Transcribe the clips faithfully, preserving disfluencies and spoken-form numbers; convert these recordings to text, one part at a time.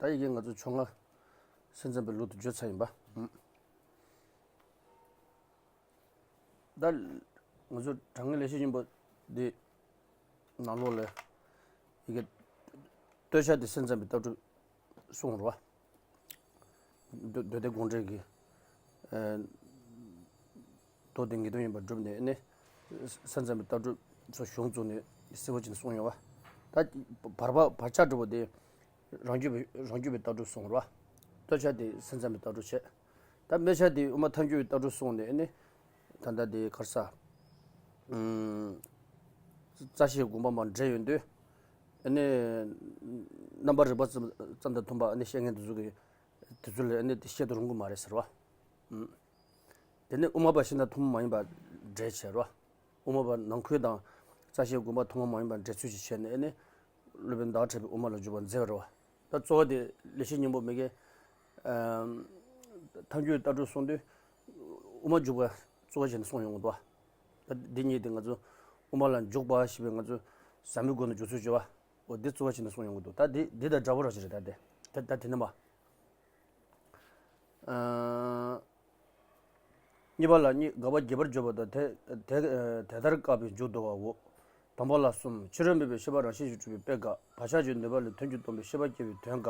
ད་ཡི་གེ་ང་ཚོ་བཅོ་ལྔ་སེམས་ཙམ་པའི་ལུགས་དུ་བརྗོད་ཚར་ཡིན་པ། ད་ང་ཚོ་དྲང་ངེས་ལེགས་བཤད་སྙིང་པོ་འདི་ནང་ལོགས་ལ་ཡི་གེ་སྟོད་ཆ་དེ་སེམས་ཙམ་པའི་ལྟ་གྲུབ་གསུངས་རོ། མདོ་མདོ་སྡེ་དགོངས་འགྲེལ་གྱི་ཨ་མདོ་སྡེ་ངེས་དོན་ཡིན་པར་བསྒྲུབས་ནས་ནི་སེམས་ཙམ་པའི་ལྟ་གྲུབ་ཚོ་གཞུང་བཙུགས་ནས་གསལ་པོ་ཅིག་གསུངས་ཡོད་པ། ད་བར་པ་བར་ཆ་འགྲོ་བ་དེ་རང་རྒྱུད་པའི་རང་རྒྱུད་པའི་ལྟ་གྲུབ་གསུངས་རོ། སྟོད་ཆ་དེ་སེམས་ཙམ་པའི་ལྟ་གྲུབ་བྱས། ད་སྨད་ཆ་དེ་དབུ་མ་ཐལ་འགྱུར་བའི་ལྟ་གྲུབ་གསུངས་ནས་ནི་ད་ལྟ་དེ་ག་རེ་ཟ། ཨུམ། རྩ་ཤེས་དགོངས་པ་མར་འགྲེལ་ཡོང་དུས། ཨ་ནི། རྣམ་པར་རིག་པ་ཙམ་ཙམ་དང་མཐུན་པ་ཨ་ནི་བཤད་མཁན་དེ་ཚོ་གི་དེ་ཚོ་ལས་ཨ་ནི་དེ་བཤད་དུ་རུང་གི་མ་རེད་ཟེར་བ། ཨུམ། དེ་ནི་དབུ་མ་པ་གཞན་དང་ཐུན་མོང་མ་ཡིན་པ་འགྲེལ་བྱས་རོ། དབུ་མ་པ་ནང་ཁུལ་དང་རྩ་ཤེས་དགོངས་པ་ཐུན་མོང་མ་ཡིན་པ་འགྲེལ་ཚུལ་ཞིག་བྱས་ནས་ཨ་ནི། སློབ་དཔོན་ཟླ་བ་གྲགས་པའི་དབུ་མ་ལ་འཇུག་པར་མཛད་པ་རེད་བ། ད་གཙོ་བོ་དེ་ལེགས་བཤད་སྙིང་པོ་མི་དགེ་ཨམ། ཐལ་འགྱུར་ལྟ་གྲུབ་གསུངས་དུས། དབུ་མ་འཇུག་པ་གཙོ་བོ་བྱས་ནས་གསུངས་ཡོང་གི་འདུག་བ། ད་འདི་གཉིས་དེ་ང་ཚོ་དབུ་མ་ལ་འཇུག་པ་ཞེས་པའི་ང་ཚོ་ཟབ་མོའི་སྒོ་ནས་འཇུག་ཚུལ་བྱ་བ། འོ་འདི་གཙོ་བོ་བྱས་ནས་གསུངས་ཡོང་གི་འདུག་ད་འདི་འདི་དང་འདྲ་པོ་རང་ཞིག་རེད་ད་དེ། ད་ད་དེ་ནི་མ། ཨ། གཉིས་པ་ལ་གཉིས་དགག་པ་རྒྱས་པར་བརྗོད་པ་དང་དེ་དེ་དེ་ལྟར་བཀག་པའི་མཇུག་བསྡུ་བའོ། དང་པོ་ལ་གསུམ། ཕྱི་རོལ་མེད་པའི་ཤེས་པ་རང་བཞིན་གྱིས་གྲུབ་པའི་དཔེ་དགག་བག་ཆགས་ཀྱི་ནུས་པ་ལས་དོན་གྱིས་སྟོང་པའི་ཤེས་པ་སྐྱེ་བའི་དོན་དགག་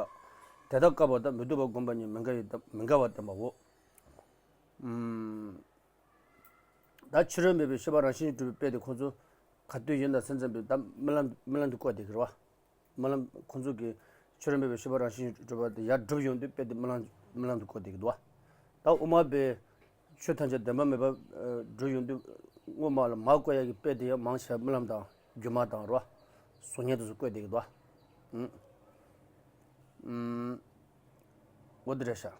དེ་ལྟར་བཀག་པ་དང་མི་སྡུག་པར་བསྒོམས་པ་གཉིས་མི་འགལ་བའི་མི་འགལ་བར་བསྟན་པའོ། ཨུམ། ད་ཕྱི་རོལ་མེད་པའི་ཤེས་པ་རང་བཞིན་གྱིས་གྲུབ་པའི་དཔེ་དེ་ཁོ་ཚོ་ག་དུས་ཡིན་དང་སེམས་ཙམ་པའི་ད་རྨི་ལམ་རྨི་ལམ་དུ་བཀོད་དེ་གི་རེད་བ། རྨི་ལམ་ཁོ་ཚོ་གི་ཕྱི་རོལ་མེད་པའི་ཤེས་པ་རང་བཞིན་གྱིས་གྲུབ་པ་དེ་ཡར་སྒྲུབ་ཡོང་དུས་དཔེ་དེ་རྨི་ལམ་རྨི་ལམ་དུ་བཀོད་དེ་གི་འདུག་བ། ད་དབུ་མ་པའི་ཆོས་ཐམས་ཅད་བདེན་པ་མེད་པ་སྒྲུབ་ཡོང་དུས་དངོས་མ་ལ་མར་བཀོད་ཡ་གི་དཔེ་དེ་ཡང་མང་ཆེ་བ་རྨི་ལམ་དང་སྒྱུ་མ་དང་རེད་བ། གཟུགས་བརྙན་དེ་ཚོ་བཀོད་དེ་གི་འདུག་བ། ཨུམ། ཨུམ། འོ་དེ་རེད་ཤག་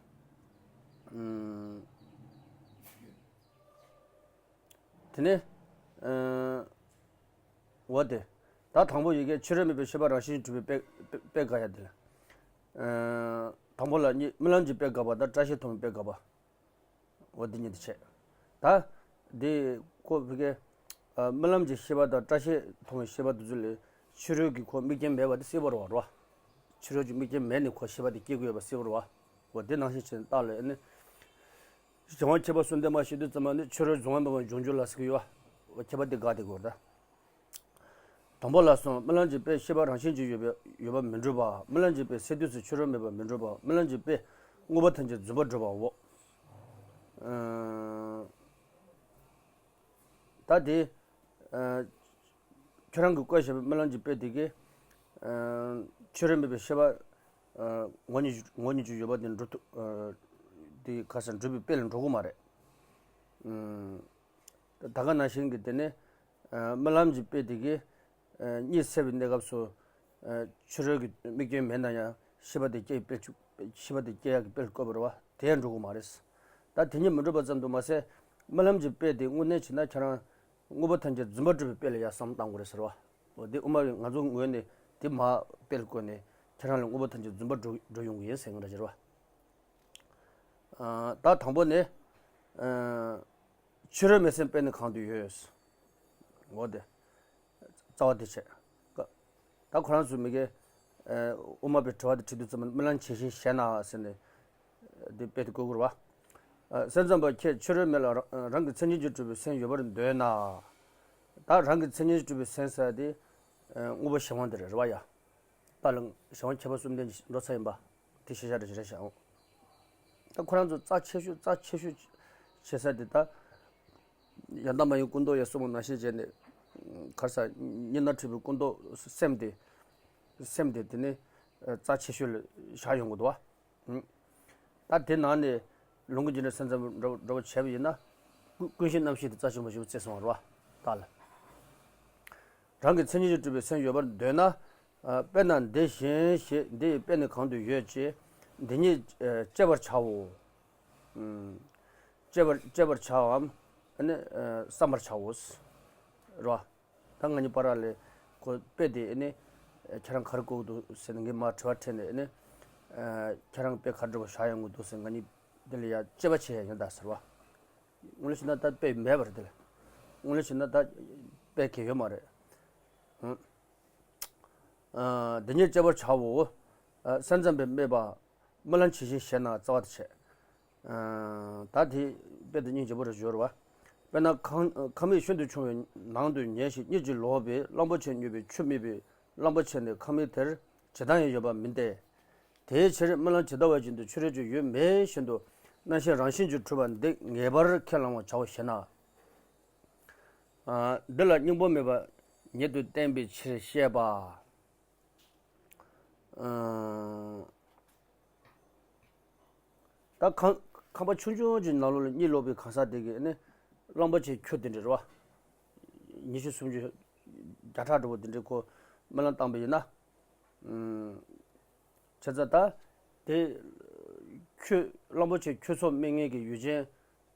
ཨུམ། དེ་ནས། ཨ། འོ་དེ། ད་དང་པོ་ཡི་གེ་ཕྱི་རོལ་མེད་པའི་ཤེས་པ་རང་བཞིན་གྱིས་གྲུབ་པའི་དཔེ་དཔེ་དཔེ་དགག་ཡ་དེ་ལ། ཨ། དང་པོ་ལ་གཉིས་རྨི་ལམ་གྱི་དཔེ་དགག་པ་དང་བཀྲ་ཤིས་མཐོང་བའི་དཔེ་དགག་པ། འོ་དེ་གཉིས་དེ་བྱས། ད། དེ་ཁོ་བི་གེ་ཨ། རྨི་ལམ་གྱི་ཤེས་པ་དང་བཀྲ་ཤིས་མཐོང་བའི་ཤེས་པ་དེ་ཚོ་ལས་ཕྱི་རོལ་གྱི་ཁོ་དམིགས་རྐྱེན་མེད་པ་དེ་གསལ་པོ་རེད་བ། ཕྱི་རོལ་གྱི་དམིགས་རྐྱེན་མེད་ནས་ཁོ་ཤེས་པ་དེ་སྐྱེ་དགོས་ཡོད་པ་གསལ་པོ་རེད་བ། འོ་དེ་ནང་བཞིན་བྱས་ནས་བརྟགས་ལ་ཨ་ནི། གཞན་དབང་ཁྱད་པར་གསུམ་ལྡན་མ་ཞིག་དུས་ཙམ་པ་ནི་ཕྱི་རོལ་གཟུང་བ་མེད་པར་འབྱུང་འགྱུར་ལ་ཟེར་གྱི་ཡོད་བ། འོ་ཁྱད་པར་དེ་དགག་དེ་དགོས་རེད་ད། དང་པོ་ལ་གསུམ། རྨི་ལམ་གྱི་དཔེ་ཤེས་པ་རང་བཞིན་གྱིས་ཡོད་པའི་ཡོད་པ་མི་འགྲུབ་པ། རྨི་ལམ་གྱི་དཔེ་གསལ་དུས་སུ་ཕྱི་རོལ་མེད་པ་མི་འགྲུབ་པ། རྨི་ལམ་གྱི་དཔེ་དངོས་པོ་ཐམས་ཅད་རྫུན་པར་སྒྲུབ་པའོ། ཨ། ད་དེ། ཨ། ཁྱོད་རང་གིས་བཀོད་བཞག་པའི་རྨི་ལམ་གྱི་དཔེ་དེ་གིས། ཨ། ཕྱི་རོལ་མེད་པའི་ཤེས་པ། ཨ། ངོ་བོ་ཉིད་ངོ་བོ་ཉིད་ཀྱིས་ཡོད་པ་དེ་འགྲུབ་ཐུབ། ཨ། དེ་ག་ས་འགྲུབ་པའི་དཔེ་ལ་འགྲོ་གི་མ་རེད། ཨ། ད་ག་ནང་བཞིན་གྱི་དེ་ནི། ཨ། རྨི་ལམ་གྱི་དཔེ་དེ་གིས། ཨ། གཉིད་སད་པའི་གནས་སྐབས་སུ། ཨ། ཕྱི་རོལ་གྱི་དམིགས་རྐྱེན་མེད་ན་ཡང་ཤེས་པ་དེ་སྐྱེ་བའི་དཔེ་ཤེས་པ་དེ་སྐྱེ་ཡག་གི་དཔེ་ལ་བཀོད་པ་རེད་བ། དེ་ཡང་འགྲོ་གི་མ་རེད། ད་དེ་གཉིས་མི་འགྲུབ་པ་ཙམ་དུ་མ་ཟད། རྨི་ལམ་གྱི་དཔེ་དེ་དངོས་གནས་བྱས་ན་ཁྱེད་རང་དངོས་པོ་ཐམས་ཅད་རྫུན་པར་སྒྲུབ་པའི་དཔེ་ལ་ཡང་བསམ་བློ་བཏང་དགོས་རེད་ཟེར་བ། འོ་དེ་དབུ་མ་པས་ང་ཚོ་ངོས་ནས་དེ་མར་དཔེ་ལ་བཀོད་ནས་ཁྱེད་རང་ལ་དངོས་པོ་ཐམས་ཅད་རྫུན་པར་སྒྲུབ་སྒྲུབ་ཡོང་གི་ཡིན་ཟེར་མཁན་འདྲ་ཟེར་བ། ཨ། ད་དང་པོ་ནི། ཨ། ཕྱི་རོལ་མེད་སེམས་དཔེ་ནི་གང་དུ་ཡོད། འོ་དེ། རྩ་བ་དེ་བྱས། ད་ཁོ་རང་ཚོ་མི་དགེ་ཨ། དབུ་མ་པའི་དྲི་བ་དེ་དྲིས་དུས་ཙམ་པ་རྨི་ལམ་ཇི་བཞིན་ཞེ་ན་ཟེར་ནས། དེ་དཔེ་དེ་བཀོད་དགོས་རེད་བ། ཨ། སེམས་ཙམ་པ་ཁྱེད་ཕྱི་རོལ་མེད་ལ་རང་རང་གི་མཚན་ཉིད་ཀྱིས་གྲུབ་པའི་སེམས་ཡོད་པར་འདོད་ན། ད་རང་གི་མཚན་ཉིད་ཀྱིས་གྲུབ་པའི་སེམས་ཟེར་དེ། ཨ། དངོས་པོ་གཞན་དབང་དེ་རེད་རེད་བ་ཡ། ད་ལ་གཞན་དབང་ཁྱད་པར་གསུམ་ལྡན་གྱི་འགྲོ་ཚར་ཡིན་པ། དེ་ཤེས་བྱ་རེད་རེད་བྱ་འོང་། ད་ཁོ་རང་ཚོ་རྩ་ཆེ་ཤོས་རྩ་ཆེ་ཤོས་བྱེད་ས་དེ་ད། ཡང་དག་མ་ཡིན་ཀུན་རྟོག་ཡང་གསུངས་པ་ནང་བཞིན་བྱས་ནས། ག་རེ་ཟ། གཉིས་སྣང་འཁྲུལ་པའི་ཀུན་རྟོག་སེམས་དེ། སེམས་དེ་དེ་ནི་རྩ་ཆེ་ཤོས་ལ་བཞག་ཡོང་གི་འདུག་བ། ད་དེ་ནང་ནས་ལུང་གི་རྒྱུད་ནས་སེམས་ཙམ་འདྲ་བོ་འདྲ་བོ་བྱས་པ་ཡིན་ན། ཀུན་ཀུན་ཤེས་རྣམ་ཤེས་དེ་རྩ་ཆེན་པོ་ཞིག་བརྩིས་སོང་བ་རེད་བ། ད་ལ། རང་གི་མཚན་ཉིད་ཀྱིས་གྲུབ་པའི་སེམས་ཡོད་པར་འདོད་ན། ཨ། དཔེར་ན་འདི་བཞིན་ཞེས་འདི་ཡི་དཔེ་ནི་གང་དུ་ཡོད་ཅེས་འདི་ཉིད་ཨ། དཔྱད་པར་བྱའོ། ཨུམ། དཔྱད་པར་དཔྱད་པར་བྱའམ། ཨ་ནི་ཨ། བསམ་པར་བྱའོ། རེད་བ། ད་ང་གཉིས་བར་ལ་ཁོ་དཔེ་དེ་ཨ་ནི་ཁྱེད་རང་ག་རེ་བཀོད་འདུག་ཟེར་ནས་ངས་མར་དྲི་བ་དྲིས་ནས་ཨ་ནི། ཨ། ཁྱེད་རང་དཔེ་ག་རེ་འདྲ་བོ་བཞག་ཡོང་གི་འདུག་ཟེར་ང་གཉིས་འདི་ལ་ཡ་དཔྱད་པ་བྱེད་ཡ་ཡིན་ད་ཟེར་བ། དངོས་གནས་བྱས་ན་ད་དཔེ་མེད་པ་རེད་དེ་ལ། དངོས་གནས་བྱས་ན་ད་དཔེ་གལ་ཡོད་མ་རེད། ཧུམ། ཨ། འདི་ཉིད་དཔྱད་པར་བྱའོ། ཨ། ས་མཚམས་པས་སྨྲས་པ། སྨོན་ལམ་ཇི་བཞིན་བཞེས་ན་རྩ་བ་དེ་བྱས། ཨ། ད་དེ་དཔེ་དེ་སྙིང་རྗེ་པོ་རེད་ཞུ་རེད་བ། དཔེར་ན་ཁང་ཁང་མིག་ཤིན་ཏུ་ཆུང་བའི་ནང་དུ་ཉལ་ཞིང་གཉིད་ཀྱིས་ལོག་པའི་གླང་པོ་ཆེ་མྱོས་པའི་ཆུ་མིད་པའི་གླང་པོ་ཆེ་ནི་ཁང་མིག་དེར་ཇི་ལྟར་ཡང་ཡོད་པ་མིན་ཏེ། དེའི་ཕྱིར་སྨོན་ལམ་ཇི་ལྟ་བ་བཞིན་དུ་ཕྱི་རོལ་གྱི་ཡུལ་མེད་བཞིན་དུ་རྣམ་ཤེས་རང་བཞིན་གྱིས་གྲུབ་པ་འདི་ངེས་པར་ཁས་བླང་བར་བྱའོ་ཞེ་ན། ཨ། འདི་ལ་སྙིང་པོ་མེད་པ་ཉིད་དུ་བསྟན་པའི་ཕྱིར་བཤད་པ། ཨ། ད་ཁང་ཁང་པ་ཆུང་ཆུང་ཅིག་ནང་ལོགས་ལ་གཉིད་ལོག་པའི་གང་ཟག་དེ་གིས་ནི་གླང་པོ་ཆེའི་ཁྱུ་དེ་འདྲ་རེད་བ། ཉི་ཤུ་སུམ་ཅུ་བརྒྱ་ཕྲག་འགྲོ་བོ་དེ་འདྲའི་ཁོ་སྨོན་ལམ་བཏང་པ་ཡིན་ན། ཨ། བྱས་ཙང་ད་དེ་ཁྱུ་གླང་པོ་ཆེའི་ཁྱུ་ཚོགས་སྨྲེ་ངན་གྱི་ཡུལ་ཅན།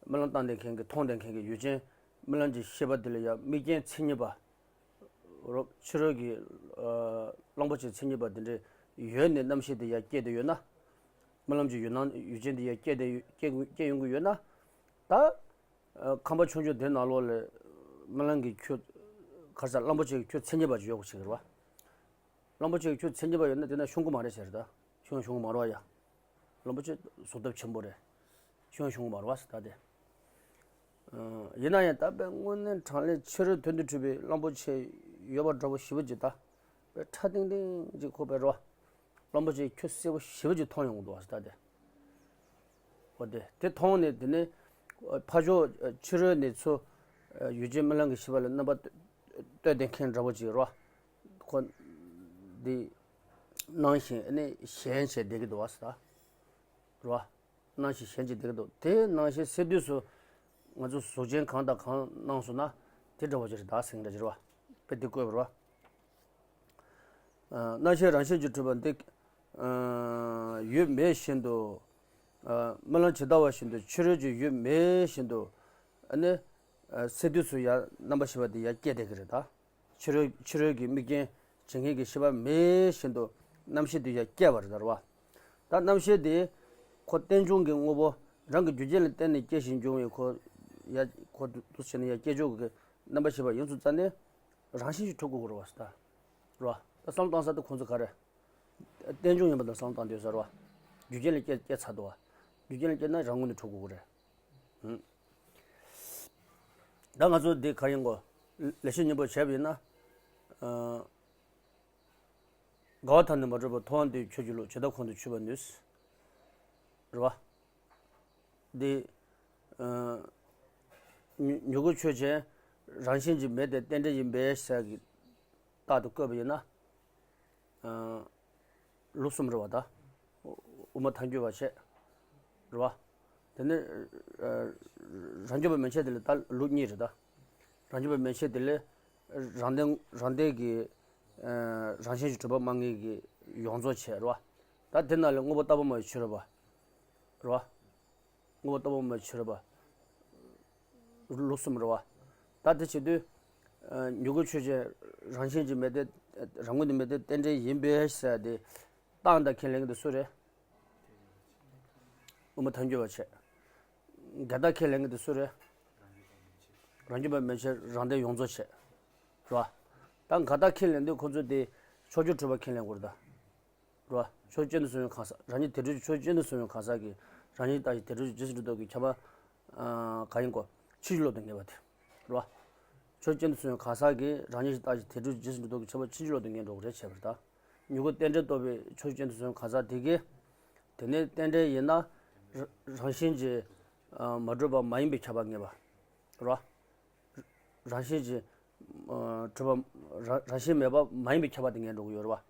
སྨོན་ལམ་བཏང་བསྡད་མཁན་གྱི་མཐོང་བསྡད་མཁན་གྱི་ཡུལ་ཅན། སྨོན་ལམ་གྱི་ཤེས་པ་དེ་ལ་ཡང་དམིགས་རྐྱེན་མཚན་ཉིད་པ། རོ་ཕྱི་རོལ་གྱི། ཨ། གླང་པོ་ཆེའི་མཚན་ཉིད་པ་དེ་འདྲ་ཡོད་ནས་རྣམ་ཤེས་དེ་ཡར་སྐྱེས་བསྡད་ཡོད་ན། སྨོན་ལམ་གྱི་ཡུལ་སྣང་ཡུལ་ཅན་དེ་ཡར་སྐྱེས་བསྡད་སྐྱེས་སྐྱེས་ཡོང་གི་ཡོད་ན། ད་ཨ། ཁང་པ་ཆུང་ཆུང་དེ་ནང་ལོགས་ལ་སྨོན་ལམ་གྱི་ཁྱུ་ག་རེ་ཟེར། གླང་པོ་ཆེ་གི་ཁྱུ་མཚན་ཉིད་པ་ཅིག་ཡོད་དགོས་བྱེད་ཀྱི་རེད་བ། གླང་པོ་ཆེ་གི་ཁྱུ་མཚན་ཉིད་པ་ཡོད་ན་དེ་ན་ཤོང་གི་མ་རེད་ཟེར། ད་ཤོང་ཤོང་གི་མ་རེད་བ་ཡ། གླང་པོ་ཆེ་གཟུགས་སྟོབས་ཆེན་པོ་རེད། ཤོང་ཤོང་གི་མ་རེད་བ་ཟེར་ད་དེ། ཨ། ཡིན་ན་ཡང་ད་དཔེ་དངོས་གནས་དྲང་གནས་ཕྱི་རོལ་དོན་དུ་གྲུབ་པའི་གླང་པོ་ཆེ་ཡོད་པ་འདྲ་པོ་ཞེ་པོ་ཅིག་ད་དཔེ་ཁྲ་ཐིང་ཐིང་ཅིག་ཁོ་དཔེ་རེད་བ། གླང་པོ་ཆེའི་ཁྱུ་སེར་པོ་ཞེ་པོ་ཅིག་མཐོང་ཡོང་གི་འདུག་བ་ཟེར་ད་དེ། འོ་དེ་དེ་མཐོང་ནས་དེ་ནས་ཕར་ཕྱོགས་ཕྱི་རོལ་ནས་ཚུར་ཡུལ་ཅན་སྨོན་ལམ་གྱི་ཤེས་པ་ལ་རྣམ་པ་གཏོད་བསྡད་མཁན་འདྲ་པོ་ཅིག་རེད་བ། ཁོ་འདི་སྣང་ཞིང་ནི་ཞེན་བྱས་བསྡད་ཀྱི་འདུག་བ་ཟེར་ད། རེད་བ། སྣང་ཞིང་ཞེན་བྱས་བསྡད་ཀྱི་འདུག་དེ་སྣང་ཞིང་སད་དུས་སུ་ང་ཚོ་གཟུགས་ཅན་གང་དང་གང་སྣང་སོང་ན་དེ་འདྲ་པོ་ཅིག་རེད་ད་ཟེར་མཁན་འདྲ་ཅིག་རེད་བ། དཔེ་དེ་བཀོད་པ་རེད་བ། ཨ། རྣམ་ཤེས་རང་བཞིན་གྱིས་གྲུབ་པ་འདི། ཨ། ཡུལ་མེད་བཞིན་དུ། ཨ། སྨོན་ལམ་ཇི་ལྟ་བ་བཞིན་དུ་ཕྱི་རོལ་གྱི་ཡུལ་མེད་བཞིན་དུ། ཨ་ནི། ཨ། སད་དུས་སུ་ཡང་རྣམ་པར་ཤེས་པ་དེ་ཡར་སྐྱེས་བསྡད་ཀྱི་རེད་ད། ཕྱི་རོལ་ཕྱི་རོལ་གྱི་དམིགས་རྐྱེན་བྱེད་མཁན་གྱི་ཤེས་པ་མེད་བཞིན་དུ་རྣམ་ཤེས་དེ་ཡར་སྐྱེས་པ་རེད་ད་རེད་བ། ད་རྣམ་ཤེས་དེ་ཁོ་རྟེན་འབྱུང་གི་དངོས་པོ་རང་གི་རྒྱུ་རྐྱེན་ལ་བརྟེན་ནས་སྐྱེ་ཞིང་འབྱུང་བའི་ཁོ་ཡར་ཁོ་འདུ་འདུ་བྱས་ནས་ཡར་སྐྱེ་ཕྱོགས་ཀྱི་རྣམ་པར་ཤེས་པ་ཡིན་ཙང་ཙ་ནས། རང་བཞིན་གྱིས་གྲུབ་དགོས་ཀྱི་རེད་བ་ཟེར་ད། རེད་བ། ད་བསམ་བློ་བཏང་ས་དེ་ཁོང་ཚོ་ག་རེ། རྟེན་འབྱུང་ཡིན་པ་དང་བསམ་བློ་བཏང་དུས་ཟེར་བ། རྒྱུ་རྐྱེན་ལ་སྐྱེ་སྐྱེ་ཚར་འདུག་བ། རྒྱུ་རྐྱེན་ལ་སྐྱེས་ན་རང་ངོས་ནས་གྲུབ་དགོས་ཀྱི་རེད། ཧུམ། ད་ང་ཚོ་འདི་ག་ཡིན་གོ། ལེགས་བཤད་སྙིང་པོ་བྱས་པ་ཡིན་ན། ཨ། དགའ་བ་དང་ནི་མ་གྲུབ་པ་མཐོང་བ་འདི་ཁྱོད་ཀྱི་ལུགས་ཇི་ལྟར་ཁོང་དུ་ཆུད་པར་ནུས། རེད་བ། འདི། ཨ། མྱུ་མྱུ་གུ་ཆོས་ཅན། རང་བཞིན་གྱིས་མེད་དེ་རྟེན་འབྲེལ་ཡིན་པས་ཟེར་གྱི་རྟགས་དེ་བཀོད་པ་ཡིན་ན། ཨ། ལུགས་གསུམ་རེད་བ་ད། དབུ་མ་ཐལ་འགྱུར་བ་བྱས། རེད་བ། དེ་ནས། ཨ། རང་རྒྱུད་པ་མན་ཆད་དེ་ལ་ད་ལུགས་གཉིས་རེད་ད། རང་རྒྱུད་པ་མན་ཆད་དེ་ལ་རང་ལྡན་རང་ལྡན་གྱི། ཨ། རང་བཞིན་གྱིས་གྲུབ་པ་མ་ངེས་ཀྱི་ཡོངས་རྫོགས་བྱས་རེད་བ། ད་དེ་ནང་ལ་དངོས་པོ་རྟག་པ་མ་ཡིན་ཕྱི་རོལ་པ། རེད་བ། དངོས་པོ་རྟག་པ་མ་ཡིན་ཕྱི་རོལ་པ། ལུགས་གསུམ་རེད་བ། ད་དེ་བྱེད་དུས། ཨ། མྱུ་གུ་ཆོས་ཅན། རང་བཞིན་གྱིས་མེད་དེ། རང་ངོས་ནས་མེད་དེ་རྟེན་འབྲེལ་ཡིན་པས་ཟེར་ཏེ། རྟགས་དང་ཁས་ལེན་གྱི་དེ་སུ་རེད། དབུ་མ་ཐལ་འགྱུར་བ་བྱས། འགལ་རྟགས་ཁས་ལེན་གྱི་དེ་སུ་རེད། རང་རྒྱུད་པ་མན་ཆད་རང་ལྡན་ཡོངས་རྫོགས་བྱས། རེད་བ། ད་འགལ་རྟགས་ཁས་ལེན་དུས་ཁོ་ཚོས་དེ་ཕྱོགས་ཆོས་གྲུབ་པ་ཁས་ལེན་དགོས་རེད་ད། རེད་བ། ཕྱོགས་ཆོས་ཅན་དུ་སོང་བའི་གང་ཟག་རང་ཉིད་དེ་འཕྲོས་ཀྱི་ཕྱོགས་ཆོས་ཅན་དུ་སོང་བའི་གང་ཟག་གིས་རང་ཉིད་ལྟ་ཞིང་དེ་འཕྲོས་ཀྱི་རྗེས་སུ་འགྲོ་ལྡོག་གི་ཁྱབ་པ། ཨ། གང་ཡིན་གོ། ཕྱིན་ཅི་ལོག་ཏུ་ངེས་པ་དེ། རེད་བ། ཕྱོགས་ཆོས་ཅན་དུ་སོང་བའི་གང་ཟག་གིས་རང་ཉིད་ལྟ་ཞིང་དེ་འཕྲོས་ཀྱི་རྗེས་སུ་འགྲོ་ལྡོག་གི་ཁྱབ་པ་ཕྱིན་ཅི་ལོག་ཏུ་ངེས་འགྲོ་གི་རེད་བྱས་པ་རེད་ད། མྱུ་གུ་རྟེན་འབྲེལ་རྟོགས་པའི་ཕྱོགས་ཆོས་ཅན་དུ་སོང་བའི་གང་ཟག་དེ་གིས། དེ་ནས་རྟེན་འབྲེལ་ཡིན་ན། ར་རང་བཞིན་གྱིས། ཨ། མ་གྲུབ་པ་མ་ཡིན་པའི་ཁྱབ་པ་ངེས་པ། རེད་བ། རང་བཞིན་གྱིས། ཨ། གྲུབ་པ། རང་རང་བཞིན་མེད་པ་མ་ཡིན་པའི་ཁྱབ་པ་དེ་ངེས་འགྲོ་གི་ཡོད་རེད་བ།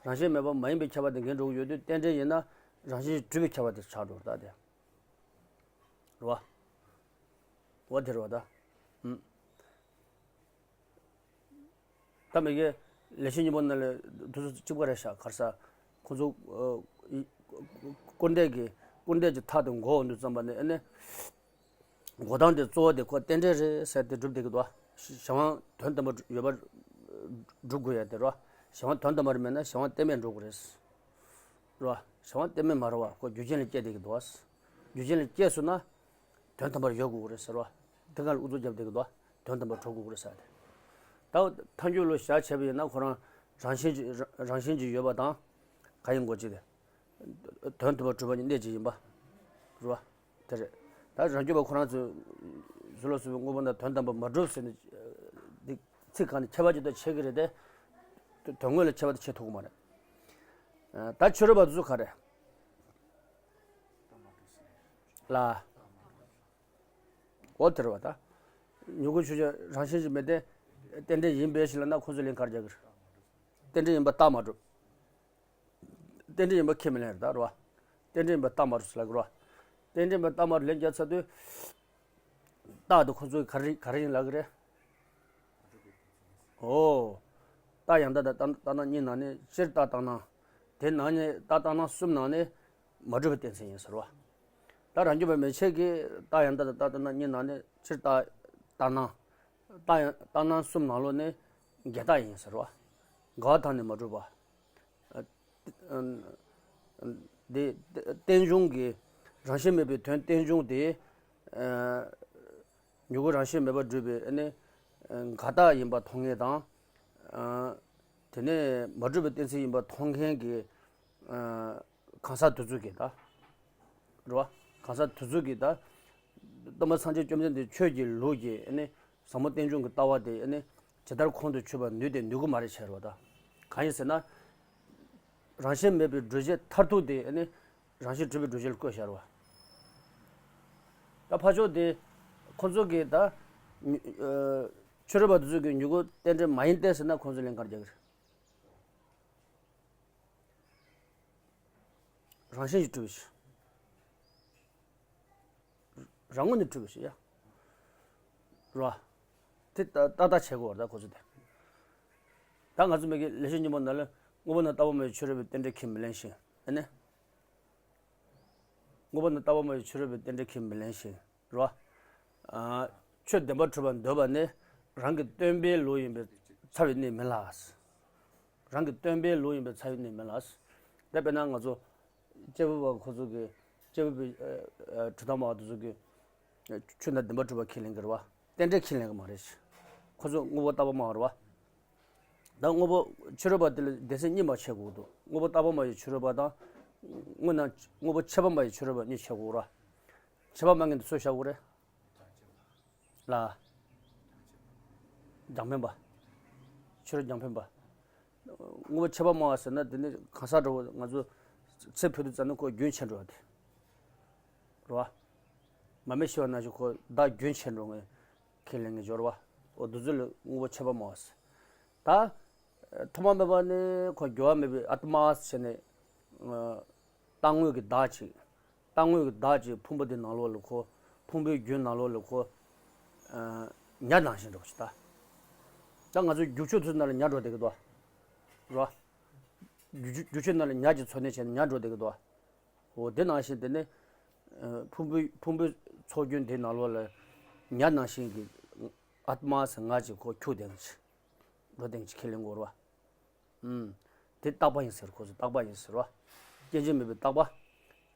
རང་བཞིན་མེད་པ་མ་ཡིན་པའི་ཁྱབ་པ་དེ་ངེས་འགྲོ་གི་ཡོད་དུས་རྟེན་འབྲེལ་ཡིན་ན་རང་བཞིན་གྱིས་གྲུབ་པའི་ཁྱབ་པ་དེ་ཆགས་འགྲོ་རེད་ད་དེ། རེད་བ། འོ་དེ་རེད་བ་ད། ཨུམ། ད་མི་གའི་ལེགས་བཤད་སྙིང་པོ་ནང་ལ་དུས་ཚོད་གཅིག་པ་རེད་ཤག་ག་རེ་ཟེར། ཁོ་ཚོ། ཨ། སྐུར་འདེབས་ཀྱི་སྐུར་འདེབས་ཀྱི་མཐའ་དེ་འགོ་འོང་དུས་ཙམ་པ་ནས་ཨ་ནི། འགོ་སྟངས་དེ་གཙོ་བོ་དེ་ཁོ་རྟེན་འབྲེལ་རེད་ཟེར་ཏེ་སྒྲུབ་བསྡད་ཀྱི་འདུག་གཞན་དབང་དོན་དམ་པར་ཡོད་པར་སྒྲུབ་དགོས་ཡ་དེ་རེད་བ། གཞན་དབང་དོན་དམ་པར་མེད་ན་གཞན་དབང་གཏན་མེད་འགྲོ་དགོས་རེད། རེད་བ། གཞན་དབང་གཏན་མེད་མ་རེད་བ། ཁོ་རྒྱུ་རྐྱེན་ལ་སྐྱེས་བསྡད་ཀྱི་འདུག་རྒྱུ་རྐྱེན་ལ་སྐྱེས་སོང་ན། དོན་དམ་པར་ཡོད་དགོས་ཀྱི་རེད་ཟེར་བ། དེ་ག་ལ་ཨུ་ཚུགས་རྒྱབ་བསྡད་ཀྱི་འདུག་དོན་དམ་པར་གྲུབ་དགོས་ཀྱི་རེད་ཟེར་ཏེ། ད་ཐལ་འགྱུར་ལ་བཞག་བྱས་པ་ཡིན་ན་ཁོ་རང་རང་བཞིན་གྱི་རང་བཞིན་གྱིས་ཡོད་པ་དང་། ག་ཡིན་དགོས་ཅི་དེ། དོན་དམ་པར་གྲུབ་པ་ཉིད་གནད་གཅིག་ཡིན་པ། རེད་བ། དེ་རེད། ད་རང་རྒྱུད་པ་ཁོ་རང་ཚོས་ཟུར་ལ་སོགས་པའི་དངོས་པོ་རྣམས་དོན་དམ་པར་མ་གྲུབ་ཟེར་ནས་འདི་ཚིག་གང་ནས་ཁྱད་པར་ཅིག་ཏུ་ཕྱེ་གི་རེད་དེ། དོན་དངོས་ལ་ཁྱད་པར་དུ་ཕྱེ་ཐུབ་ཀྱི་མ་རེད། ད་ཕྱི་རོལ་པ་དེ་ཚོ་ག་རེ་ལ། འོ་དེ་རེད་བ་ད། མྱུ་གུ་ཆོས་ཅན་རང་བཞིན་གྱིས་མེད་དེ། རྟེན་འབྲེལ་ཡིན་པའི་ཕྱིར་ལབ་ན་ཁོ་ཚོས་ལན་ག་རེ་རྒྱག་གི་རེད། རྟེན་འབྲེལ་ཡིན་པ་རྟགས་མ་གྲུབ། རྟེན་འབྲེལ་ཡིན་པ་ཁས་མི་ལེན་རེད་ད་རེད་བ། རྟེན་འབྲེལ་ཡིན་པ་རྟགས་མ་གྲུབ་ཟེར་ལབ་ཀྱི་རེད་བ། རྟེན་འབྲེལ་ཡིན་པ་རྟགས་མ་གྲུབ་ལན་རྒྱག་ཚར་དུས། རྟགས་དེ་ཁོ་ཚོས་ག་རེ་ག་རེ་ཡིན་ལབ་ཀྱི་རེད། འོ། རྟགས་ཡང་དག་དང་རྟགས་རྟགས་སྣང་གཉིས་ནང་ནས་སྤྱིར་རྟགས་རྟགས་སྣང་། དེ་ནང་ནས་རྟགས་རྟགས་སྣང་གསུམ་ནང་ནས་མ་གྲུབ་པའི་གཏན་ཚིགས་ཡིན་ཟེར་བ། ད་རང་རྒྱུད་པ་མན་ཆད་ཀྱིས་རྟགས་ཡང་དག་དང་རྟགས་རྟགས་སྣང་གཉིས་ནང་ནས་སྤྱིར་རྟགས་རྟགས་སྣང་། རྟགས་ཡང་རྟགས་སྣང་གསུམ་ནང་ལོགས་ནས་འགལ་རྟགས་ཡིན་ཟེར་བ། འགལ་བ་དག་ནི་མ་གྲུབ་པ། འདི་རྟེན་འབྱུང་གི་རང་བཞིན་མེད་པའི་དོན་རྟེན་འབྱུང་དེ། མྱུ་གུ་རང་བཞིན་མེད་པར་སྒྲུབ་པའི་ནི་འགལ་རྟགས་ཡིན་པ་མཐོང་མཁན་དང་། དེ་ནས་མ་གྲུབ་པའི་གཏན་ཚིགས་ཡིན་པ་མཐོང་མཁན་གྱི་གང་ཟག་དེ་ཚོ་གིས་ད། རེད་བ། གང་ཟག་དེ་ཚོ་གིས་ད། སྟོན་པ་སངས་རྒྱས་བཅོམ་ལྡན་འདས་ཆོས་ཀྱི་ལུགས་ཀྱི་ནི་ཟབ་མོ་རྟེན་འབྱུང་གི་ལྟ་བ་དེ་ནི་ཇི་ལྟར་ཁོང་དུ་ཆུད་པར་ནུས་ཏེ་ནུས་ཀྱི་མ་རེད་ཟེར་བ་ད། གང་ཡིན་ཟེར་ན། རང་བཞིན་མེད་པའི་སྒྲུབ་བྱེད་མཐར་ཐུག་དེ་ནི་རང་བཞིན་གྲུབ་པའི་སྒྲུབ་བྱེད་ལ་བཀོད་བཞག་རེད་བ། ད་ཕར་ཕྱོགས་དེ་ཁོ་ཚོ་གིས་ད་ཕྱི་རོལ་པ་དེ་ཚོ་གིས་མྱུ་གུ་རྟེན་འབྲེལ་མ་ཡིན་ཏེ་ཟེར་ན་ཁོ་ཚོས་ལན་ག་རེ་རྒྱག་གི་རེད། རང་བཞིན་གྱིས་གྲུབ་པའི་ཕྱིར། རང་ངོས་ནས་གྲུབ་པའི་ཕྱིར་ཡ། རེད་བ། དེ་ཏག་ཏག་ཏག་བྱེད་དགོས་རེད་ད་ཁོ་ཚོ་དེ། ད་ང་ཚོ་མི་གི་ལེགས་བཤད་སྙིང་པོ་ནང་ལ་དངོས་པོ་རྣམས་རྟག་པ་མ་ཡིན་ཕྱི་རོལ་པའི་རྟེན་འབྲེལ་ཁས་མི་ལེན་ཞིང་ཨ་ནི། དངོས་པོ་རྣམས་རྟག་པ་མ་ཡིན་ཕྱི་རོལ་པའི་རྟེན་འབྲེལ་ཁས་མི་ལེན་ཞིང་། རེད་བ། ཆོས་བདེན་པར་གྲུབ་པར་འདོད་པ་ནི་རང་གི་སྟོན་པའི་ལུགས་ཡིན་པས་ཚར་བའི་གནས་མིན་ལ། རང་གི་སྟོན་པའི་ལུགས་ཡིན་པས་ཚར་བའི་གནས་མིན་ལ། ད་དཔེར་ན་ང་ཚོ་དཔྱད་པ་པ་ཁོ་ཚོ་གི་དཔྱད་པ་པའི་གྲུབ་མཐའ་སྨྲ་བ་དེ་ཚོ་གི་ཆོས་རྣམས་བདེན་པར་གྲུབ་པ་ཁས་ལེན་གི་རེད་བ། རྟེན་འབྲེལ་ཁས་ལེན་གི་མ་རེད། ཁོ་ཚོ་དངོས་པོ་རྟག་པ་སྨྲ་བ་རེད་བ། ད་དངོས་པོ་ཕྱི་རོལ་པ་དེ་ལ་སྡེ་ཚན་གཉིས་མ་ཕྱེ་དགོས་འདུག་དངོས་པོ་རྟག་པ་སྨྲ་བའི་ཕྱི་རོལ་པ་དང་། དངོས་རྣམས་དངོས་པོ་ཁྱད་པར་སྨྲ་བའི་ཕྱི་རོལ་པ་གཉིས་ཕྱེ་དགོས་རེད་བ། ཁྱད་པར་སྨྲ་མཁན་དེ་ཚོས་བཞག་དགོས་རེད། ལ། རྒྱང་འཕེན་པ། ཕྱི་རོལ་རྒྱང་འཕེན་པ། དངོས་པོ་ཁྱད་པར་སྨྲ་བ་ཟེར་ན་དེ་ནི་གང་ཟག་འདྲ་བོ་ང་ཚོ་ཚེ་འཕོས་དུས་ཙམ་ནི་ཁོ་རྒྱུན་ཆད་འགྲོ་བ་དེ། རེད་བ། མ་སྨད་ཤི་བ་ནང་བཞིན་ཁོ་བདག་རྒྱུན་ཆད་འགྲོ་ངེས། ཁས་ལེན་ངེས་སྦྱོར་བ། འོ་དེ་ཚོ་ལ་དངོས་པོ་ཁྱད་པར་སྨྲ་བ་ཟེར། ད། ཐོག་མ་མེད་པ་ནས་ཁོ་འགྱུར་བ་མེད་པའི་ཨ་ཏྨ་ཟེར་ནས། རྟག་དངོས་ཀྱི་བདག་ཅིག་རྟག་དངོས་ཀྱི་བདག་ཅིག་ཕུང་པོ་འདི་ནང་ལོགས་ལ་ཁོ། ཕུང་པོའི་རྒྱུན་ནང་ལོགས་ལ་ཁོ། ཉ་ནང་བཞིན་འདྲ་བོ་ཞིག་ད། ད་ང་ཚོ་རྒྱུག་ཆུ་དེ་ཚོ་ནང་ལ་ཉ་འགྲོ་བསྡད་ཀྱི་འདུག་ར། རྒྱུག་ཆུ་རྒྱུག་ཆུ་ནང་ལ་ཉ་གི་འཚོ་གནས་བྱས་ནས་ཉ་འགྲོ་བསྡད་ཀྱི་འདུག་འོ་དེ་ནང་བཞིན་དེ་ནི། ཕུང་པོའི་ཕུང་པོའི་ཚོགས་རྒྱུན་དེ་ནང་ལོགས་ལ། ཉ་ནང་བཞིན་གྱི། ཨ་ཏྨ་ཟེར་ང་ཅིག་ཁོ་ཁྱུག་བསྡད་ཀྱི། འགྲོ་བསྡད་ཀྱི་ཁས་ལེན་དགོས་ར། ཨུམ། དེ་རྟག་པ་ཡིན་ཟེར་ཁོ་ཚོས་རྟག་པ་ཡིན་ཟེར་བ། སྐྱེ་འཇིག་མེད་པའི་རྟག་པ།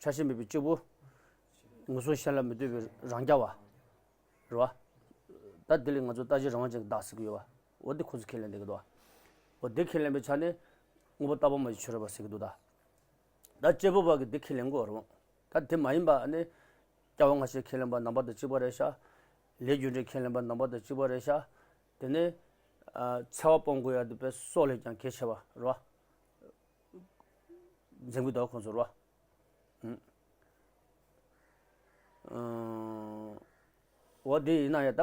ཆགས་ཞེན་མེད་པའི་གཅིག་པུ། ངན་སོང་གཞན་ལ་མི་ལྟོས་པའི་རང་རྐྱ་བ། རེད་བ། ད་འདི་ལས་ང་ཚོ་ལྟ་བྱེད་རང་དབང་ཅན་གྱི་བདག་ཟེར་གྱི་ཡོད་བ། འོ་འདི་ཁོ་ཚོས་ཁས་ལེན་བསྡད་ཀྱི་འདུག་བ། འོ་འདི་ཁས་ལེན་པའི་ཆ་ནས། དངོས་པོ་རྟག་པ་མ་ཡིན་ཕྱི་རོལ་པ་ཟེར་གྱི་འདུག་ད། ད་དཔྱད་པ་པ་གིས་འདི་ཁས་ལེན་དགོས་རེད། ད་དེ་མ་ཡིན་པ་ནི། སྐྱེ་བ་སྔ་ཕྱི་ཁས་ལེན་པ་རྣམ་པ་དང་གཅིག་པ་རེད་ཤག་ལས་རྒྱུ་འབྲས་ཁས་ལེན་པ་རྣམ་པ་དང་གཅིག་པ་རེད་ཤག་དེ་ནས། འཚེ་བ་སྤོང་དགོས་ཡ་དེ་དཔེ་སྲོག་ལས་ཀྱང་གལ་ཆེ་བ་རེད་བ། འཛེམ་གྱི་འདུག་ཁོང་ཚོ་རེད་བ། འོ་དེ་ཡིན་ན་ཡང་ད་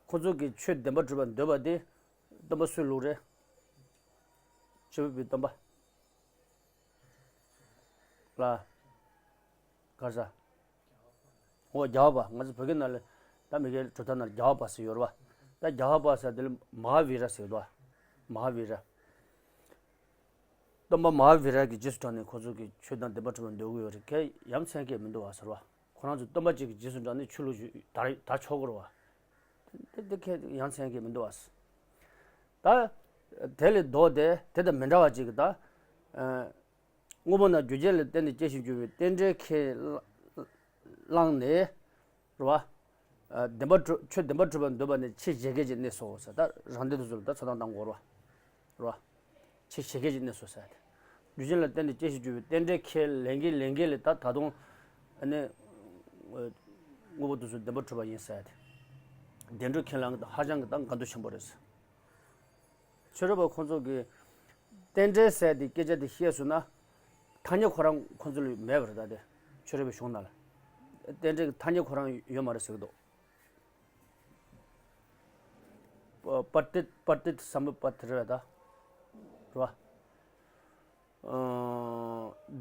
ཁོ་ཚོ་གིས་ཆོས་བདེན་པར་གྲུབ་པར་འདོད་པ་དེ་སྟོན་པ་སུའི་ལུགས་རེད། ཆོས་པའི་སྟོན་པ་ལ། ག་རེ་ཟ། འོ་རྒྱལ་བ་པ་ང་ཚོ་བོད་སྐད་ནང་ལ་ད་མི་སྐད་གྲུབ་མཐའ་ནང་ལ་རྒྱལ་བ་པ་ཟེར་ཡོད་རེད་བ། ད་རྒྱལ་བ་པ་ཟེར་དེ་ལ་མ་ཧཱ་བི་ར་ཟེར་གྱི་འདུག་བ། མ་ཧཱ་བི་ར། སྟོན་པ་མ་ཧཱ་བི་ར་གི་རྗེས་སུ་འབྲངས་ནས་ཁོ་ཚོ་གིས་ཆོས་དང་ལྡན་པ་གྲུབ་པར་འདོད་ཀྱི་ཡོད་རེད། གལ་ཡ་མཚན་གྱི་མི་འདུག་བ་ཟེར་བ། ཁོ་རང་ཚོ་སྟོན་པ་གཅིག་གི་རྗེས་སུ་འབྲངས་ནས་ཆོས་ལུགས་ཤིག་དར་དར་ཆོག་གི་རེད་བ། དེ་དེ་གལ་ཡ་མཚན་གྱི་མི་འདུག་བ། ད། དེ་ལས་ལྡོག་སྟེ་དེ་དང་མི་འདྲ་བ་ཅིག་གི་ད། དངོས་པོ་རྣམས་རྒྱུ་རྐྱེན་ལ་བརྟེན་ནས་སྐྱེ་ཞིང་འགྱུར་བའི་རྟེན་འབྲེལ་ཁས་བླངས་ནས། རེད་བ། བདེན་པ་གྲུབ་ཆོས་བདེན་པ་གྲུབ་པར་འདོད་པ་ནི་ཆེས་བཞད་གད་ཀྱི་གནས་སོ་ཟེར། ད་རང་སྡེ་དེ་ཚོ་ལ་ད་ཚོད་བཏང་བཏང་དགོས་རེད་བ། རེད་བ། ཆེས་བཞད་གད་ཀྱི་གནས་སོ་ཟེར་ཏེ། རྒྱུ་རྐྱེན་ལ་བརྟེན་ཏེ་སྐྱེ་ཞིང་འགྱུར་བའི་རྟེན་འབྲེལ་ཁས་ལེན་གྱིན་ལེན་གྱིན་ལས་ད་ད་དུང་ཨ་ནི་དངོས་པོ་དེ་ཚོ་བདེན་པར་གྲུབ་པ་ཡིན་ཟེར་ཏེ། བདེན་གྲུབ་ཁས་ལེན་གྱི་ཧ་ཅང་གི་ད་འགལ་འདུ་ཆེན་པོ་རེད། ཕྱི་རོལ་པ་ཁོང་ཚོ་གིས་རྟེན་འབྲེལ་ཟེར་ཏེ་སྐད་ཆ་དེ་བཤད་སོང་ན། ཐ་སྙད་ཁོ་རང་ཁོང་ཚོ་ལ་མེད་པ་རེད། ད་དེ་ཕྱི་རོལ་པའི་གཞུང་ནང་ལ་རྟེན་འབྲེལ་གྱི་ཐ་སྙད་ཁོ་རང་ཡོད་མ་རེད་ཟེར་གྱི་འདུག་པ་ཏི་པ་ཏི་སམ་བུ་པ་ཏི་རེད་པ། ད་རེད་པ།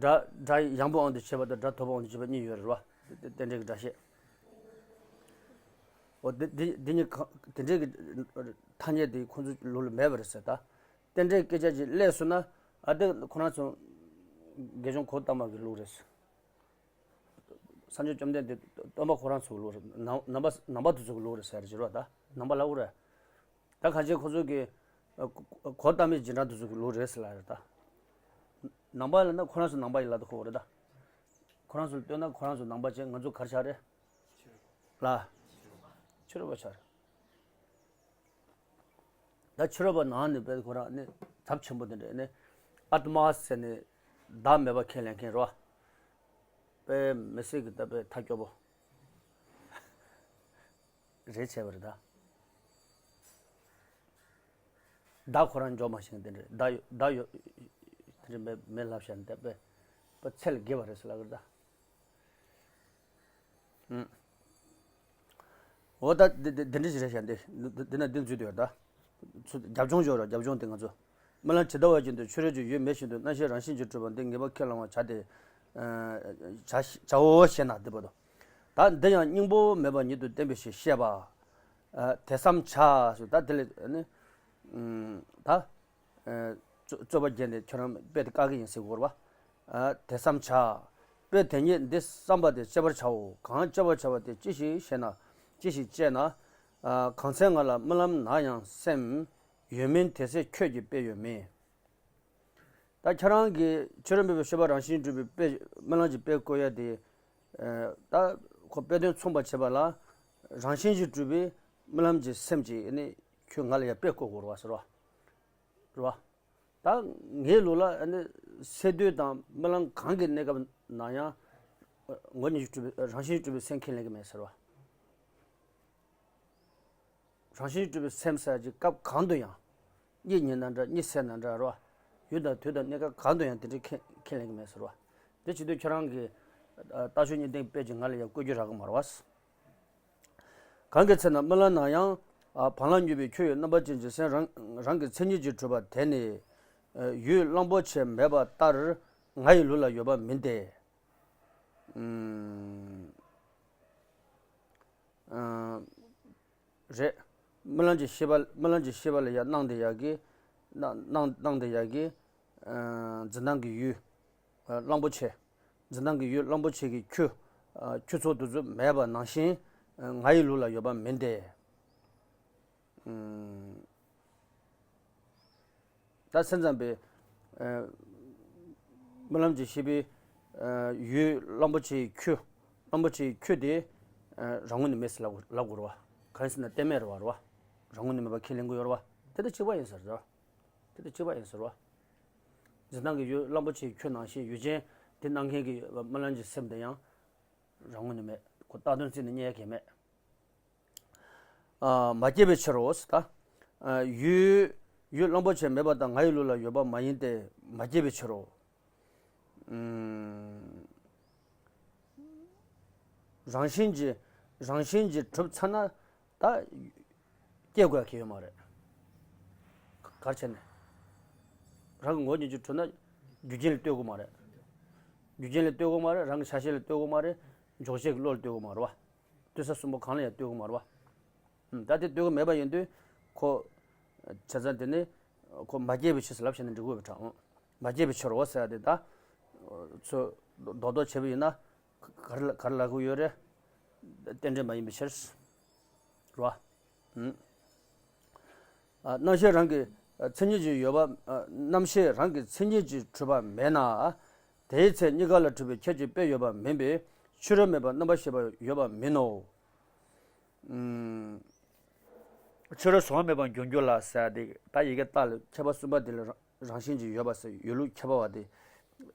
སྒྲ་སྒྲ་ཡངས་པོ་དབང་དུ་བྱས་པ་དང་སྒྲ་དོད་པོ་དབང་དུ་བྱས་པ་གཉིས་ཡོད་རེད་པ། དེ་དེ་འདྲའི་གི་སྒྲ་བཤད། འོ་དེ་དེ་དེ་གཉིས་གང་དེ་འདྲའི་གི་ཐ་སྙད་དེ་ཁོང་ཚོའི་ལུགས་ལ་མེད་པ་རེད་ཟེར། ད་དེ་འདྲའི་སྐད་ཆ་ཅིག་སླེབས་སོང་ན། ཨ་དེ་ཁོ་རང་ཚོ་དགེ་སྦྱོང་གོའུ་ཏ་མ་གི་ལུགས་རེད། སངས་རྒྱས་བཅོམ་ལྡན་འདས་སྟོན་པ་ཁོ་རང་ཚོའི་ལུགས་རེད། ནང་ནང་པ་ནང་པ་དེ་ཚོ་གི་ལུགས་རེད་ཟེར་གྱི་རེད་པ། ད་ནང་པ་ལབ་དགོས་རེད། ད་གང་ཅི་ཁོ་ཚོ་གི་ཨ་གོ་གོའུ་ཏ་མའི་རྗེས་འབྲང་དེ་ཚོ་གི་ལུགས་རེད་ཟེར་ལབ་རེད། ད་ནང་པ་ལབ་ན་ཁོ་རང་ཚོ་ནང་པ་ཡིན་ལབ་དུ་གོ་རེད། ད་ཁོ་རང་ཚོ་ལ་ལྟོས་ན་ཁོ་རང་ཚོ་ནང་པ་བྱས། ང་ཚོ་ག་རེ་ཆགས་རེད་ལ། ཕྱི་རོལ་པ་ཆགས་རེད། ད་ཕྱི་རོལ་པ་ནང་ནས་དཔེ་ཁོ་རང་ནི་ཚབས་ཆེན་པོ་དེ་འདྲ་ནི་ཨཱཏྨ་ཟེར་ནས་བདག་མེད་པ་ཁས་ལེན་མཁན་རེད་པ། དཔེ་མི་སྲིད་ཀྱི་ད་དཔེ་ཐག་སྐྱོ་པོ་རེད་བྱས་པ་རེད། ད་བདག་ཁོ་རང་འཇོག་མ་ཤེས་དེ་འདྲ། བདག་ཡོད་བདག་ཡོད་དེ་འདྲ་མེད་མེད་ལབ་བྱས་ནས་ད་དཔེ་དཔེ་ཚད་ལས་བརྒལ་བ་རེད་ཟེར་ལབ་ཀྱི་རེད། ད་ཨུམ། འོ་ད་འདི་འདི་འདི་འདྲ་ཞིག་རེད་ཤག་འདི་འདི་འདི་ན་འདི་འཛུལ་དུ་ཡོད། ད་ཚུ་རྒྱབ་ལྗོངས་ཡོད་ར། རྒྱབ་ལྗོངས་དེ་ང་ཚོ་རྨི་ལམ་ཇི་ལྟ་བ་བཞིན་དུ་ཕྱི་རོལ་གྱི་ཡུལ་མེད་བཞིན་དུ་རྣམ་ཤེས་རང་བཞིན་གྱིས་གྲུབ་པ་འདི་ངེས་པར་ཁས་བླང་བར་བྱ་སྟེ། བྱ་བྱའོ་ཞེ་ན། འདི་བར་དུ་ད་འདི་ཡང་སྙིང་པོ་མེད་པ་ཉིད་དུ་བསྟན་པའི་ཕྱིར་བཤད་པ། དེ་བསམ་བྱ་ཟེར། ད་དེ་ལས་ནི་ད། རྩོད་པ་བརྒྱབ་ནས་ཁྱོད་རང་དཔེ་དེ་བཀག་གི་ཡིན་ཟེར་གྱི་ཡོད་རེད་པ། དེ་བསམ་བྱ། དཔེ་དེ་ཉིད་འདི་བསམ་པ་དེ་དཔྱད་པར་བྱའོ། གང་དཔྱད་པར་བྱ་བ་དེ་ཅི་ཞིག་ཞེ་ན། ཅི་ཞིག་ཅེ་ན། གང་ཚེ་ང་ལ་རྨི་ལམ་ན་ཡང་སེམས། ཡོད་མིན་དེ་ཚེ་ཁྱོད་ཀྱི་དཔེ་ཡོད་མིན། ད་ཁྱེད་རང་གིས་ཕྱི་རོལ་མེད་པའི་ཤེས་པ་རང་བཞིན་གྲུབ་པའི་དཔེ་རྨི་ལམ་གྱི་དཔེ་བཀོད་ཡ་དེ། ད་ཁོ་དཔེ་དོན་མཚུངས་པ་བྱེད་པ་ལ། རང་བཞིན་གྱིས་གྲུབ་པའི་རྨི་ལམ་གྱི་སེམས་ཀྱིས་ནི་ཁྱོད་ང་ལ་ཡ་དཔེ་བཀོད་དགོས་རེད་པ་ཟེར་བ། རེད་པ། ད་ངའི་ལུགས་ལ་ཨ་ནི་སད་དུས་དང་རྨི་ལམ་གང་གི་གནས་སྐབས་ན་ཡང་། ངོ་ཉིད་ཀྱིས་གྲུབ་པའི་རང་བཞིན་གྱིས་གྲུབ་པའི་སེམས་ཁས་ལེན་གྱི་མེད་ཟེར་བ། རང་བཞིན་གྱིས་གྲུབ་པའི་སེམས་ཟེར་གྱི་སྐབས་གང་དུ་ཡང་། གཉིད་ཉལ་ན་འདྲ། གཉིད་སད་ན་འདྲ་རེད་པ། ཡུལ་དང་དུས་དང་གནས་སྐབས་གང་དུ་ཡང་དེ་འདྲའི་ཁས་ཁས་ལེན་གྱི་མེད་ཟེར་བ། དེ་བྱེད་དུས་ཁྱེད་རང་གིས་ཨ་རྟ་མཆོག་གཉིས་ལྡན་དཔེ་ཅིག་ང་ལ་ཡང་བཀོད་རྒྱུ་རག་གི་མ་རེད་པ། གང་གི་ཚེ་ན་རྨི་ལམ་ན་ཡང་། བག་ལ་འགྱུར་བའི་ཁྱོད་ཡོད་རྣམ་པ་ཅན་གྱི་སེམས་རང་རང་གི་མཚན་ཉིད་ཀྱིས་གྲུབ་པ་དེ་ནི། ཡུལ་གླང་པོ་ཆེ་མེད་པ་ལྟར་ང་ཡི་ལུགས་ལ་ཡོད་པ་མིན་ཏེ། རེད། རྨི་ལམ་གྱི་ཤེས་པ་རྨི་ལམ་གྱི་ཤེས་པ་ལ་ཡང་སྣང་དེ་ཡག་གི། སྣང་སྣང་སྣང་དེ་ཡག་གི། འཛིན་སྟངས་ཀྱི་ཡུལ། གླང་པོ་ཆེ། འཛིན་སྟངས་ཀྱི་ཡུལ་གླང་པོ་ཆེ་གི་ཁྱུ། ཁྱུ་ཚོགས་དེ་ཚོ་མེད་པ་ནང་བཞིན། ང་ཡི་ལུགས་ལ་ཡོད་པ་མིན་ཏེ། ད་སེམས་ཙམ་པའི། རྨི་ལམ་གྱི་ཤེས་པའི། ཡུལ་གླང་པོ་ཆེའི་ཁྱུ། གླང་པོ་ཆེའི་ཁྱུ་དེ། རང་ངོས་ནས་མེད་ཟེར་ལབ་ལབ་དགོས་རེད་པ། གང་ཡིན་ཟེར་ན་གཏན་མེད་རེད་པ། རེད་པ། རང་ངོས་ནས་མེད་པ་ཁས་ལེན་གྱི་ཡོད་རེད་པ། དེ་དང་གཅིག་པ་ཡིན་ཟེར་རེད་པ། དེ་དང་གཅིག་པ་ཡིན་ཟེར་བ། འཛིན་སྟངས་ཀྱི་ཡུལ་གླང་པོ་ཆེའི་ཁྱུ་ནང་བཞིན་ཡུལ་ཅན་དེ་སྣང་མཁན་གྱི་རྨི་ལམ་གྱི་སེམས་དེ་ཡང་རང་ངོས་ནས་མེད། ཁོ་བཏགས་དོན་རྩིས་ནས་རྙེད་ཡ་གང་ཡང་མེད། ཨ་མ་སྐྱེས་པའི་ཕྱིར་རོ་ཟེར། ད་ཡུལ་ཡུལ་གླང་པོ་ཆེ་མེད་པ་དང་ང་ཡི་ལུགས་ལ་ཡོད་པ་མ་ཡིན་ཏེ། མ་སྐྱེས་པའི་ཕྱིར་རོ། ཨུམ། རང་བཞིན་གྱིས་རང་བཞིན་གྱིས་གྲུབ་ཚར་ན། ད་སྐྱེ་དགོས་ཀྱི་ཡོད་མ་རེད། ག་རེ་བྱས་ནས། རང་གི་ངོ་བོ་ཉིད་ཀྱིས་གྲུབ་ན་རྒྱུ་རྐྱེན་ལ་ལྟོས་དགོས་མ་རེད། རྒྱུ་རྐྱེན་ལ་ལྟོས་དགོས་མ་རེད། རང་གི་ཆ་ཤས་ལ་ལྟོས་དགོས་མ་རེད། འཇོག་བྱེད་ཀྱི་བློ་ལ་ལྟོས་དགོས་མ་རེད་པ། ལྟོས་ས་གསུམ་པོ་གང་ལ་ཡང་ལྟོས་དགོས་མ་རེད་པ། ཨུམ། ད་དེ་ལྟོས་དགོས་མེད་པ་ཡིན་དུས་ཁོ། བྱས་ཙང་དེ་ནི་ཁོ་མ་སྐྱེས་པའི་ཕྱིར་ཟེར་ལབ་བྱས་ནས་འགྲིག་གི་ཡོད་པའི་དྲང་། མ་སྐྱེས་པའི་ཕྱིར་རོ་ཟེར་ཡ་དེ་ད། ཚོ་རྡོག་རྡོག་བྱས་པ་ཡིན་ན། ག་རེ་ལ་ག་རེ་ལབ་དགོས་ཡོད་རེད། རྟེན་འབྲེལ་མ་ཡིན་པའི་ཕྱིར། རེད་པ། ཨུམ། ཨ་རྣམ་ཤེས་རང་གི་མཚན་ཉིད་ཀྱིས་ཡོད་པ། ཨ་རྣམ་ཤེས་རང་གི་མཚན་ཉིད་ཀྱིས་གྲུབ་པ་མེད་ན། དེའི་ཚེ་གཉིས་ཀ་ལ་གྲུབ་པའི་ཁྱད་ཀྱི་དཔེ་ཡོད་པ་མིན་པས་ཕྱི་རོལ་མེད་པར་རྣམ་པར་ཤེས་པ་ཡོད་པ་མིན་ནོ། ཨུམ། ཕྱི་རོལ་གཟུང་བ་མེད་པར་འཇོག་འགྱུར་ལ་ཟེར་ཏེ། ད་ཡི་གེ་ལྟག་ལ་ཁྱད་པར་གསུམ་པ་དེ་ལ་རང་རང་བཞིན་གྱིས་ཡོད་པ་ཟེར་ཡོད་ལུགས་ཁྱད་པར་བ་དེ།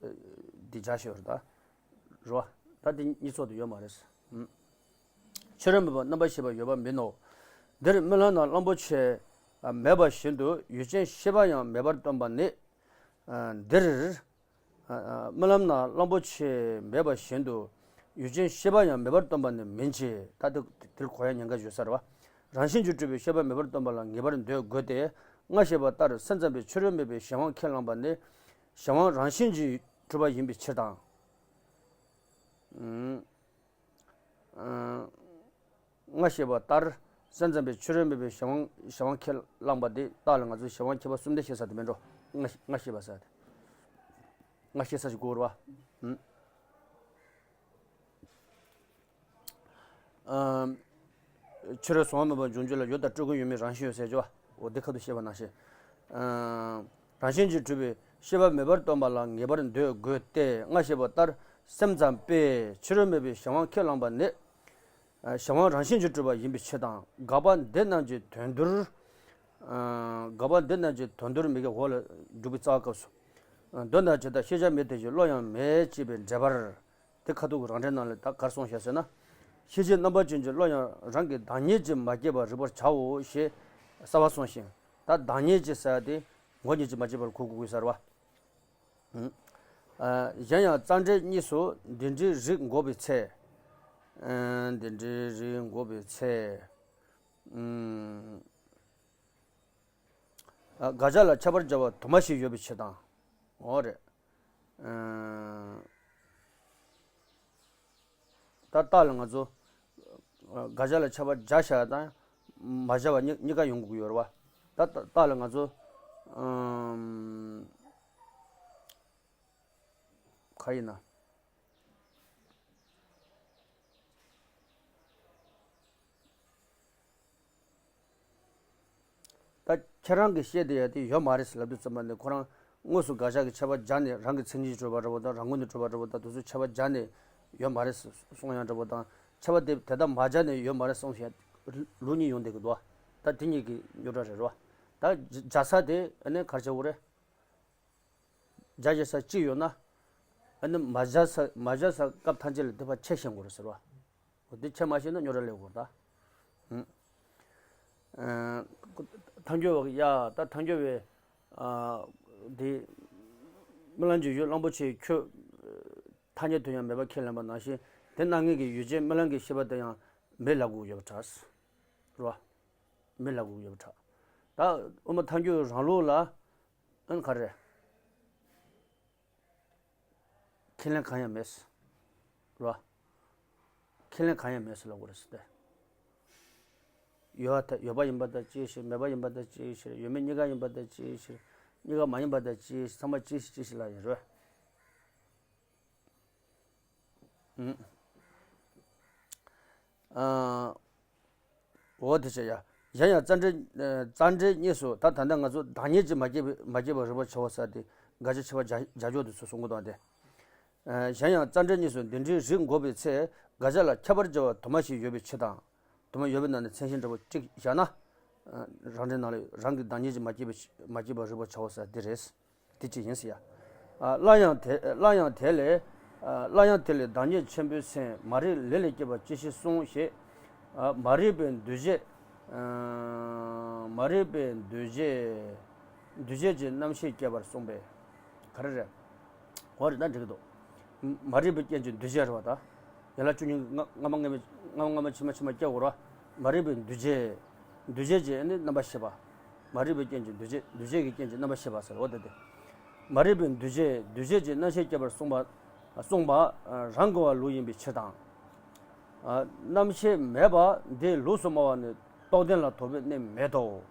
འདི་བྱ་ཞོར་ད་རོ། ད་འདི་གཉིས་ཚོགས་དུ་ཡོད་མ་རེད། ཕྱི་རོལ་མེད་པར་རྣམ་པར་ཤེས་པ་ཡོད་པ་མིན་ནོ། འདིར་རྨི་ལམ་ན་གླང་པོ་ཆེ་མེད་པ་བཞིན་དུ་ཡུལ་ཅན་ཤེས་པ་ཡང་མེད་པར་སྟོན་པ་ནི། འདིར་རྨི་ལམ་ན་གླང་པོ་ཆེ་མེད་པ་བཞིན་དུ་ཡུལ་ཅན་ཤེས་པ་ཡང་མེད་པར་སྟོན་པ་ནི་མིན་གྱི། ད་དེ་དེར་གོ་ཡ་ཉེན་ཁ་ཡོད་ས་རེད་བ། རང་བཞིན་གྱིས་གྲུབ་པའི་ཤེས་པ་མེད་པར་སྟོན་པ་ལ་ངེས་པར་འདོད་དགོས་ཏེ། སྔར་བཤད་པ་ལྟར་སེམས་ཙམ་པས་ཕྱི་རོལ་མེད་པའི་གཞན་དབང་ཁས་བླངས་པ་ནི། གཞན་དབང་རང་བཞིན་གྱིས་གྲུབ་པ་ཡིན་པའི་ཕྱིར་དང་། སྔར་བཤད་པ་ལྟར་སེམས་ཙམ་པས་ཕྱི་རོལ་མེད་པའི་གཞན་དབང་གཞན་དབང་ཁས་བླངས་པ་དེ་རྟགས་ལ་ང་ཚོས་གཞན་དབང་ཁྱད་པར་གསུམ་ལྡན་ཤེས་ས་དེ་མིན་འགྲོ། སྔར་སྔར་བཤད་པ་ཟེར་ཏེ། སྔར་བཤད་ས་ཞིག་གོ་ར་བ། ཕྱི་རོལ་གཟུང་བ་མེད་པར་འབྱུང་འགྱུར་ལ་ཡུལ་དང་སྤྲོས་ཀུན་ཡོད་མིན་རང་བཞིན་ཡོད་ཟེར་གྱི་བ། འོ་དེ་ཁ་ཐུག་བཤད་པ་ནང་བཞིན། རང་བཞིན་གྱིས་གྲུབ་པའི་ཤེས་པ་མེད་པར་སྟོན་པ་ལ་ངེས་པར་འདོད་དགོས་ཏེ། སྔར་བཤད་པ་ལྟར་སེམས་ཙམ་པས་ཕྱི་རོལ་མེད་པའི་གཞན་དབང་ཁས་བླངས་པ་ནི། གཞན་དབང་རང་བཞིན་གྱིས་གྲུབ་པ་ཡིན་པའི་ཕྱིར་དང་། དགག་པ་འདི་རྣམས་ཀྱི་དོན་བསྡུར། དགག་པ་འདི་རྣམས་ཀྱི་དོན་བསྡུར་མི་དགེ་འོག་ལ་འཇུག་པའི་རྩ་བ་སྐབས་སུ། དོན་དང་བྱེད་དང་ཤེས་བྱ་མེད་དེ་བཞིན་བློ་ཡང་མེད་ཅེས་པའི་འགྲེལ་པར། དེ་ཁ་ཐུག་གི་རང་འགྲེལ་ནང་ལ་ད་གར་སོང་བཤད་ཟེར་ན། ཤེས་བྱའི་རྣམ་པ་ཅན་གྱི་བློ་ཡང་རང་གི་བདག་ཉིད་ཀྱིས་མ་སྐྱེས་པར་རིག་པར་བྱའོ་ཞེས་གསལ་བར་གསུངས་ཤིང་། ད་བདག་ཉིད་ཀྱིས་ཟེར་ཏེ་ངོ་ཉིད་ཀྱིས་མ་སྐྱེས་པར་གོ་དགོས་ཀྱི་ཟེར་བ། གཞན་ཡང་རྩ་འགྲེལ་གཉིས་སུ་འདི་འདྲའི་རིགས་འགོག་པའི་ཚེ། འདི་འདྲའི་རིགས་འགོག་པའི་ཚེ། དགག་བྱ་ལ་ཁྱད་པར་སྦྱར་བ་དུ་མ་ཞིག་ཡོད་པའི་ཕྱིར་དང་། འོ་རེད། ད་རྟགས་ལ་ང་ཚོ་དགག་བྱ་ལ་ཁྱད་པར་སྦྱར་བྱ་དང་མ་སྦྱར་བ་གཉིས་གཉིས་ཀ་ཡོང་དགོས་ཀྱི་ཡོད་རེད་བ། ད་རྟགས་ལ་ང་ཚོ་ག་ཡིན་ན། ད་ཁྱེད་རང་གིས་བཤད་བསྡད་ཡ་དེ་ཡོད་མ་རེད་ལབ་དུས་ཙམ་པ་ནས་ཁོ་རང་དངོས་སུ་དགག་བྱ་གི་ཁྱད་པར་སྦྱར་ནས་རང་གི་མཚན་ཉིད་གྲུབ་པ་འདྲ་པོ་དང་རང་ངོས་ནས་གྲུབ་པ་འདྲ་པོ་དང་དེ་ཚོ་ཁྱད་པར་སྦྱར་ནས་ཡོད་མ་རེད་གསུང་ཡ་འདྲ་པོ་དང་ཁྱད་པར་དེ་དེ་ལྟར་མ་སྦྱར་ནས་ཡོད་མ་རེད་གསུང་བྱས་ལུགས་གཉིས་ཡོང་བསྡད་ཀྱི་འདུག་ད་དེ་གཉིས་ཀྱི་རྙོག་དྲ་རེད་རོ། ད་སྦྱར་ས་དེ་ཨ་ནི་ག་རེ་བྱ་དགོས་རེད། སྦྱར་བྱེད་ས་གཅིག་ཡོད་ན། ཨ་ནི་མ་སྦྱར་ས་མ་སྦྱར་ས་སྐབས་ཐམས་ཅད་ལ་དེ་ཕར་ཕྱེ་ཤེས་དགོས་རེད་ཟེར་བ། འོ་དེ་ཕྱེ་མ་ཤེས་ན་རྙོག་དྲ་སླེབས་དགོས་རེད་ད། ཧུམ། ཨ། ཐལ་འགྱུར་བ་གི་ཡ་ད་ཐལ་འགྱུར་བའི། ཨ། དེ། རྨི་ལམ་གྱི་ཡུལ་གླང་པོ་ཆེའི་ཁྱོད། ཐ་སྙད་དུ་ཡང་མེད་པ་ཁས་ལེན་པ་ནང་བཞིན་དེ་སྣང་ངེས་ཀྱི་ཡུལ་ཅན་རྨི་ལམ་གྱི་ཤེས་པ་དེ་ཡང་མེད་ལབ་དགོས་ཡོད་པ་འདྲ། རེད་བ། མེད་ལབ་དགོས་ཡོད་པ་འདྲ། ད་དབུ་མ་ཐལ་འགྱུར་རང་ལུགས་ལ། ཨ་ནི་ག་རེ་རེད། ཁས་ལེན་གང་ཡང་མེད། རེད་བ། ཁས་ལེན་གང་ཡང་མེད་ཟེར་ལབ་དགོས་རེད་ཟེར་ཏེ། ཡོད་པ་ཡོད་པ་ཡིན་པ་དང་གཅིག་བྱས། མེད་པ་ཡིན་པ་དང་གཅིག་བྱས། ཡོད་མེད་གཉིས་ཀ་ཡིན་པ་དང་གཅིག་བྱས། གཉིས་ཀ་མ་ཡིན་པ་དང་གཅིག་བྱས། ཚང་མ་གཅིག་བྱས་གཅིག་བྱས་ལབ་ཡིན་རེད། ཨུམ། ཨ། འོ་དེ་བྱས་ཡ། གཞན་ཡང་རྩ་འགྲེལ། ཨ། རྩ་འགྲེལ་གཉིས་སུ་ད་ད་ལྟ་ང་ཚོ་བདག་ཉིད་ཀྱིས་མ་སྐྱེས་པའི་མ་སྐྱེས་པར་རིག་པར་བྱའོ་ཟེར་ཏེ་དགག་བྱ་ཁྱད་པར་སྦྱར་སྦྱར་ཕྱོགས་དེ་ཚོ་གསུང་གི་འདུག་སྟེ། ཨ། གཞན་ཡང་རྩ་འགྲེལ་གཉིས་སུ་འདི་འདྲའི་རིགས་འགོག་པའི་ཚེ་དགག་བྱ་ལ་ཁྱད་པར་སྦྱར་བ་དུ་མ་ཞིག་ཡོད་པའི་ཕྱིར་དང་། དུ་མ་ཡོད་པའི་ནང་ནས་མཚན་གཞི་འདྲ་པོ་གཅིག་བཞག་ན། ཨ། རང་འགྲེལ་ནང་ལ་རང་གི་བདག་ཉིད་ཀྱིས་མ་སྐྱེས་པའི་མ་སྐྱེས་པར་རིག་པར་བྱའོ་ཟེར་འདི་རེད། དེ་གཅིག་ཡིན་ཟེར་ཡ། ཨ། སླར་ཡང་དེ་སླར་ཡང་དེ་ལས། ཨ། སླར་ཡང་དེ་ལས་བདག་ཉིད་ཆེན་པོའི་སེམས་མ་རིག་ལས་ལས་སྐྱེས་པ་ཅི་ཞིག་གསུངས་ཞེས། ཨ། མ་རིག་པའི་འདུ་བྱེད། ཨ། མ་རིག་པའི་འདུ་བྱེད། འདུ་བྱེད་ཀྱི་རྣམ་ཤེས་སྐྱེད་པར་གསུངས་པས། ག་རེ་རེད། འོ་རེད་ད་འགྲིག་གི་འདུག་མ་རིག་པའི་རྐྱེན་གྱིས་འདུ་བྱེད་རེད་བ་ད། ཡན་ལག་བཅུ་གཉིས་ཀྱི་སྔ་སྔ་མ་སྔ་མ་སྔ་མ་སྔ་མ་ཕྱི་མ་ཕྱི་མ་སྐྱེ་དགོས་རེད་བ། མ་རིག་པའི་འདུ་བྱེད། འདུ་བྱེད་ཀྱི་ནི་རྣམ་པར་ཤེས་པ། མ་རིག་པའི་རྐྱེན་གྱིས་འདུ་བྱེད། འདུ་བྱེད་ཀྱི་རྐྱེན་གྱིས་རྣམ་པར་ཤེས་པ་ཟེར་བ་དེ་སྟེ། མ་རིག་པའི་འདུ་བྱེད། འདུ་བྱེད་ཀྱི་རྣམ་ཤེས་སྐྱེད་པར་གསུངས་པ། གསུངས་པ་རང་གི་བ་ལུགས་ཡིན་པའི་ཕྱིར་དང་། རྣམ་ཤེས་མེད་པ་འདི་ལུགས་སུ་སྨྲ་བ་ནི་རྟོགས་ལྡན་ལ་དོགས་པའི་གནས་མེད་དོ།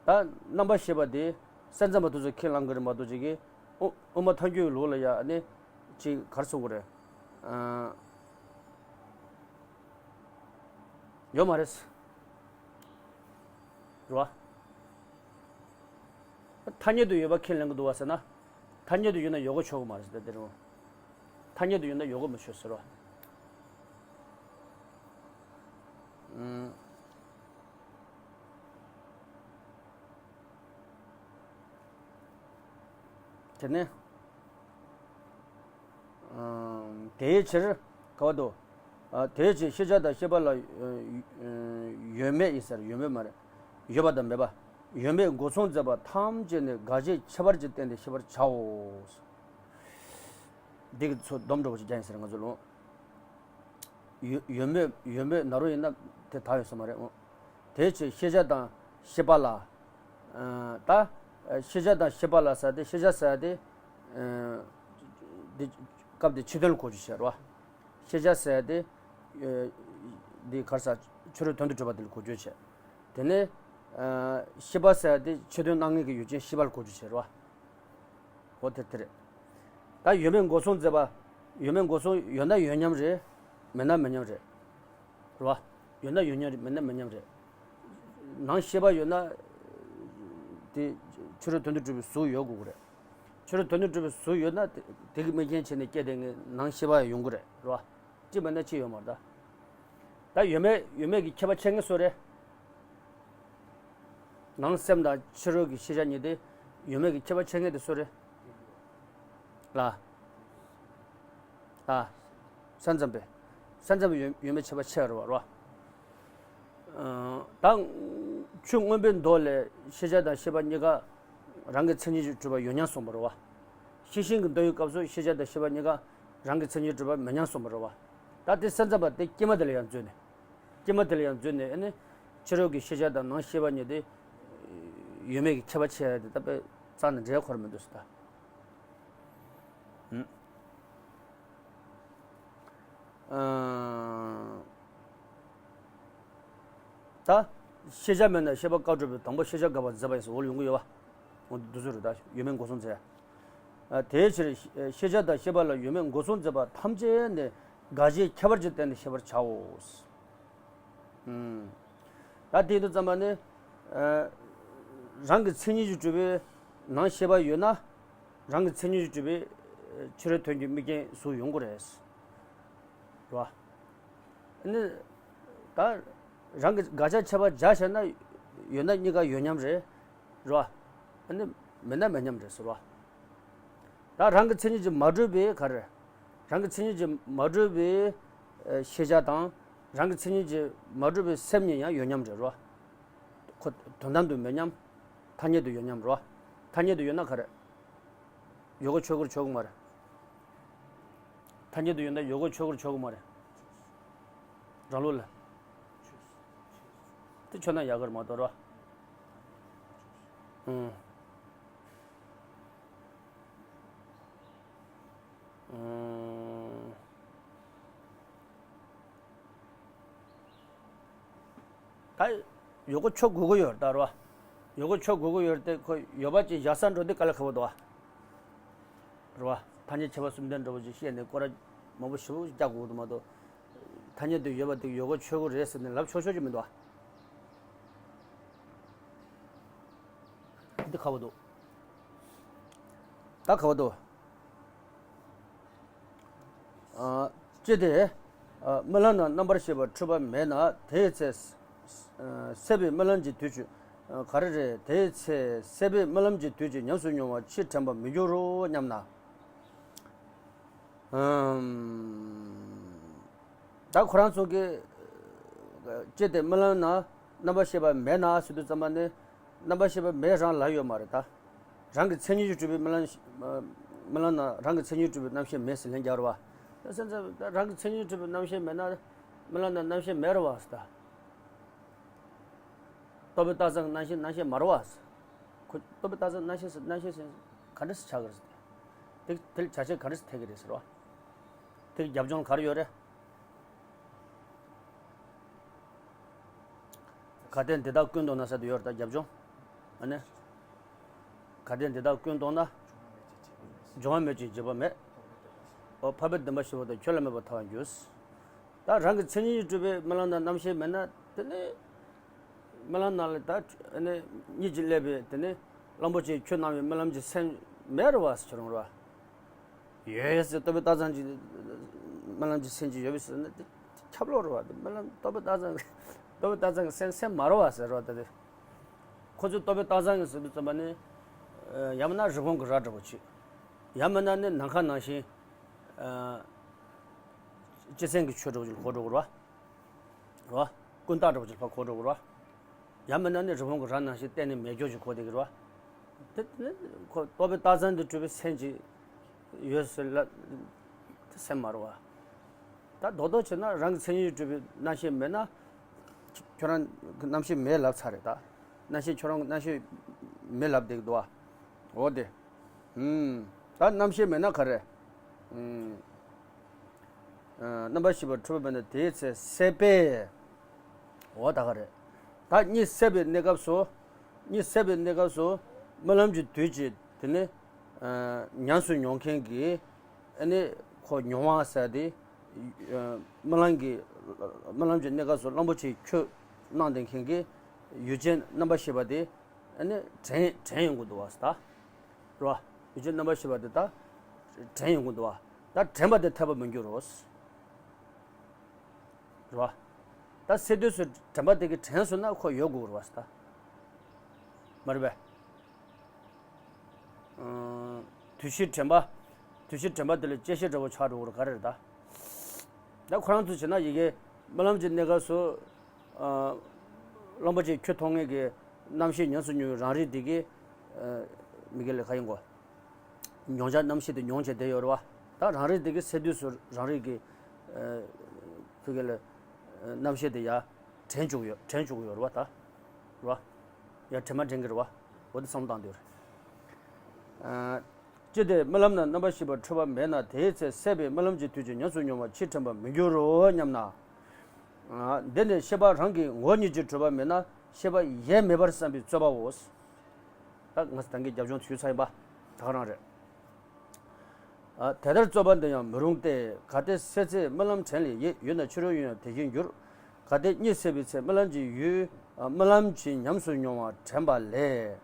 ད་རྣམ་པར་ཤེས་པ་དེ་སེམས་ཙམ་པ་དེ་ཚོ་ཁས་བླངས་ཀྱི་རེད་མ་གཏོགས་ཅིག་གིས་དབུ་དབུ་མ་ཐལ་འགྱུར་ལུགས་ལ་ཡ་ནི་ཅིག་ག་རེ་ཟེར་དགོས་རེད། ཡོད་མ་རེད། རེད་བ། ཐ་སྙད་དུ་ཡོད་པ་ཁས་ལེན་གྱི་འདུག་བ་ཟེར་ན། ཐ་སྙད་དུ་ཡོད་ན་ཡོད་དགོས་ཆོག་གི་མ་རེད་ཟེར་ཏེ་རེད། ཐ་སྙད་དུ་ཡོད་ན་ཡོད་དགོས་མི་ཆོག་ཟེར་བ། ཨུམ། དེ་ནས་དེའི་ཕྱིར་ག་བ་དོ། དེའི་ཕྱིར་ཤེས་བྱ་དང་ཤེས་པ་ལ་ཡོད་མེད་ཡིན་ཟེར། ཡོད་མེད་མ་རེད། ཡོད་པ་དང་མེད་པ། ཡོད་མེད་འགོ་སྲུང་མཛད་པ་ཐམས་ཅད་ནི་དགག་བྱའི་ཁྱད་པར་གྱི་སྟེང་དུ་ཤེས་པར་བྱའོ། འདི་གི་ཚོ་སྡོམ་འགྲོ་བ་ཞིག་རྒྱག་ཡིན་ཟེར་ང་ཚོ་ལོ། ཡོད་ཡོད་མེད་ཡོད་མེད་ན་རོ་ཡིན་ན་དེ་དག་ཡོད་ས་མ་རེད། དེའི་ཕྱིར་ཤེས་བྱ་དང་ཤེས་པ་ལ། ད་ཤེས་བྱ་དང་ཤེས་པ་ལ་ཟེར་ཏེ། ཤེས་བྱ་ཟེར་ཏེ། འདི་སྐབས་དེ་ཕྱི་དོན་ལ་གོ་རྒྱུ་བྱས་རོ། ཤེས་བྱ་ཟེར་ཏེ། འདི་ག་རེ་ཟེར། ཕྱི་རོལ་དོན་དུ་གྲུབ་པ་དེ་ལ་གོ་རྒྱུ་བྱས། དེ་ནས་ཤེས་པ་ཟེར་ཏེ་ཕྱི་དོན་སྣང་ངེས་ཀྱི་ཡུལ་ཅན་ཤེས་པ་ལ་གོ་རྒྱུ་བྱས་རོ། འོ་དེ་དེ་རེད། ད་ཡོད་མེད་འགོ་སྲུང་མཛད་པ། ཡོད་མེད་འགོ་སྲུང་ཡོད་ན་ཡོད་མཉམ་རེད། མེད་ན་མེད་མཉམ་རེད། རེད་བ། ཡོད་ན་ཡོད་མཉམ་རེད། མེད་ན་མེད་མཉམ་རེད། ནང་ཤེས་པ་ཡོད་ན། དེ་ཕྱི་རོལ་དོན་དུ་གྲུབ་པའི་གཟུགས་ཡོད་དགོས་ཀྱི་རེད། ཕྱི་རོལ་དོན་དུ་གྲུབ་པའི་གཟུགས་ཡོད་ན་དེ་དེ་གི་དམིགས་རྐྱེན་བྱས་ནས་སྐྱེ་དེ་ནང་ཤེས་པ་ཡོང་གི་རེད། རེད་བ། གཅིག་མེད་ན་གཅིག་ཡོད་མ་རེད་ད། ད་ཡོད་མེད་ཡོད་མེད་ཀྱི་ཁྱད་པར་ཕྱེ་མཁན་སུ་རེད། ནང་སེམས་དང་ཕྱི་རོལ་གྱི་ཤེས་བྱ་གཉིས་དེ་ཡོད་མེད་ཀྱི་ཁྱད་པར་ཕྱེ་མཁན་དེ་སུ་རེད། ལ། ལ། ས་མཚམས་པས། ས་མཚམས་པས་ཡོད་ཡོད་མེད་ཁྱད་པར་ཕྱེ་རེད་བ། རེད་བ། ད་ཆོས་མངོན་པའི་མདོ་ལས་ཤེས་བྱ་དང་ཤེས་པ་གཉིས་ཀ་རང་གི་མཚན་ཉིད་ཀྱིས་གྲུབ་པ་ཡོད་མཉམ་གསུངས་པ་རེད་བ། ཤེས་བཞིན་གྱི་མདོ་ཡི་སྐབས་སུ་ཤེས་བྱ་དང་ཤེས་པ་གཉིས་ཀ་རང་གི་མཚན་ཉིད་ཀྱིས་གྲུབ་པ་མེད་མཉམ་གསུངས་པ་རེད་བ། ད་དེ་ས་མཚམས་པ་དེ་དཀྱིལ་མ་དེ་ལ་ཡང་འཛུལ་ནས། དཀྱིལ་མ་དེ་ལ་ཡང་འཛུལ་ནས་ཨ་ནི་ཕྱི་རོལ་གྱི་ཤེས་བྱ་དང་ནང་ཤེས་པ་གཉིས་དེ་ཡོད་མེད་ཀྱི་ཁྱད་པར་ཕྱེ་ཡ་དེ་ད་དཔེ་རྩ་ནས་འགྲེལ་ཁོ་ར་མི་འདུག་ཟེར་ད། ད་ཤེས་བྱ་མེད་ན་ཤེས་པ་བཀག་གྲུབ་པའི་དང་པོ་ཤེས་བྱ་དགག་པ་མཛད་པ་ཡིན་ཟེར་འོག་ལ་ཡོང་གི་ཡོད་བ། འོ་འདི་ཚོ་རེད་ད། ཡོད་མེད་འགོག་སྲུང་མཛད། དེའི་ཕྱིར་ཤེས་བྱ་དང་ཤེས་པ་ལ་ཡོད་མེད་འགོག་སྲུང་མཛད་པ་ཐམས་ཅད་ནི་དགག་བྱའི་ཁྱད་པར་གྱི་སྟེང་ནས་ཤེས་པར་བྱའོ། ད་དེ་དུས་ཙམ་པ་ནི། རང་གི་མཚན་ཉིད་ཀྱིས་གྲུབ་པའི་ནང་ཤེས་པ་ཡོད་ན། རང་གི་མཚན་ཉིད་ཀྱིས་གྲུབ་པའི་ཕྱི་རོལ་དོན་གྱི་དམིགས་རྐྱེན་གཟུགས་ཡོང་གི་རེད། རེད་བ། ནི། ད། རང་གི་དགག་བྱ་ཁྱད་པར་སྦྱར་བྱས་ན། ཡོད་ན་གཉིས་ཀ་ཡོད་མཉམ་རེད། རེད་བ། ནི། མེད་ན་མེད་མཉམ་རེད་ཟེར་བ། ད་རང་གི་མཚན་ཉིད་ཀྱིས་མ་གྲུབ་པའི་ག་རེ། རང་གི་མཚན་ཉིད་ཀྱིས་མ་གྲུབ་པའི་ཤེས་བྱ་དང་། རང་གི་མཚན་ཉིད་ཀྱིས་མ་གྲུབ་པའི་སེམས་གཉིས་ཡང་ཡོད་མཉམ་རེད་རོ། ཁོ་དོན་དམ་དུ་མེད་མཉམ། ཐ་སྙད་དུ་ཡོད་མཉམ་རོ། ཐ་སྙད་དུ་ཡོད་ན་ག་རེ། ཡོད་དགུ་ཆོས་དགུར་ཆོག་གི་མ་རེད། ཐ་སྙད་དུ་ཡོད་ན་ཡོད་དགུ་ཆོས་དགུར་ཆོག་གི་མ་རེད། རང་ལུགས་ལ། དེ་ཆོས་ན་ཡག་གི་རེད་མ་གཏོགས་རོ། ཨང་། ད་ཡོད་དགུ་ཆོག་དགོས་ཀྱི་ཡོད་རེད་ད་རོ། ཡོད་དགུ་ཆོག་དགོས་ཀྱི་ཡོད་རེད་དེ་ཁོ་ཡོད་པ་ཅིག་བཞག་ས་འགྲོ་དུས་དཀའ་ལས་ཁག་པོ་འདུག་བ། རེད་བ། ཐ་སྙད་ཁྱད་པར་གསུམ་ལྡན་འདྲ་བོ་ཅིག་བཤད་ནས་སྐོར་ར་མང་པོ་ཞེ་པོ་རྒྱག་དགོས་འདུག་མ་གཏོགས། ཐ་སྙད་དུ་ཡོད་པ་དེ་ཡོད་དགུ་ཆོས་དགུ་རེད་ཟེར་ནས་ལབ་ཆོག་ཆོག་ཅིག་མི་འདུག་བ། འདི་ཁག་པོ་འདུག་ད་ཁག་པོ་འདུག་ཨ། ཅི་སྟེ། ཨ། རྨི་ལམ་ན་རྣམ་པར་ཤེས་པ་འཁྲུལ་པ་མེད་ན་དེའི་ཚེ། ཨ། སད་པའི་རྨི་ལམ་གྱི་དུས་ཀྱི། ཨ། ག་རེ་རེད། དེའི་ཚེ་སད་པའི་རྨི་ལམ་གྱི་དུས་ཀྱི་ཉམས་སུ་མྱོང་བ་ཕྱིར་དྲན་པ་མི་འགྱུར་རོ་སྙམ་ན། ཨམ། ད་ཁོ་རང་ཚོ་གིས། ཅི་སྟེ་རྨི་ལམ་ན་རྣམ་པར་ཤེས་པ་མེད་ན་ཟེར་དུས་ཙམ་པ་ནི། རྣམ་པར་ཤེས་པ་མེད་རང་ལབ་ཡོད་མ་རེད་ད། རང་གི་མཚན་ཉིད་ཀྱིས་གྲུབ་པའི་རྨི་ལམ། རྨི་ལམ་ན་རང་གི་མཚན་ཉིད་ཀྱིས་གྲུབ་པའི་རྣམ་ཤེས་མེད་ཟེར་ལན་རྒྱག་རེད་བ། ད་སེམས་ཙམ་ད་རང་གི་མཚན་ཉིད་ཀྱིས་གྲུབ་པའི་རྣམ་ཤེས་མེད་ན། རྨི་ལམ་ན་རྣམ་ཤེས་མེད་རེད་བ་ཟེར་ད། རྟོག་པས་བཏགས་ཙམ་གྱི་རྣམ་ཤེས་རྣམ་ཤེས་མ་རེད་བ་ཟེར། ཁོ་རྟོག་པས་བཏགས་ཙམ་རྣམ་ཤེས་ཟེར་རྣམ་ཤེས་ཟེར་ག་འདྲ་ཞིག་ཆགས་ཀྱི་རེད་ཟེར། དེ་དེ་ལ་བྱ་བྱེད་ག་འདྲ་ཞིག་འཐད་ཀྱི་རེད་ཟེར་བ། དེ་གི་རྒྱབ་ལྗོངས་ག་རེ་ཡོད་རེད། གལ་ཏེ་འདི་དག་ཀུན་རྟོགས་ན་ཟེར་དུ་ཡོད་རེད་ད་རྒྱབ་ལྗོངས། ཨ་ནི། གལ་ཏེ་འདི་དག་ཀུན་རྟོགས་ན། སྦྱོང་བ་མེད་ཅིང་འཇིག་པ་མེད། འོ་འཕགས་པའི་བདེན་པ་ཞི་བ་དང་ཁྱོད་ལ་མོས་པ་ཐར་བར་འགྱུར། ད་རང་གི་མཚན་ཉིད་ཀྱིས་གྲུབ་པའི་རྨི་ལམ་ན་རྣམ་ཤེས་མེད་ན་དེ་ནི། རྨི་ལམ་ནང་ལ་ད་ཨ་ནི་གཉིད་ཀྱིས་བསླད་པའི་དེ་ནི་གླང་པོ་ཆེས་ཁྱོད་སྣང་བའི་རྨི་ལམ་གྱི་སེམས་མེད་རེད་བ་ཟེར་ཁྱོད་རང་རེད་བ། ཡོད་ཟེར་རྟོག་པས་བཏགས་ཙམ་གྱི་རྨི་ལམ་གྱི་སེམས་ཅིག་ཡོད་པས་ཟེར་ན་དེ་ཁྱབ་ལོག་རེད་བ། དེ་རྨི་ལམ་རྟོག་པས་བཏགས་ཙམ་གྱི་རྟོག་པས་བཏགས་ཙམ་གྱི་སེམས་སེམས་མ་རེད་བ་ཟེར་རོ། དེ་དེ་ཁོ་ཚོས་རྟོག་པས་བཏགས་ཙམ་གྱི་ཟེར་དུས་ཙམ་པ་ནི། ཡང་མིན་ན་རི་བོང་གི་རྭ་འདྲ་བོ་ཅིག་ཡང་མིན་ན་ནི་ནམ་མཁའ་ནང་བཞིན། ཨ། སྤྱི་སེམས་ཀྱི་ཆོས་འདྲ་བོ་ཅིག་གོ་འགྲོ་གི་རེད་བ། རེད་བ། ཀུན་བརྟགས་འདྲ་བོ་ཅིག་ཕར་གོ་འགྲོ་གི་རེད་བ། ཡང་མིན་ན་ནི་རི་བོང་གི་རྭ་ནང་བཞིན་གཏན་ནས་མེད་རྒྱུ་ཅིག་གོ་བསྡད་ཀྱི་རེད་བ། དེ་ནི་ཁོ་རྟོག་པའི་རྟགས་མཚན་དུ་གྲུབ་པའི་སེམས་ཅིག་ཡོད་ཟེར་ལ། དེ་སེམས་མ་རེད་བ། ད་རྡོག་རྡོག་བྱས་ན་རང་གི་མཚན་ཉིད་གྲུབ་པའི་རྣམ་ཤེས་མེད་ན། ཁྱོད་རང་གི་རྣམ་ཤེས་མེད་ལབ་ཚར་རེད་ད། རྣམ་ཤེས་ཁྱོད་རང་གི་རྣམ་ཤེས་མེད་ལབ་བསྡད་ཀྱི་འདུག་བ། འོ་དེ། ཨུམ། ད་རྣམ་ཤེས་མེད་ན་ག་རེ། ཨུམ། ཨ། རྣམ་པར་ཤེས་པ་འཁྲུལ་པ་མེད་ན་དེའི་ཚེ་སད་པས། འོ་ད་ག་རེ། ད་གཉིད་སད་པའི་གནས་སྐབས་སུ། གཉིད་སད་པའི་གནས་སྐབས་སུ། རྨི་ལམ་གྱི་དུས་ཀྱི་དེ་ནི། ཨ། ཉམས་སུ་མྱོང་མཁན་གྱི། ཨ་ནི་ཁོ་མྱོང་བ་ཟེར་དེ། ཨ། རྨི་ལམ་གྱི། རྨི་ལམ་གྱི་གནས་སྐབས་སུ་གླང་པོ་ཆེའི་ཁྱུ་སྣང་བསྡད་མཁན་གྱི་ཡུལ་ཅན་རྣམ་པར་ཤེས་པ་དེ། ཨ་ནི་དྲན་དྲན་ཡོང་གི་འདུག་བ་ཟེར་ད། རེད་བ། ཡུལ་ཅན་རྣམ་པར་ཤེས་པ་དེ་ད་དྲན་ཡོང་གི་འདུག་བ། ད་དྲན་པ་དེ་འཐད་པ་མི་འགྱུར་རོ། རེད་བ། ད་སད་དུས་སུ་དྲན་པ་དེ་གི་དྲན་སོང་ན་ཁོ་ཡོད་དགོས་རེད་བ་ཟེར་ད། མ་རེད་པས། ཨང་། དུས་ཕྱིས་དྲན་པ། དུས་ཕྱིས་དྲན་པ་དེ་ལ་བཅད་ཤེས་འདྲ་བོ་ཆགས་འགྲོ་གི་རེད་ག་རེ་རེད་ད། ད་ཁོ་རང་ཚོ་བྱས་ན་ཡི་གེ་རྨི་ལམ་གྱི་གནས་སྐབས་སུ། ཨ། གླང་པོ་ཆེའི་ཁྱུ་མཐོང་མཁན་གྱི་རྣམ་ཤེས་ཉམས་སུ་མྱོང་བའི་རང་རིག་དེ་གི། ཨ། མི་དགེ་ལས་ཁ་ཡིན་གོ། མྱོང་བྱ་རྣམ་ཤེས་དེ་མྱོང་བྱེད་དེ་ཡོད་རེད་བ། ད་རང་རིག་དེ་གི་སད་དུས་སུ་རང་རིག་གི། ཨ། ཕི་གེ་ལ། ཨ། རྣམ་ཤེས་དེ་ཡར་དྲན་བཅུག་ཡོད། དྲན་བཅུག་ཡོད་རེད་བ་ད། རེད་བ། ཡར་དྲན་མ་དྲན་གི་རེད་བ། འོ་དེ་བསམ་བློ་བཏང་དུས་རེད། ཨ། ཅི་སྟེ་རྨི་ལམ་ན་རྣམ་པར་ཤེས་པ་འཁྲུལ་པ་མེད་ན། དེའི་ཚེ་སད་པས་རྨི་ལམ་གྱི་དུས་ཀྱི་ཉམས་སུ་མྱོང་བ་ཕྱིས་དྲན་པར་མི་འགྱུར་རོ་སྙམ་ན། ཨ། འདི་ནི་ཤེས་པ་རང་གི་ངོ་བོ་ཉིད་ཀྱིས་གྲུབ་པ་མེད་ན་ཤེས་པ་གཞན་མེད་པར་བསམ་པའི་རྩོད་པའོ། ད་ང་ཚོ་ད་གིན་རྒྱབ་ལྗོངས་ཞུས་ཚར་ཡིན་པ། ད་ག་རང་རེད། ཨ། དེ་ལྟར་རྩོད་པ་འདི་ཡང་མི་རུང་སྟེ། གལ་ཏེ་སད་ཚེ་རྨི་ལམ་དྲན་ལས་ཡིད། ཡོད་ན་ཕྱི་རོལ་ཡུལ་ཡང་དེ་བཞིན་འགྱུར། གལ་ཏེ་གཉིད་སད་པའི་ཚེ་རྨི་ལམ་གྱི་ཡུལ། ཨ། རྨི་ལམ་གྱི་ཉམས་སུ་མྱོང་བ་དྲན་པ་ལས།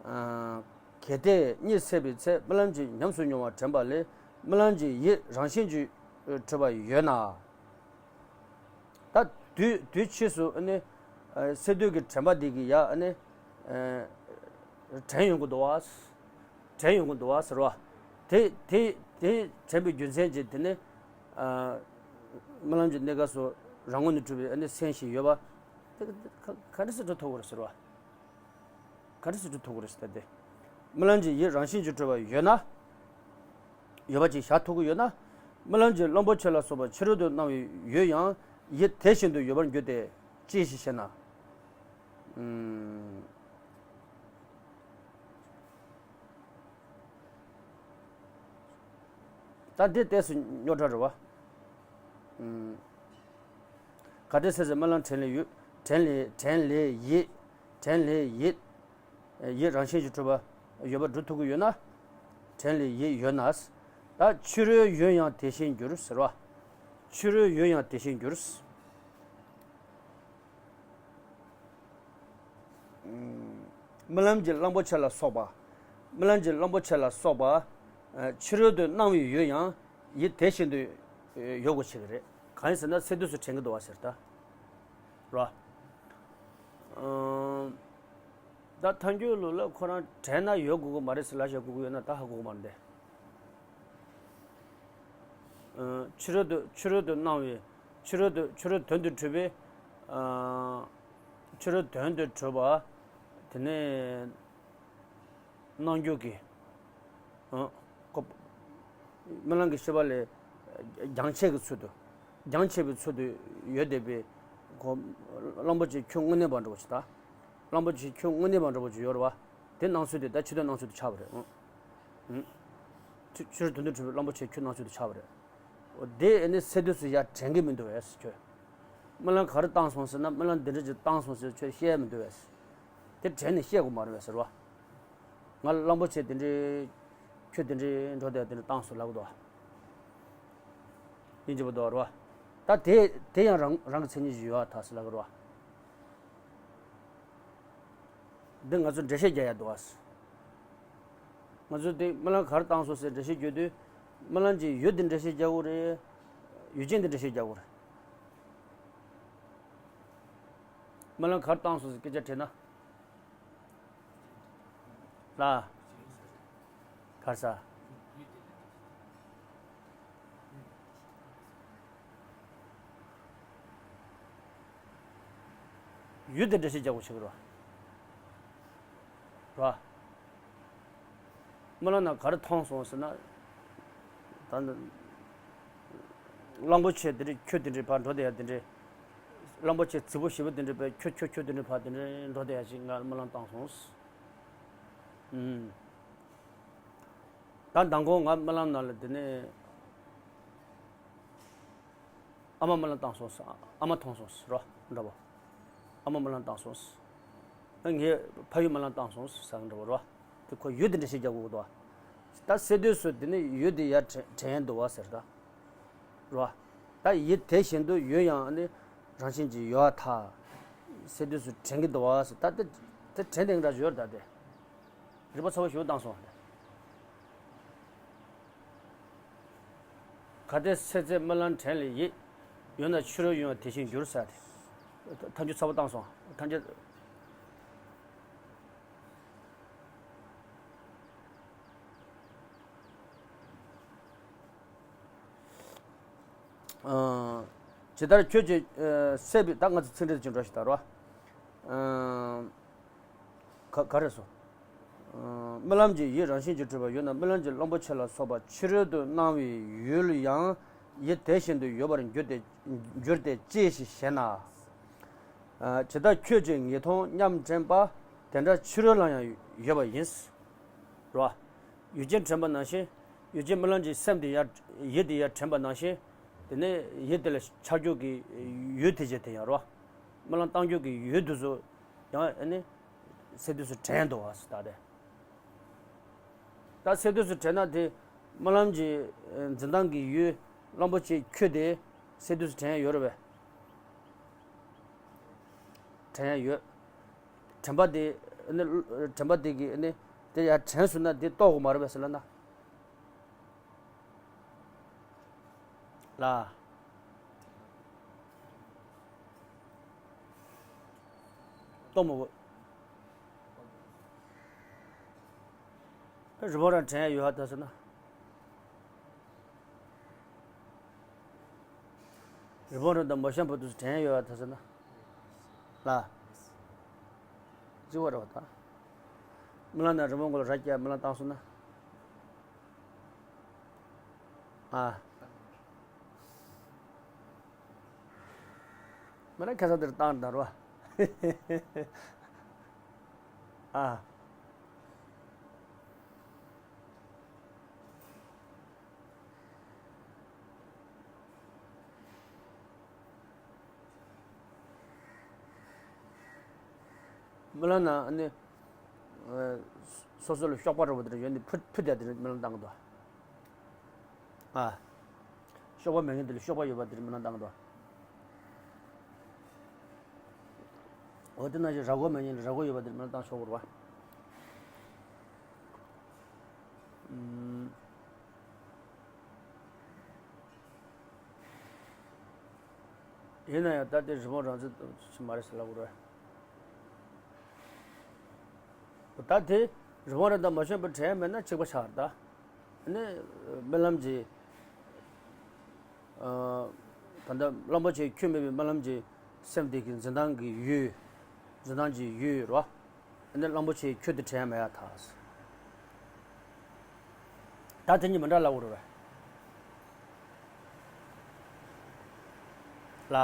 ཨ། གལ་ཏེ་གཉིད་སད་པའི་ཚེ་རྨི་ལམ་གྱི་ཉམས་སུ་མྱོང་བ་དྲན་པ་ལས་རྨི་ལམ་གྱི་ཡིད་རང་བཞིན་གྱིས་གྲུབ་པ་ཡོད་ན། ད་དུས་དུས་ཕྱིས་སུ་ཨ་ནི། ཨ། སད་དུས་ཀྱི་དྲན་པ་འདི་གི་ཡ་ཨ་ནི། ཨ། དྲན་ཡོང་གི་འདུག་བ། དྲན་ཡོང་གི་འདུག་བ་ཟེར་བ། དེ་དེ་དེ་དྲན་པའི་རྒྱུ་མཚན་གྱིས་དེ་ནི། ཨ། རྨི་ལམ་གྱི་གནས་སྐབས་སུ་རང་ངོས་ནས་གྲུབ་པའི་ཨ་ནི་སེམས་ཤིག་ཡོད་པ། དེ་ག་ག་འདྲ་སེ་འགྲོ་ཐུབ་ཀྱི་རེད་ཟེར་བ། ག་འདྲ་སེ་འགྲོ་ཐུབ་ཀྱི་རེད་ཟེར་ད་དེ། རྨི་ལམ་གྱི་ཡིད་རང་བཞིན་གྱིས་གྲུབ་པ་ཡོད་ན། ཡོད་པ་ཅིག་བཞག་ཐུབ་ཀྱི་ཡོད་ན། རྨི་ལམ་གྱི་གླང་པོ་ཆེ་ལ་སོགས་པ་ཕྱི་རོལ་དུ་སྣང་བའི་ཡུལ་ཡང་ཡིད་དེ་བཞིན་དུ་ཡོད་པར་འགྱུར་ཏེ། ཅི་ཞིག་ཞེ་ན། ཨུམ། ད་འདི་ཏོག་ཙམ་རྙོག་དྲ་རེད་བ། ཨུམ། གལ་ཏེ་སད་ཚེ་རྨི་ལམ་དྲན་ལས་ཡུལ། དྲན་ལས་དྲན་ལས་ཡིད། དྲན་ལས་ཡིད། ཡིད་རང་བཞིན་གྱིས་གྲུབ་པ་ཡོད་པར་སྒྲུབ་ཐུབ་ཀྱི་ཡོད་ན། དྲན་ལས་ཡིད་ཡོད་ན། ད་ཕྱི་རོལ་ཡུལ་ཡང་དེ་བཞིན་འགྱུར་ཟེར་བ། ཕྱི་རོལ་ཡུལ་ཡང་དེ་བཞིན་འགྱུར། རྨི་ལམ་གྱི་གླང་པོ་ཆེ་ལ་སོགས་པ། རྨི་ལམ་གྱི་གླང་པོ་ཆེ་ལ་སོགས་པ། ཕྱི་རོལ་དུ་སྣང་བའི་ཡུལ་ཡང་ཡིད་དེ་བཞིན་དུ་ཡོད་དགོས་ཆེ་གི་རེད། གང་ཡིན་ཟེར་ན་སད་དུས་སུ་དྲན་གྱི་འདུག་བ་ཟེར་ད། ར། ཨང་། ད་ཐལ་འགྱུར་ལུགས་ལ་ཁོ་རང་དྲན་ན་ཡོད་དགོས་ཀྱི་མ་རེད་ཟེར་ལབ་བཞག་དགོས་ཀྱི་ཡོད་ན་ད་ཧ་གོ་གི་མ་རེད་དེ། ཨང་། ཕྱི་རོལ་དུ་ཕྱི་རོལ་དུ་སྣང་བའི་ཕྱི་རོལ་དུ་ཕྱི་རོལ་དོན་དུ་གྲུབ་པའི། ཨང་། ཕྱི་རོལ་དོན་དུ་གྲུབ་པ། དེ་ནས། སྣང་རྒྱུ་གི། ཨ། ཁོ། རྨི་ལམ་གྱི་ཤེས་པ་ལས། རྒྱང་ཆད་ཀྱི་ཚུལ་དུ། རྒྱང་ཆད་པའི་ཚུལ་དུ་ཡོད་བསྡད་པའི། ཁོ། གླང་པོ་ཆེའི་ཁྱུ་དངོས་གནས་པ་འདྲ་བོ་ཞིག་ད། གླང་པོ་ཆེའི་ཁྱུ་དངོས་གནས་པ་འདྲ་བོ་ཞིག་ཡོད་རེད་བ། དེ་སྣང་ཚུལ་དེ་ད་ཕྱི་དོན་སྣང་ཚུལ་དུ་ཆགས་པ་རེད། ཨང་། ཨང་། ཕྱི་ཕྱི་རོལ་དོན་དུ་གྲུབ་པའི་གླང་པོ་ཆེའི་ཁྱུ་སྣང་ཚུལ་དུ་ཆགས་པ་རེད། འོ་དེ་ཨ་ནི་སད་དུས་སུ་ཡར་དྲན་གྱི་མི་འདུག་བས་ཁྱོད། རྨི་ལམ་ག་རེ་བཏང་སོང་ཟེར་ན་རྨི་ལམ་འདི་འདྲ་ཅིག་བཏང་སོང་ཟེར་ཁྱོད་བཤད་མི་འདུག་བས། དེ་དྲན་ནས་བཤད་དགོས་མ་རེད་བས་ཟེར་བ། ང་གླང་པོ་ཆེ་དེ་འདྲའི་ཁྱོད་དེ་འདྲའི་འགྲོ་བསྡད་དེ་འདྲ་བཏང་སོང་ལབ་གི་འདུག་བ། ཡིན་གཅིག་པ་འདུག་རེད་བ། ད་དེ་དེ་ཡང་རང་རང་གི་མཚན་ཉིད་ཅིག་ཡོད་ཨ་ཐག་ཟེར་ལབ་གི་རེད་བ། འདི་ང་ཚོ་འགྲེལ་བཤད་རྒྱག་ཡ་འདུག་ཨ། ང་ཚོ་དེ་རྨི་ལམ་ག་རེ་བཏང་སོང་ཟེར་འགྲེལ་བཤད་རྒྱག་དུས། རྨི་ལམ་གྱི་ཡུལ་དེ་འགྲེལ་བཤད་རྒྱག་དགོས་རེད། ཡུལ་ཅན་དེ་འགྲེལ་བཤད་རྒྱག་དགོས་རེད། རྨི་ལམ་ག་རེ་བཏང་སོང་ཟེར་སྐད་ཆ་དྲིས་ན། ལ། ག་རེ་ཟ། ཡུལ་དེ་འགྲེལ་བཤད་རྒྱག་དགོས་ཆགས་ཀྱི་རེད་བ། རེད་བ། སྨོན་ལམ་ནང་ག་རེ་མཐོང་སོང་ཟེར་ན། ད་ནི་གླང་པོ་ཆེ་དེ་འདྲའི་ཁྱོད་དེ་འདྲའི་ཕར་འགྲོ་བསྡད་ཡ་དེ་འདྲའི། གླང་པོ་ཆེ་རྫིག་པོ་ཞེ་པོ་དེ་འདྲའི་པའི་ཁྱོད་ཁྱོད་ཁྱོད་དེ་འདྲའི་ཕར་དེ་འདྲའི་འགྲོ་བསྡད་ཡ་ཞིག་ང་སྨོན་ལམ་བཏང་སོང་། ཨུམ། ད་མདང་དགོང་ང་སྨོན་ལམ་ནང་ལ་དེ་ནས་ཨ་མ་སྨོན་ལམ་བཏང་སོང་ཟེར། ཨ་མ་མཐོང་སོང་ཟེར་རོ་འདྲ་པོ། ཨ་མ་སྨོན་ལམ་བཏང་སོང་ཟེར། ངའི་ཕ་ཡུལ་སྨོན་ལམ་བཏང་སོང་ཟེར་འདྲ་པོ་རོ། དེ་ཁོ་ཡུལ་དེ་འགྲེལ་བཤད་རྒྱག་དགོས་འདུག་ད་སེ་དུས་སུ་དེ་ནས་ཡུལ་དེ་ཡར་དྲན་དྲན་འདུག་བ་ཟེར་ད། རོ། ད་ཡུལ་དེ་བཞིན་དུ་ཡུལ་ཡང་ནི་རང་བཞིན་གྱིས་ཡོད་པར་ཐལ། སེ་དུས་སུ་དྲན་གྱི་འདུག་བ་ཟེར་ད་དེ་དེ་དྲན་དེ་འདྲ་ཡོད་ད་དེ། རིག་པ་ཚ་བོ་ཞེ་པོ་བཏང་སོང་། གལ་ཏེ་སེལ་ཚད་སྨོན་ལམ་དྲན་ལས་ཡིད། ཡོད་ན་ཕྱི་རོལ་ཡོད་དེ་བཞིན་འགྱུར་ཟེར་ཏེ། ཐལ་འགྱུར་ཚ་བོ་བཏང་སོང་། ཐལ་འགྱུར། ཇི་ལྟར་ཁྱོད་ཀྱིས་སེལ་བའི། ད་ང་ཚོ་ཚིག་འགྲེལ་ཅིག་འགྲོ་ཞིག་ད་རོ། ག་ག་རེ་སོ། སྨོན་ལམ་གྱི་ཡིད་རང་བཞིན་གྱིས་གྲུབ་པ་ཡོད་ན། སྨོན་ལམ་གྱི་གླང་པོ་ཆེ་ལ་སོགས་པ་ཕྱི་རོལ་དུ་སྣང་བའི་ཡུལ་ཡང་ཡུལ་དེ་བཞིན་དུ་ཡོད་པར་འགྱུར་ཏེ་འགྱུར་ཏེ་ཅི་ཞིག་ཞེ་ན། ཇི་ལྟར་ཁྱོད་ཀྱིས་ངེས་མཐོང་ཉམས་དྲན་པ་དེ་འདྲ་ཕྱི་རོལ་ལ་ཡང་ཡོད་པ་ཡིན། རོ། ཡུལ་ཅན་དྲན་པ་ནང་བཞིན། ཡུལ་ཅན་སྨོན་ལམ་གྱི་སེམས་དེ་ཡར་ཡིད་དེ་ཡར་དྲན་པ་ནང་བཞིན། དེ་ནས་ཡིད་དེ་ལ་ཆགས་རྒྱུ་གི་ཡུལ་དེ་བྱེད་དེ་ཡང་རོ། སྨོན་ལམ་བཏང་རྒྱུ་གི་ཡུལ་དེ་ཚོ་ཡང་ཨ་ནི། སེ་དུས་སུ་དྲན་འདུག་བ་ཟེར་ད་དེ། ད་སེ་དུས་སུ་དྲན་ན་དེ་སྨོན་ལམ་གྱི་འཛིན་སྟངས་ཀྱི་ཡུལ་གླང་པོ་ཆེ་ཁྱོད་དེ་སེ་དུས་སུ་དྲན་ཡ་ཡོད་རེད་པས། དྲན་ཡ་ཡོད། དྲན་པ་དེ་ནི་དྲན་པ་དེ་གི་ནི་དེ་ཡ་དྲན་སོང་ན་དེ་རྟོགས་དགོས་མ་རེད་པས་ཟེར་ལབ་ན། ལ། གཏོང་མི་དགོས། རི་བོང་རྭ་དྲན་ཡ་ཡོད་ཧ་ད་ཟེར་ན། རི་བོང་རྭ་དང་མོ་གཤམ་བུ་དུ་དྲན་ཡ་ཡོད་ཧ་ད་ཟེར་ན། ལ། རྩི་བ་རེད་བ་ད། སྨོན་ལམ་ནང་རི་བོང་མགོ་ལ་རྭ་བརྒྱབ་སྨོན་ལམ་བཏང་སོང་ན། ཨ། མི་ན་ཁ་ས་དེར་བཏང་དར་བ། ཨ། སྨོན་ལམ་ནང་ནི། སོ་སོ་ལ་གཤོག་པ་རེད་བ་དེར་ཡོད་ནི་ཕུ་ཕུ་དེ་དེར་སྨོན་ལམ་བཏང་གི་འདུག་ཨ། གཤོག་པ་མེད་མཁན་དེ་ལ་གཤོག་པ་ཡོད་པ་དེ་ལ་སྨོན་ལམ་བཏང་གི་འདུག་འོ་དེ་ནང་བཞིན་ར་མགོ་མེད་མཁན་ལ་ར་མགོ་ཡོད་པ་དེ་ལ་སྨོན་ལམ་བཏང་ཆོག་གི་རེད་བ། ཨུམ། ཡིན་ན་ཡང་ད་དེ་རི་བོང་རྭ་རྩི་ཞིག་མ་རེད་ཟེར་ལབ་དགོས་རེད། ད་དེ་རི་བོང་རྭ་དང་མོ་གཤམ་བུ་དྲན་མེད་ན་གཅིག་པ་ཆགས་རེད་ད། ནི་སྨོན་ལམ་གྱི། ད་ལྟ་གླང་པོ་ཆེ་ཁྱོད་མེད་པའི་སྨོན་ལམ་གྱི་སེམས་དེ་གི་འཛིན་སྟངས་ཀྱི་ཡུལ། འཛིན་སྟངས་ཀྱི་ཡུལ་རོ། ནི་གླང་པོ་ཆེ་ཁྱོད་དེ་དྲན་མེད་ཡ་ཐག་ད་དེ་གཉིས་མི་འདྲ་ལབ་དགོས་རེད་པས། ལ།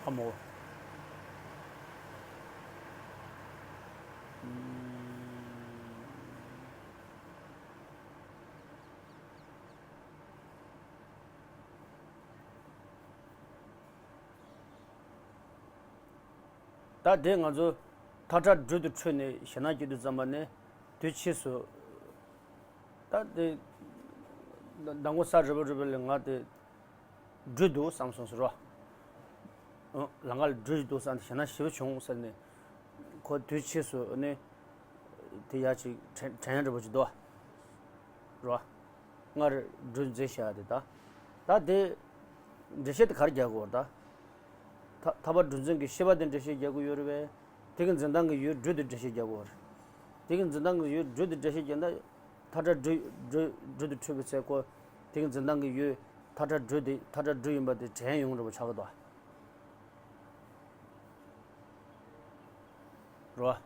ཨ་མོ། ད་དེ་ང་ཚོ་ཐག་ཁྲ་སྦྲུལ་དུ་འཁྲུལ་ནས་ཞེད་སྣང་སྐྱེ་དུས་ཙམ་པ་ནས་དུས་ཕྱིས་སུ། ད་དེ་མདང་དགོང་ས་རི་བོ་རི་བོ་ལས་ང་དེ་སྦྲུལ་འདུག་བསམ་སོང་ཟེར་རོ། ལང་ཀ་ལ་སྦྲུལ་འདུག་བསམ་ཞེད་སྣང་ཞེ་པོ་བྱུང་ཟེར་ནས་ཁོ་དུས་ཕྱིས་སུ་ནི་དེ་ཡ་ཅིག་དྲན་དྲན་ཡ་འདྲ་པོ་ཅིག་འདུག་རོ། སྔར་སྦྲུལ་མཛེས་བྱ་དེ་ད། ད་དེ་འགྲེལ་བཤད་དེ་ག་རེ་རྒྱག་དགོས་རེད་ད། ཐ་ཐར་པ་སྦྲུལ་འཛིན་གྱི་ཤེས་པ་དེ་འགྲེལ་བཤད་རྒྱག་དགོས་ཡོད་རེད་པས། དེ་གི་འཛིན་སྟངས་ཀྱི་ཡུལ་སྦྲུལ་དེ་འགྲེལ་བཤད་རྒྱག་དགོས་རེད། དེ་གི་འཛིན་སྟངས་ཀྱི་ཡུལ་སྦྲུལ་དེ་འགྲེལ་བཤད་རྒྱག་ན། ཐག་ཁྲ་སྦྲུལ་སྦྲུལ་སྦྲུལ་དུ་འཁྲུལ་བའི་ཚེ་ཁོ། དེ་གི་འཛིན་སྟངས་ཀྱི་ཡུལ། ཐག་ཁྲ་སྦྲུལ་དེ་ཐག་ཁྲ་སྦྲུལ་ཡིན་པ་དེ་དྲན་ཡོང་འགྲོ་བ་ཆགས་ཀྱི་འདུག་རོ།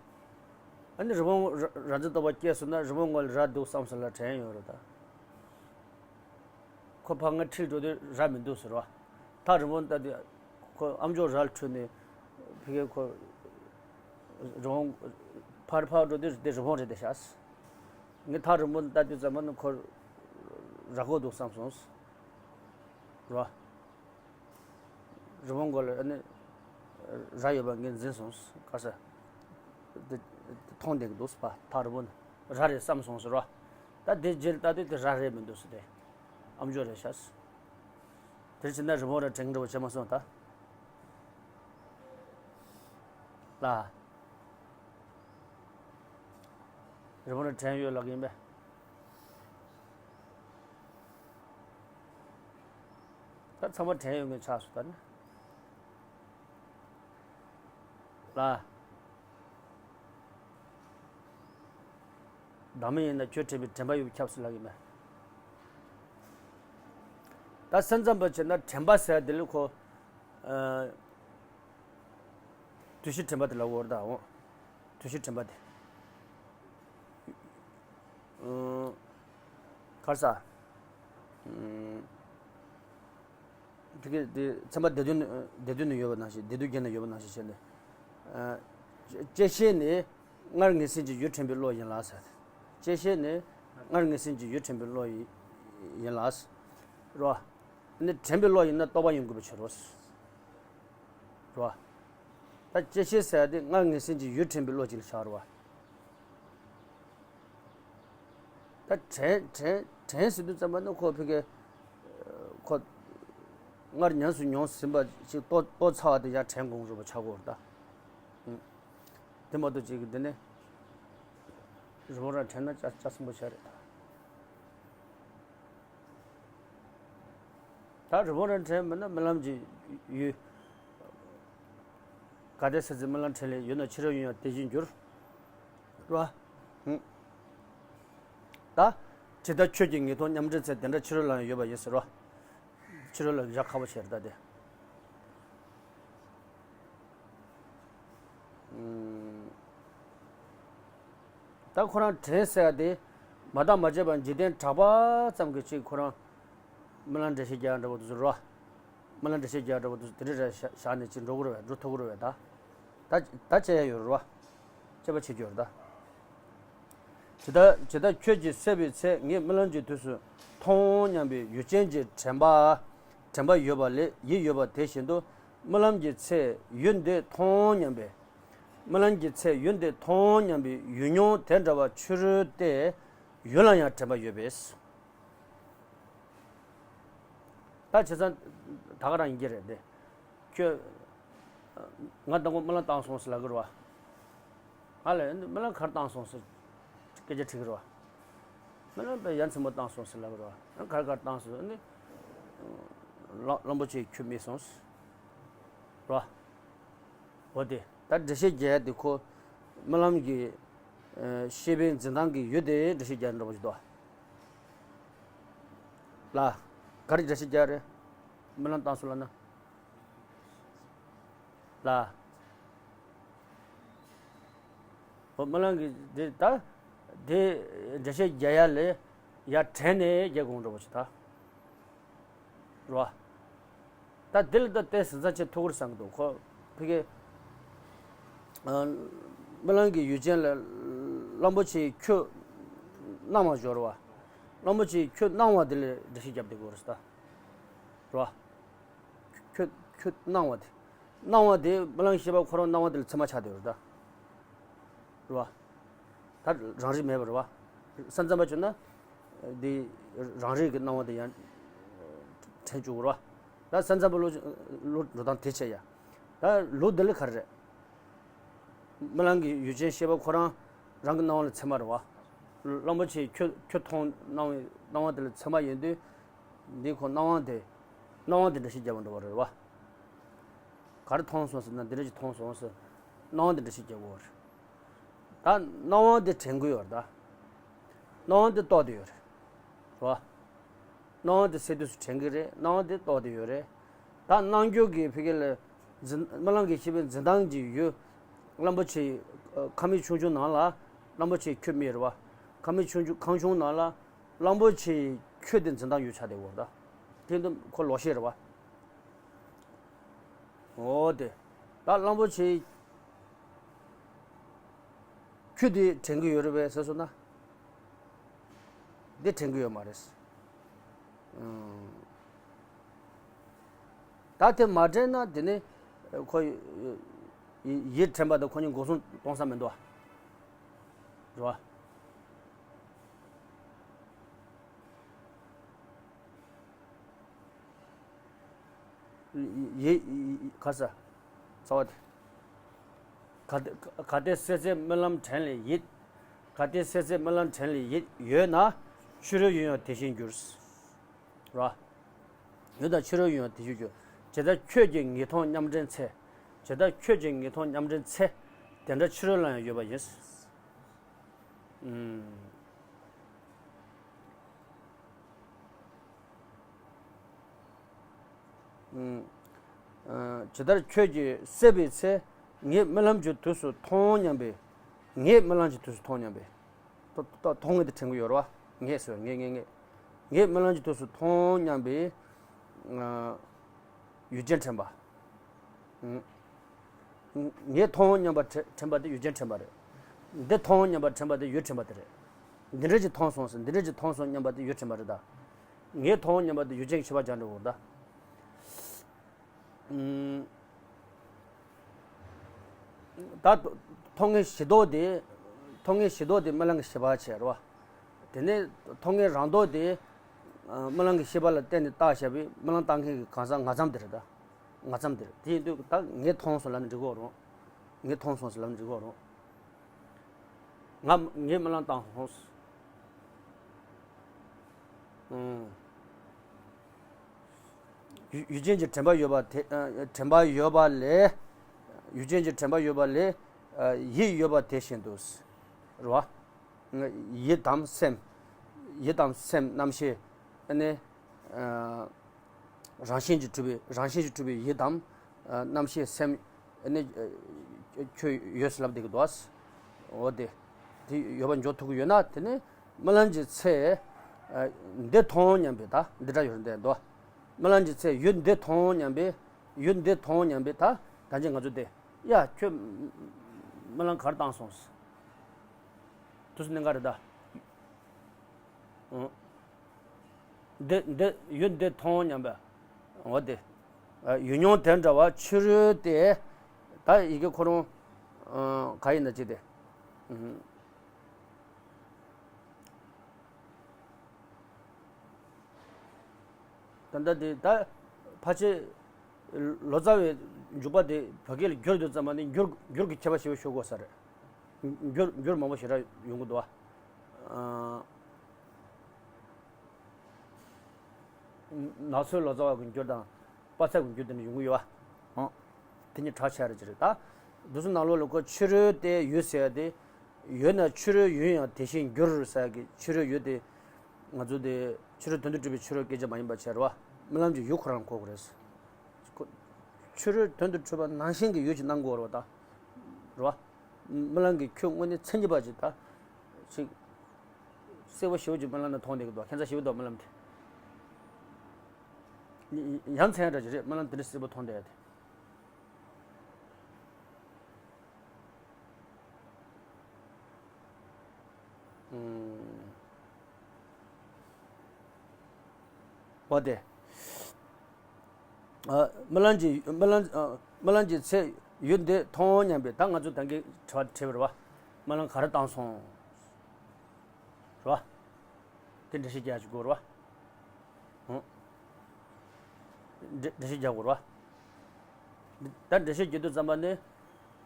ཨ་ནི་རི་བོང་ར་ར་འཛིན་རྟོགས་པ་སྐྱེས་སོང་ན་རི་བོང་ངོ་ལ་ར་འདུག་བསམ་སོང་ལ་དྲན་ཡོང་རེད་ད། ཁོ་ཕར་ང་ཁྲིད་འགྲོ་དུས་ར་མི་འདུག་ཟེར་བ། ཐག་རིང་པོ་ལྟ་དུས་ཁོ་ཨམ་ཅོག་རལ་འཁྲུད་ནས་ཕ་གིར་ཁོ་རི་བོང་ཕར་ཕར་འགྲོ་དུས་དེ་རི་བོང་རེད་དེ་ཤག་ངས་ཐག་རིང་པོ་ལྟ་དུས་ཙམ་པ་ནི་ཁོ་ར་ཁོ་འདུག་བསམ་སོང་། རོ། རི་བོང་མགོ་ལ་ནི་ར་ཡོད་པ་ངས་འཛིན་སོང་། ག་ས་དེ་མཐོང་བསྡད་ཀྱི་འདུག་ཟེར་བ། ཐག་རིང་པོ་ནས་ར་རེད་བསམ་སོང་ཟེར་བ། ད་དེ་རྗེས་ལྟ་དུས་དེ་ར་རེད་མི་འདུག་ཟེར་ཏེ། ཨམ་ཅོག་རེད་ཤག་དེར་ཕྱིན་ན་རི་བོང་ར་དྲན་འདྲ་བོ་བྱས་མ་སོང་ད། ལ། རི་བོང་ར་དྲན་ཡོད་ལབ་ཀྱི་ཡིན་པས། ད་ཚང་མ་དྲན་ཡོད་མཁན་ཆགས་སོང་ད་ནི། ལ། བདག་མེད་ཡིན་ན་ཁྱོད་དྲན་པའི་དྲན་པ་ཡོད་པས་ཁྱབ་སོང་ལབ་ཀྱི་ཡིན་པས། ད་སེམས་ཙམ་པ་བྱས་ན་དྲན་པ་ཟེར་དེ་ལ་ཁོ། ཨ། དུས་ཕྱིས་དྲན་པ་དེ་ལབ་དགོས་རེད་ད། འོ། དུས་ཕྱིས་དྲན་པ་དེ། ཨ། ག་རེ་ཟ། ཨ། དེ་ག་དེ་ཚད་མ་སྡེ་བདུན་སྡེ་བདུན་ན་ཡོད་པ་ནང་བཞིན། སྡེ་བདུན་བརྒྱད་ན་ཡོད་པ་ནང་བཞིན་བྱས་ནས། ཨ། བཅད་ཤེས་ནི་སྔར་ངེས་ཟིན་གྱི་ཡུལ་དྲན་པའི་བློ་ཡིན་ལ་ཟེར། བཅད་ཤེས་ནི་སྔར་ངེས་ཟིན་གྱི་ཡུལ་དྲན་པའི་བློ་ཡི་ཡིན་ལ་ཟེར། རོ། ནི་དྲན་པའི་བློ་ཡིན་ན་རྟོག་པ་ཡིན་དགོས་པའི་ཕྱིར་རོ། རོ། ད་བཅད་ཤེས་ཟེར་ཡ་དེ་སྔར་ངེས་ཟིན་གྱི་ཡུལ་དྲན་པའི་བློ་ཅིག་ལ་བཞག་རོ། ད་དྲན་དྲན་དྲན་ཟེར་དུས་ཙམ་པ་ནི་ཁོ་ཕ་གི་ཁོ་སྔར་ཉམས་སུ་མྱོང་ཟིན་པ་ཞིག་རྟོགས་རྟོགས་ཚར་བ་དེ་ཡར་དྲན་དགོས་རེད་པ། ཆགས་དགོས་རེད་ད། ཨང་། དེ་མ་གཏོགས་ཅིག་གི་འདི་ནི་རི་བོང་ར་དྲན་ན་ལྕགས་ལྕགས་སྲིན་པོ་ཆགས་རེད་ད། ད་རི་བོང་ར་དྲན་མིན་ན་རྨི་ལམ་གྱི་ཡུལ། གལ་ཏེ་ཟེར་ཚེ་རྨི་ལམ་དྲན་ལས་ཡོད་ན་ཕྱི་རོལ་ཡོད་ཡང་དེ་བཞིན་འགྱུར། རོ། ཧུམ། ད། ཇི་ལྟར་ཁྱོད་ཀྱི་ངེས་མཐོང་ཉམས་འདྲེན་ཚད་དེ་འདྲ་ཕྱི་རོལ་ལ་ཡང་ཡོད་པ་ཡིན་ཟེར་རོ། ཕྱི་རོལ་ལ་བཞག་ཁག་པོ་ཆེ་རེད་ད་དེ། ཨུམ། ད་ཁོ་རང་དྲན་ཟེར་ཡ་དེ་མ་བརྟགས་མ་དཔྱད་པར་འཇིག་རྟེན་གྲགས་པ་ཙམ་གྱིས་ཅིག་ཁོ་རང་རྨི་ལམ་འགྲེལ་བཤད་རྒྱག་ཡ་འདྲ་བོ་དེ་ཚོ་རེད་བ། རྨི་ལམ་འགྲེལ་བཤད་རྒྱག་ཡ་འདྲ་བོ་དེ་ཚོ་དེ་འདྲ་རེ་བཞག་བཞག་ནས་ཅིག་འགྲོ་གི་རེད་བས། འགྲོ་ཐུབ་ཀྱི་རེད་བས་ད། ད་ད་དཔྱད་ཡ་ཡོད་རེད་བ། དཔྱད་པ་བྱེད་རྒྱུ་རེད་ད། ཇི་ལྟར་ཇི་ལྟར་ཁྱོད་ཀྱིས་སད་པའི་ཚེ་ངས་རྨི་ལམ་གྱི་དུས་སུ་མཐོང་འོང་སྙམ་པའི་ཡུལ་ཅན་གྱི་དྲན་པ། དྲན་པ་ཡོད་པ་ལས་ཡིད་ཡོད་པ་དེ་བཞིན་དུ་རྨི་ལམ་གྱི་ཚེ་ཡུལ་འདི་མཐོང་འོང་སྙམ་པའི། རྨི་ལམ་གྱི་ཚེ་ཡུལ་འདི་མཐོང་འོང་སྙམ་པའི་ཡུལ་མྱོང་དེ་འདྲ་བ་ཕྱི་རོལ་ཏེ་ཡུལ་ལ་ཡང་དྲན་པ་ཡོད་པས། ད་བྱས་ཙང་ད་ག་རང་ཡིན་གྱི་རེད་དེ། ཁྱོད། ང་དང་པོ་རྨི་ལམ་བཏང་སོང་ཟེར་ལབ་ཀྱི་རེད་བ། ང་ལ་རྨི་ལམ་ག་རེ་བཏང་སོང་ཟེར་སྐད་ཆ་དྲིས་ཀྱི་རེད་བ། རྨི་ལམ་དཔེ་ཡ་མཚན་པོ་བཏང་སོང་ཟེར་ལབ་ཀྱི་རེད་བ། ང་ག་རེ་ག་རེ་བཏང་སོང་ནི། གླང་གླང་པོ་ཆེ་ཁྱོད་རྨིས་སོང་ཟེར། རེད་བ། འོ་དེ་ད་འགྲེལ་བཤད་རྒྱག་ཡ་དེ་ཁོ་རྨི་ལམ་གྱི་ཨ་ཤེས་པའི་འཛིན་སྟངས་ཀྱི་ཡུལ་དེ་འགྲེལ་བཤད་རྒྱག་ཡ་འདྲ་པོ་ཞིག་འདུག་ཨ། ལ། ག་རེ་འགྲེལ་བཤད་རྒྱག་ཡ་རེད། རྨི་ལམ་བཏང་སོང་ལབ་ན། ལ། འོ་རྨི་ལམ་གྱི་དེ་ད་དེ་འགྲེལ་བཤད་རྒྱག་ཡ་ལས་ཡར་དྲན་ནས་རྒྱག་དགོས་འདྲ་པོ་ཞིག་ད། རེད་བ། ད་འདི་ལ་ད་ལྟའི་ཟིན་ཚང་ཆེ་ཐུག་གི་རེད་བསམ་གི་འདུག་ཁོ་ཕ་གི་ཨ་རྨི་ལམ་གྱི་ཡུལ་ཅན་ལ་གླང་པོ་ཆེའི་ཁྱུ་སྣང་བ་སྦྱོར་བ། གླང་པོ་ཆེའི་ཁྱུ་སྣང་བ་དེ་ལ་འགྲེལ་བཤད་བརྒྱབ་བསྡད་དགོས་རེད་ད། རེད་བ། ཁྱུ་ཁྱུ་སྣང་བ་དེ། སྣང་བ་དེ་རྨི་ལམ་ཤེས་པ་ཁོ་རང་སྣང་བ་དེ་ལ་ཚད་མ་ཆགས་བསྡད་ཡོད་རེད་ད། རེད་བ། ད་རང་རིག་མེད་པ་རེད་བ། སེམས་ཙམ་པ་བྱུང་ན། འདི་རང་རིག་གི་སྣང་བ་དེ་ཡང་དྲན་བཅུག་རེད་བ། ད་སེམས་ཙམ་པ་བློ་བློ་འགྲོ་སྟངས་དེ་བྱས་ཡ། ད་ལུགས་འདི་ལ་ག་རེ་རེད། རྨི་ལམ་གྱི་ཡུལ་ཅན་ཤེས་པ་ཁོ་རང་རང་གི་སྣང་བ་ལ་ཚད་མ་རེད་བ། གླང་པོ་ཆེའི་ཁྱུ་ཁྱུ་མཐོང་སྣང་བའི་སྣང་བ་དེ་ལ་ཚད་མ་ཡིན་དུས། འདི་ཁོ་སྣང་བ་དེ། སྣང་བ་དེ་འགྲེལ་བཤད་རྒྱབ་པ་འདྲ་བ་རེད་བ། ག་རེ་མཐོང་སོང་ཟེར་ན་འདི་འདྲ་ཞིག་མཐོང་སོང་ཟེར། སྣང་བ་དེ་འགྲེལ་བཤད་རྒྱབ་དགོས་རེད། ད་སྣང་བ་དེ་དྲན་གྱི་ཡོད་རེད་ད། སྣང་བ་དེ་རྟོགས་བསྡད་ཡོད་རེད། རེད་བ། སྣང་བ་དེ་སད་དུས་སུ་དྲན་གྱི་རེད། སྣང་བ་དེ་རྟོགས་བསྡད་ཡོད་རེད། ད་སྣང་རྒྱུ་གི་ཕ་གི་ལ་འཛིན་རྨི་ལམ་གྱི་ཤེས་པའི་འཛིན་སྟངས་ཀྱི་ཡུལ། གླང་པོ་ཆེའི་ཁ་མིག་ཆུང་ཆུང་ནང་ལ་གླང་པོ་ཆེའི་ཁྱུ་རྨིས་རེད་བ། ཁ་མིག་ཆུང་ཆུང་ཁང་ཆུང་ནང་ལ་གླང་པོ་ཆེའི་ཁྱུ་དེ་འཛིན་སྟངས་ཡུལ་ཆགས་བསྡད་ཡོད་རེད་ད། དེ་འདི་ཁོ་ལོག་ཤེས་རེད་བ། འོ་དེ། ད་གླང་པོ་ཆེའི་ཁྱུ་དེ་དྲན་གྱི་ཡོད་རེད་པས་ཟེར་སོང་ན། འདི་དྲན་གྱི་ཡོད་མ་རེད། ཨང་། ད་དེ་མ་དྲན་ན་དེ་ནི་ཁོ་ཡིད་དྲན་པ་དང་ཁོ་གཉིས་སྒོ་སྲུང་གཏོང་ས་མི་འདུག་ཨ། རེད་བ། ཡེ། ག་ས། རྩ་བ་དེ། གལ་ཏེ་གལ་ཏེ་སད་ཚད་རྨི་ལམ་དྲན་ལས་ཡིད། གལ་ཏེ་སད་ཚད་རྨི་ལམ་དྲན་ལས་ཡིད་ཡོད་ན། ཕྱི་རོལ་ཡུལ་ཡང་དེ་བཞིན་འགྱུར། ར། ཡུལ་དང་ཕྱི་རོལ་ཡུལ་ཡང་དེ་བཞིན་འགྱུར། ཇི་ལྟར་ཁྱོད་ཀྱི་ངེས་མཐོང་མཉམ་འདྲེན་ཚེ། ཇི་ལྟར་ཁྱོད་ཀྱི་ངེས་མཐོང་མཉམ་འདྲེན་ཚེ། དེ་འདྲ་ཕྱི་རོལ་ལ་ཡང་ཡོད་པ་ཡིན། ཨུམ། ཨུམ། ཇི་ལྟར་ཁྱོད་ཀྱིས་སད་པའི་ཚེ། ངས་རྨི་ལམ་གྱི་དུས་སུ་མཐོང་སྙམ་པའི། ངས་རྨི་ལམ་གྱི་དུས་སུ་མཐོང་སྙམ་པའི། ད་ད་མཐོང་ངེས་དེ་དྲན་གྱི་ཡོད་རེད་བ། ངས་ཟེར་ངས་ངས་ངས། ངས་རྨི་ལམ་གྱི་དུས་སུ་མཐོང་སྙམ་པའི། ཨ། ཡུལ་ཅན་དྲན་པ། ཨུམ། ངས་མཐོང་སྙམ་པ་དྲན་དྲན་པ་དེ་ཡུལ་ཅན་དྲན་པ་རེད། འདི་མཐོང་སྙམ་པ་དྲན་པ་དེ་ཡུལ་དྲན་པ་དེ་རེད། འདི་འདྲ་ཅིག་མཐོང་སོང་ཟེར། འདི་འདྲ་ཅིག་མཐོང་སོང་སྙམ་པ་དེ་ཡུལ་དྲན་པ་རེད་ད། ངས་མཐོང་སྙམ་པ་དེ་ཡུལ་ཅན་གྱི་ཕྱི་པ་སྦྱར་འགྲོ་དགོས་རེད་ད། ཨུམ། ད་མཐོང་ངེས་གཞི་ལྡོག་དེ། མཐོང་ངེས་གཞི་ལྡོག་དེ་རྨི་ལམ་གྱི་ཤེས་པ་བྱས་རེད་བ། དེ་ནས་མཐོང་ངེས་རང་ལྡོག་དེ། ཨ། རྨི་ལམ་གྱི་ཤེས་པ་ལ་བརྟེན་ནས་བཏགས་བཞག་པའི་རྨི་ལམ་བཏགས་མཁན་གྱི་གང་ཟག་ང་ཙམ་དེ་རེད་ད། ང་ཙམ་དེ་རེད། དེ་ཡིན་དུས་ད་ངས་མཐོང་སོང་ལབ་ནས་འགྲིག་གི་རེད། ངས་མཐོང་སོང་ཟེར་ལབ་ནས་འགྲིག་གི་རེད། ང་ངས་རྨི་ལམ་བཏང་སོང་། ཨང་། ཡུལ་ཡུལ་ཅན་གྱི་དྲན་པ་ཡོད་པ་དེ། ཨ། དྲན་པ་ཡོད་པ་ལས། ཡུལ་ཅན་གྱི་དྲན་པ་ཡོད་པ་ལས། ཨ། ཡིད་ཡོད་པ་དེ་བཞིན་དུ། རེད་བ། ཡིད་དམ་སེམས། ཡིད་དམ་སེམས་རྣམ་ཤེས། ཨ་ནི། ཨ། རང་བཞིན་གྱིས་གྲུབ་པའི། རང་བཞིན་གྱིས་གྲུབ་པའི་ཡིད་དམ། ཨ། རྣམ་ཤེས་སེམས། ཨ་ནི། ཨ། ཁྱོད་ཡོད་ཟེར་ལབ་བསྡད་ཀྱི་འདུག་འོ་དེ། དེ་ཡོད་པ་འཇོག་ཐུབ་ཀྱི་ཡོད་ན་དེ་ནི་རྨི་ལམ་གྱི་ཚེ། ཨ། འདི་མཐོང་སྙམ་པའི་ད་འདི་འདྲ་ཡོད་རེད་འདུག་རྨི་ལམ་གྱི་ཚེ་ཡུལ་འདི་མཐོང་སྙམ་པའི། ཡུལ་འདི་མཐོང་སྙམ་པའི་ད་ད་ཅི་ང་ཚོ་དེ། ཡ་ཁྱོད་རྨི་ལམ་ག་རེ་བཏང་སོང་། དུས་སུ་གནད་འགག་རེད་ད། ཨང་། འདི་འདི་ཡུལ་འདི་མཐོང་སྙམ་པ། འོ་དེ། ཨ། ཡུལ་མྱོང་དེ་འདྲ་བ་ཕྱི་རོལ་ཏེ། ད་ཡི་གེ་ཁོ་རང་། ཨ། ག་ཡིན་ན་ཅི་སྟེ། ཨུམ། ད་ལྟ་དེ་ད་ཕལ་ཆེར་ལོ་ཙཱ་བའི་འཇུག་པ་དེ་བོད་སྐད་ལ་བསྒྱུར་དུས་ཙམ་པ་ནི་འགྱུར་འགྱུར་གྱི་ཁྱད་པར་ཞེ་པོ་ཤོད་དགོས་ས་རེད། འགྱུར་འགྱུར་མང་པོ་ཞེ་དྲག་ཡོང་གི་འདུག་བ། ཨ། ནགས་ཚལ་ལོ་ཙཱ་བ་གི་འགྱུར་དང་། དཔག་ཚད་ཀྱི་འགྱུར་དེ་འདྲ་ཡོང་གི་ཡོད་པ། ཨང་། དེ་གཉིས་བྲལ་ཆགས་རེད་ཅེས་རེད་ད། འདུག་སེ་ནང་ལོགས་ལ་ཁོ་ཕྱི་རོལ་ཏེ་ཡུལ་ཟེར་ཡ་དེ། ཡོད་ན་ཕྱི་རོལ་ཡུལ་ཡང་དེ་བཞིན་འགྱུར་ཟེར་ཡ་གི་ཕྱི་རོལ་ཡུལ་དེ། ང་ཚོ་དེ་ཕྱི་རོལ་དོན་དུ་གྲུབ་པའི་ཕྱི་རོལ་སྐད་ཆ་མ་ཡིན་པ་བྱས་རེད་བ། རྨི་ལམ་གྱི་ཡུལ་ཁོ་རང་གོ་དགོས་རེད། ཁོ། ཕྱི་རོལ་དོན་དུ་གྲུབ་པ་ནང་བཞིན་གྱི་ཡུལ་ཅིག་སྣང་དགོས་རེད་བ་ད། རེད་བ། རྨི་ལམ་གྱི་ཁྱོད་དངོས་གནས་མཚན་ཉིད་པ་ཅིག་ད། ཅིག་གསལ་པོ་ཞེ་པོ་ཅིག་རྨི་ལམ་ནང་མཐོང་བསྡད་ཀྱི་འདུག་ཁྱད་མཚར་ཞེ་པོ་འདུག་རྨི་ལམ་དེ། ཡ་མཚན་འདྲ་ཅིག་རེད། རྨི་ལམ་དེ་འདྲ་གསལ་པོ་མཐོང་བསྡད་ཡ་དེ། ཨུམ། འོ་དེ། ཨ། རྨི་ལམ་གྱི། རྨི་ལམ། ཨ། རྨི་ལམ་གྱི་ཚེ་ཡུལ་འདི་མཐོང་སྙམ་པའི། ད་ང་ཚོ་ད་གིན་དྲི་བ་དྲིས་པ་རེད་བ། རྨི་ལམ་ག་རེ་བཏང་སོང་། རེད་བ། དེ་འགྲེལ་བཤད་རྒྱག་ཅིག་དགོས་རེད་བ། ཨང་། འགྲེལ་འགྲེལ་བཤད་རྒྱག་དགོས་རེད་བ། ད་འགྲེལ་བཤད་རྒྱག་དུས་ཙམ་པ་ནི།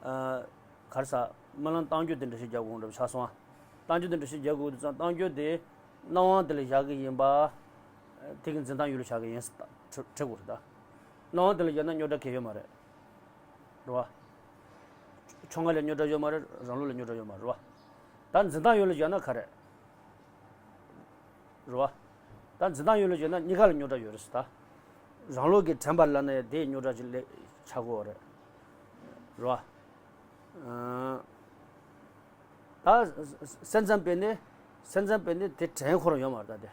ཨ། ག་རེ་ཟ། རྨི་ལམ་བཏང་རྒྱུ་དེ་འགྲེལ་བཤད་རྒྱག་དགོས་འདྲ་པོ་ཆགས་སོང་ཨ། བཏང་རྒྱུ་དེ་འགྲེལ་བཤད་རྒྱག་དགོས་དུས་ཙམ། བཏང་རྒྱུ་དེ་སྣང་བ་དེ་ལ་བཞག་གི་ཡིན་པ། དེ་གི་འཛིན་སྟངས་ཡུལ་ལ་བཞག་གི་ཡིན་ཟེར་དྲི་དྲི་དགོས་རེད་ད། སྣང་བ་དེ་ལ་བཞག་ན་རྙོག་དྲ་གང་ཡང་ཡོད་མ་རེད། རེད་བ། ཕྱོགས་སྔ་ལ་རྙོག་དྲ་ཡོད་མ་རེད། རང་ལུགས་ལ་རྙོག་དྲ་ཡོད་མ་རེད་བ། ད་འཛིན་སྟངས་ཡུལ་ལ་བཞག་ན་ག་རེ། རེད་བ། ད་འཛིན་སྟངས་ཡོད་ལ་བརྗོད་ན་གཉིས་ཀ་ལ་རྙོག་དྲ་ཡོད་རེད་ཟེར། ད་རང་ལུགས་ཀྱི་དྲན་པ་ལབ་ན་ཡང་དེའི་རྙོག་དྲ་ཅིག་སླེབས་ཆགས་ཀྱི་ཡོད་རེད། རེད་བ། ཨང་། ད་སེམས་ཙམ་པས་ནི་སེམས་ཙམ་པས་ནི་དེ་དྲན་ཁོ་རང་ཡོད་མ་རེད་ད་དེ།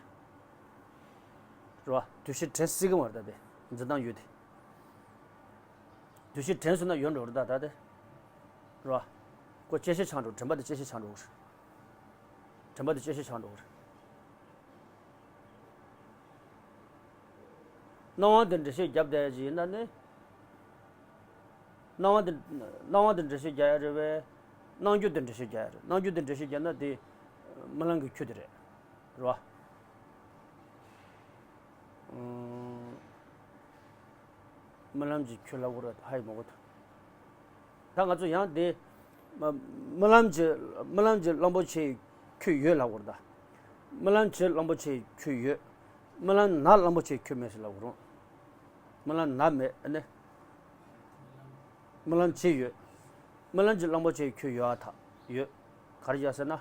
རེད་བ། དུས་ཕྱིས་དྲན་སྲིད་ཀྱི་མ་རེད་ད་དེ། འཛིན་སྟངས་ཡོད་དེ། དུས་ཕྱིས་དྲན་སོང་ན་ཡོད་འགྲོ་རེད་ད་ད་དེ། རེད་བ། ཁོ་བཅད་ཤེས་ཆགས་འགྲོ། དྲན་པ་དེ་བཅད་ཤེས་ཆགས་འགྲོ་གི་རེད། དྲན་པ་དེ་བཅད་ཤེས་ཆགས་འགྲོ་གི་རེད། སྣང་བ་དེ་འགྲེལ་བཤད་བརྒྱབ་བསྡད་ཡ་ཅིག་ཡིན་ན་ནི། སྣང་བ་དེ་སྣང་བ་དེ་འགྲེལ་བཤད་རྒྱག་ཡ་རེད་པས། སྣང་རྒྱུ་དེ་འགྲེལ་བཤད་རྒྱག་ཡ་རེད། སྣང་རྒྱུ་དེ་འགྲེལ་བཤད་རྒྱག་ན་དེ་རྨི་ལམ་གྱི་ཁྱུ་དེ་རེད། རེད་བ། ཨང་། རྨི་ལམ་གྱི་ཁྱུ་ལབ་དགོས་རེད་ཧ་ཡི་མ་གོ་ཐུབ། ད་ང་ཚོ་ཡང་དེ། རྨི་ལམ་གྱི་རྨི་ལམ་གྱི་གླང་པོ་ཆེའི་ཁྱུ་ཡོད་ལབ་དགོས་རེད་ད། རྨི་ལམ་གྱི་གླང་པོ་ཆེའི་ཁྱུ་ཡོད། རྨི་ལམ་ན་གླང་པོ་ཆེའི་ཁྱུ་མེད་ཟེར་ལབ་དགོས་རེད། རྨི་ལམ་ན་མེད་ཨ་ནི། རྨི་ལམ་གྱི་ཡོད། རྨི་ལམ་གྱི་གླང་པོ་ཆེའི་ཁྱུ་ཡོད་ཨ་ཐག་ཡོད། ག་རེ་བྱས་ཟེར་ན།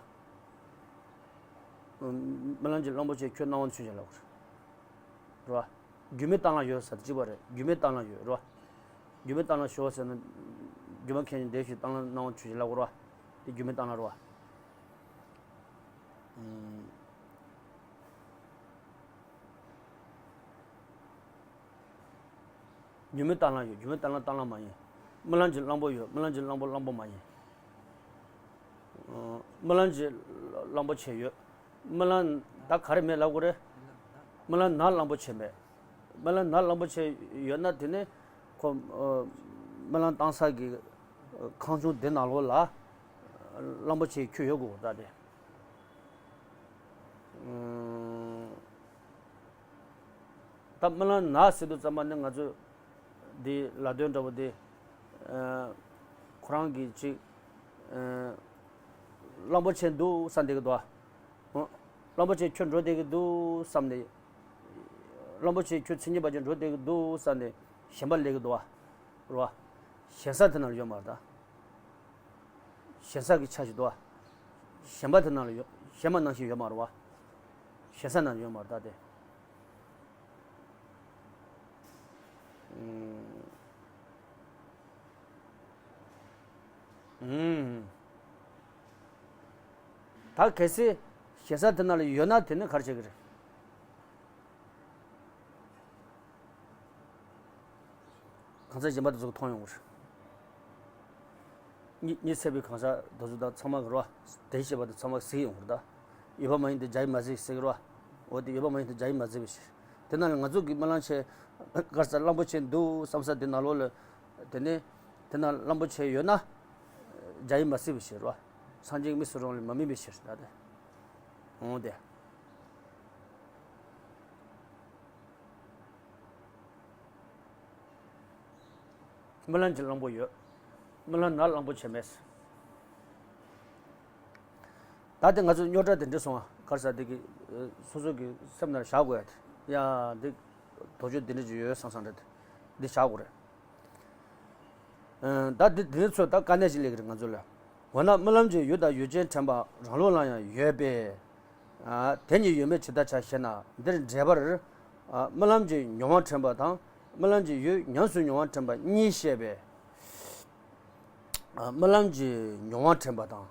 རྨི་ལམ་གྱི་གླང་པོ་ཆེའི་ཁྱུ་སྣང་བ་ཆོས་ཅན་ལབ་དགོས་རེད། རེད་བ། སྒྱུ་མའི་གཏན་ལ་ཡོད་ཟེར་གཅིག་པ་རེད། སྒྱུ་མའི་གཏན་ལ་ཡོད་རེད་བ། སྒྱུ་མའི་གཏན་ལ་ཞོག་ཟེར་ན། སྒྱུ་མ་མཁན་ནི་འདས་ཞེས་གཏན་ལ་སྣང་བ་ཆོས་ཅན་ལབ་དགོས་རེད་བ། དེ་སྒྱུ་མའི་གཏན་ལ་རེད་བ། ཨུམ། སྒྱུ་མའི་གཏན་ལ་ཡོད། སྒྱུ་མའི་གཏན་ལ་གཏན་ལ་མ་ཡིན། རྨི་ལམ་གྱི་གླང་པོ་ཡོད། རྨི་ལམ་གྱི་གླང་པོ་གླང་པོ་མ་ཡིན། རྨི་ལམ་གྱི་གླང་པོ་ཆེ་ཡོད། རྨི་ལམ་ད་ག་རེ་མེད་ལབ་དགོས་རེད། རྨི་ལམ་ན་གླང་པོ་ཆེ་མེད། རྨི་ལམ་ན་གླང་པོ་ཆེ་ཡོད་ན་དེ་ནི་ཁོ། རྨི་ལམ་བཏང་ས་གི་ཁང་ཆུང་དེ་ནང་ལོགས་ལ་གླང་པོ་ཆེའི་ཁྱུ་ཡོད་དགོས་ད་དེ། ད་རྨི་ལམ་ན་ཟེར་དུས་ཙམ་པ་ནི་ང་ཚོས་འདི་ལ་དོན་འདྲ་པོ་འདི། ཁོ་རང་གིས་ཅིག་གླང་པོ་ཆེ་འདུག་བསམ་བསྡད་ཀྱི་འདུག་ཨ། གླང་པོ་ཆེ་ཁྱུ་འགྲོ་བསྡད་ཀྱི་འདུག་བསམ་ནས། གླང་པོ་ཆེ་ཁྱུ་མཚན་ཉིད་པ་ཅིག་འགྲོ་བསྡད་ཀྱི་འདུག་བསམ་ནས་ཞེན་པ་སླེབས་ཀྱི་འདུག་ཨ། རེད་བ། ཞེན་ས་དེ་ནང་ལ་ཡོད་མ་རེད་ད། ཞེན་ས་གི་ཆ་ཞིག་འདུག་ཨ། ཞེན་པ་དེ་ནང་ལ་ཡོད། ཞེན་པ་ནང་བཞིན་ཡོད་མ་རེད་བ། ཞེན་ས་ནང་ལ་ཡོད་མ་རེད་ད་དེ། ཨུམ། ཨུམ། ད་གལ་སྲིད་ཞེན་ས་དེ་ནང་ལ་ཡོད་ན་དེ་ནི་ག་རེ་བྱེད་ཀྱི་རེད། གང་ཟག་གཞན་པ་དེ་ཚོ་གིས་མཐོང་ཡོང་གི་རེད། གཉིད་གཉིད་སད་པའི་གང་ཟག་དེ་ཚོ་དང་ཚང་མ་གི་རེད་བ། དེ་ཤེས་པ་དེ་ཚང་མ་གཟིགས་ཡོང་གི་རེད་ད། ཡོད་པ་མ་ཡིན་དེ་བྱ་ཡིས་མ་གཟིགས་ཟེར་གི་རེད་བ། འོ་དེ་ཡོད་པ་མ་ཡིན་དེ་བྱ་ཡིས་མ་གཟིགས་པའི་ཕྱིར། དེ་ནང་ལ་ང་ཚོ་གི་རྨི་ལམ་ཆེ། ག་རེ་ཟེར་གླང་པོ་ཆེ་འདུག་བསམ་ས་དེ་ནང་ལོགས་ལ། དེ་ནས་དེ་ནང་གླང་པོ་ཆེ་ཡོད་ན། བྱ་ཡིས་མ་གཟིགས་པའི་ཕྱིར་རེད་བ། སངས་རྒྱས་མི་སུ་རུང་ལས་མ་དམིགས་པའི་ཕྱིར་ད་དེ། འོང་དེ། རྨི་ལམ་གྱི་གླང་པོ་ཡོད། རྨི་ལམ་ན་གླང་པོ་ཆེ་མེད། ད་དེ་ང་ཚོ་རྙོག་དྲ་དེ་འདྲ་སོང་ང་ག་རེ་ཟེར་དེ་གི། སོ་སོ་གི་སེམས་ནང་བཞག་དགོས་ཡ་དེ། ཡ་འདི། དོགས་གཅོད་དེ་འདྲ་ཅིག་ཡོད་བསམ་བསམ་འདྲ་དེ། འདི་བཞག་དགོས་རེད། ད་འདི་འདི་ཚོ་ད་དཀའ་གནད་ཅིག་སླེབས་ཀྱི་རེད་ང་ཚོ་ལ། འོ་ན་རྨི་ལམ་གྱི་ཡུལ་དང་ཡུལ་ཅན་དྲན་པ་རང་ལུགས་ལ་ཡང་ཡོད་པས། དེ་གཉིས་ཡོད་མེད་ཇི་ལྟར་བྱ་ཞེ་ན། འདིར་འགྲེལ་པར། རྨི་ལམ་གྱི་མྱོང་བ་དྲན་པ་དང་རྨི་ལམ་གྱི་ཡུལ་ཉམས་སུ་མྱོང་བ་དྲན་པ་གཉིས་བཤད་པས། རྨི་ལམ་གྱི་མྱོང་བ་དྲན་པ་དང་།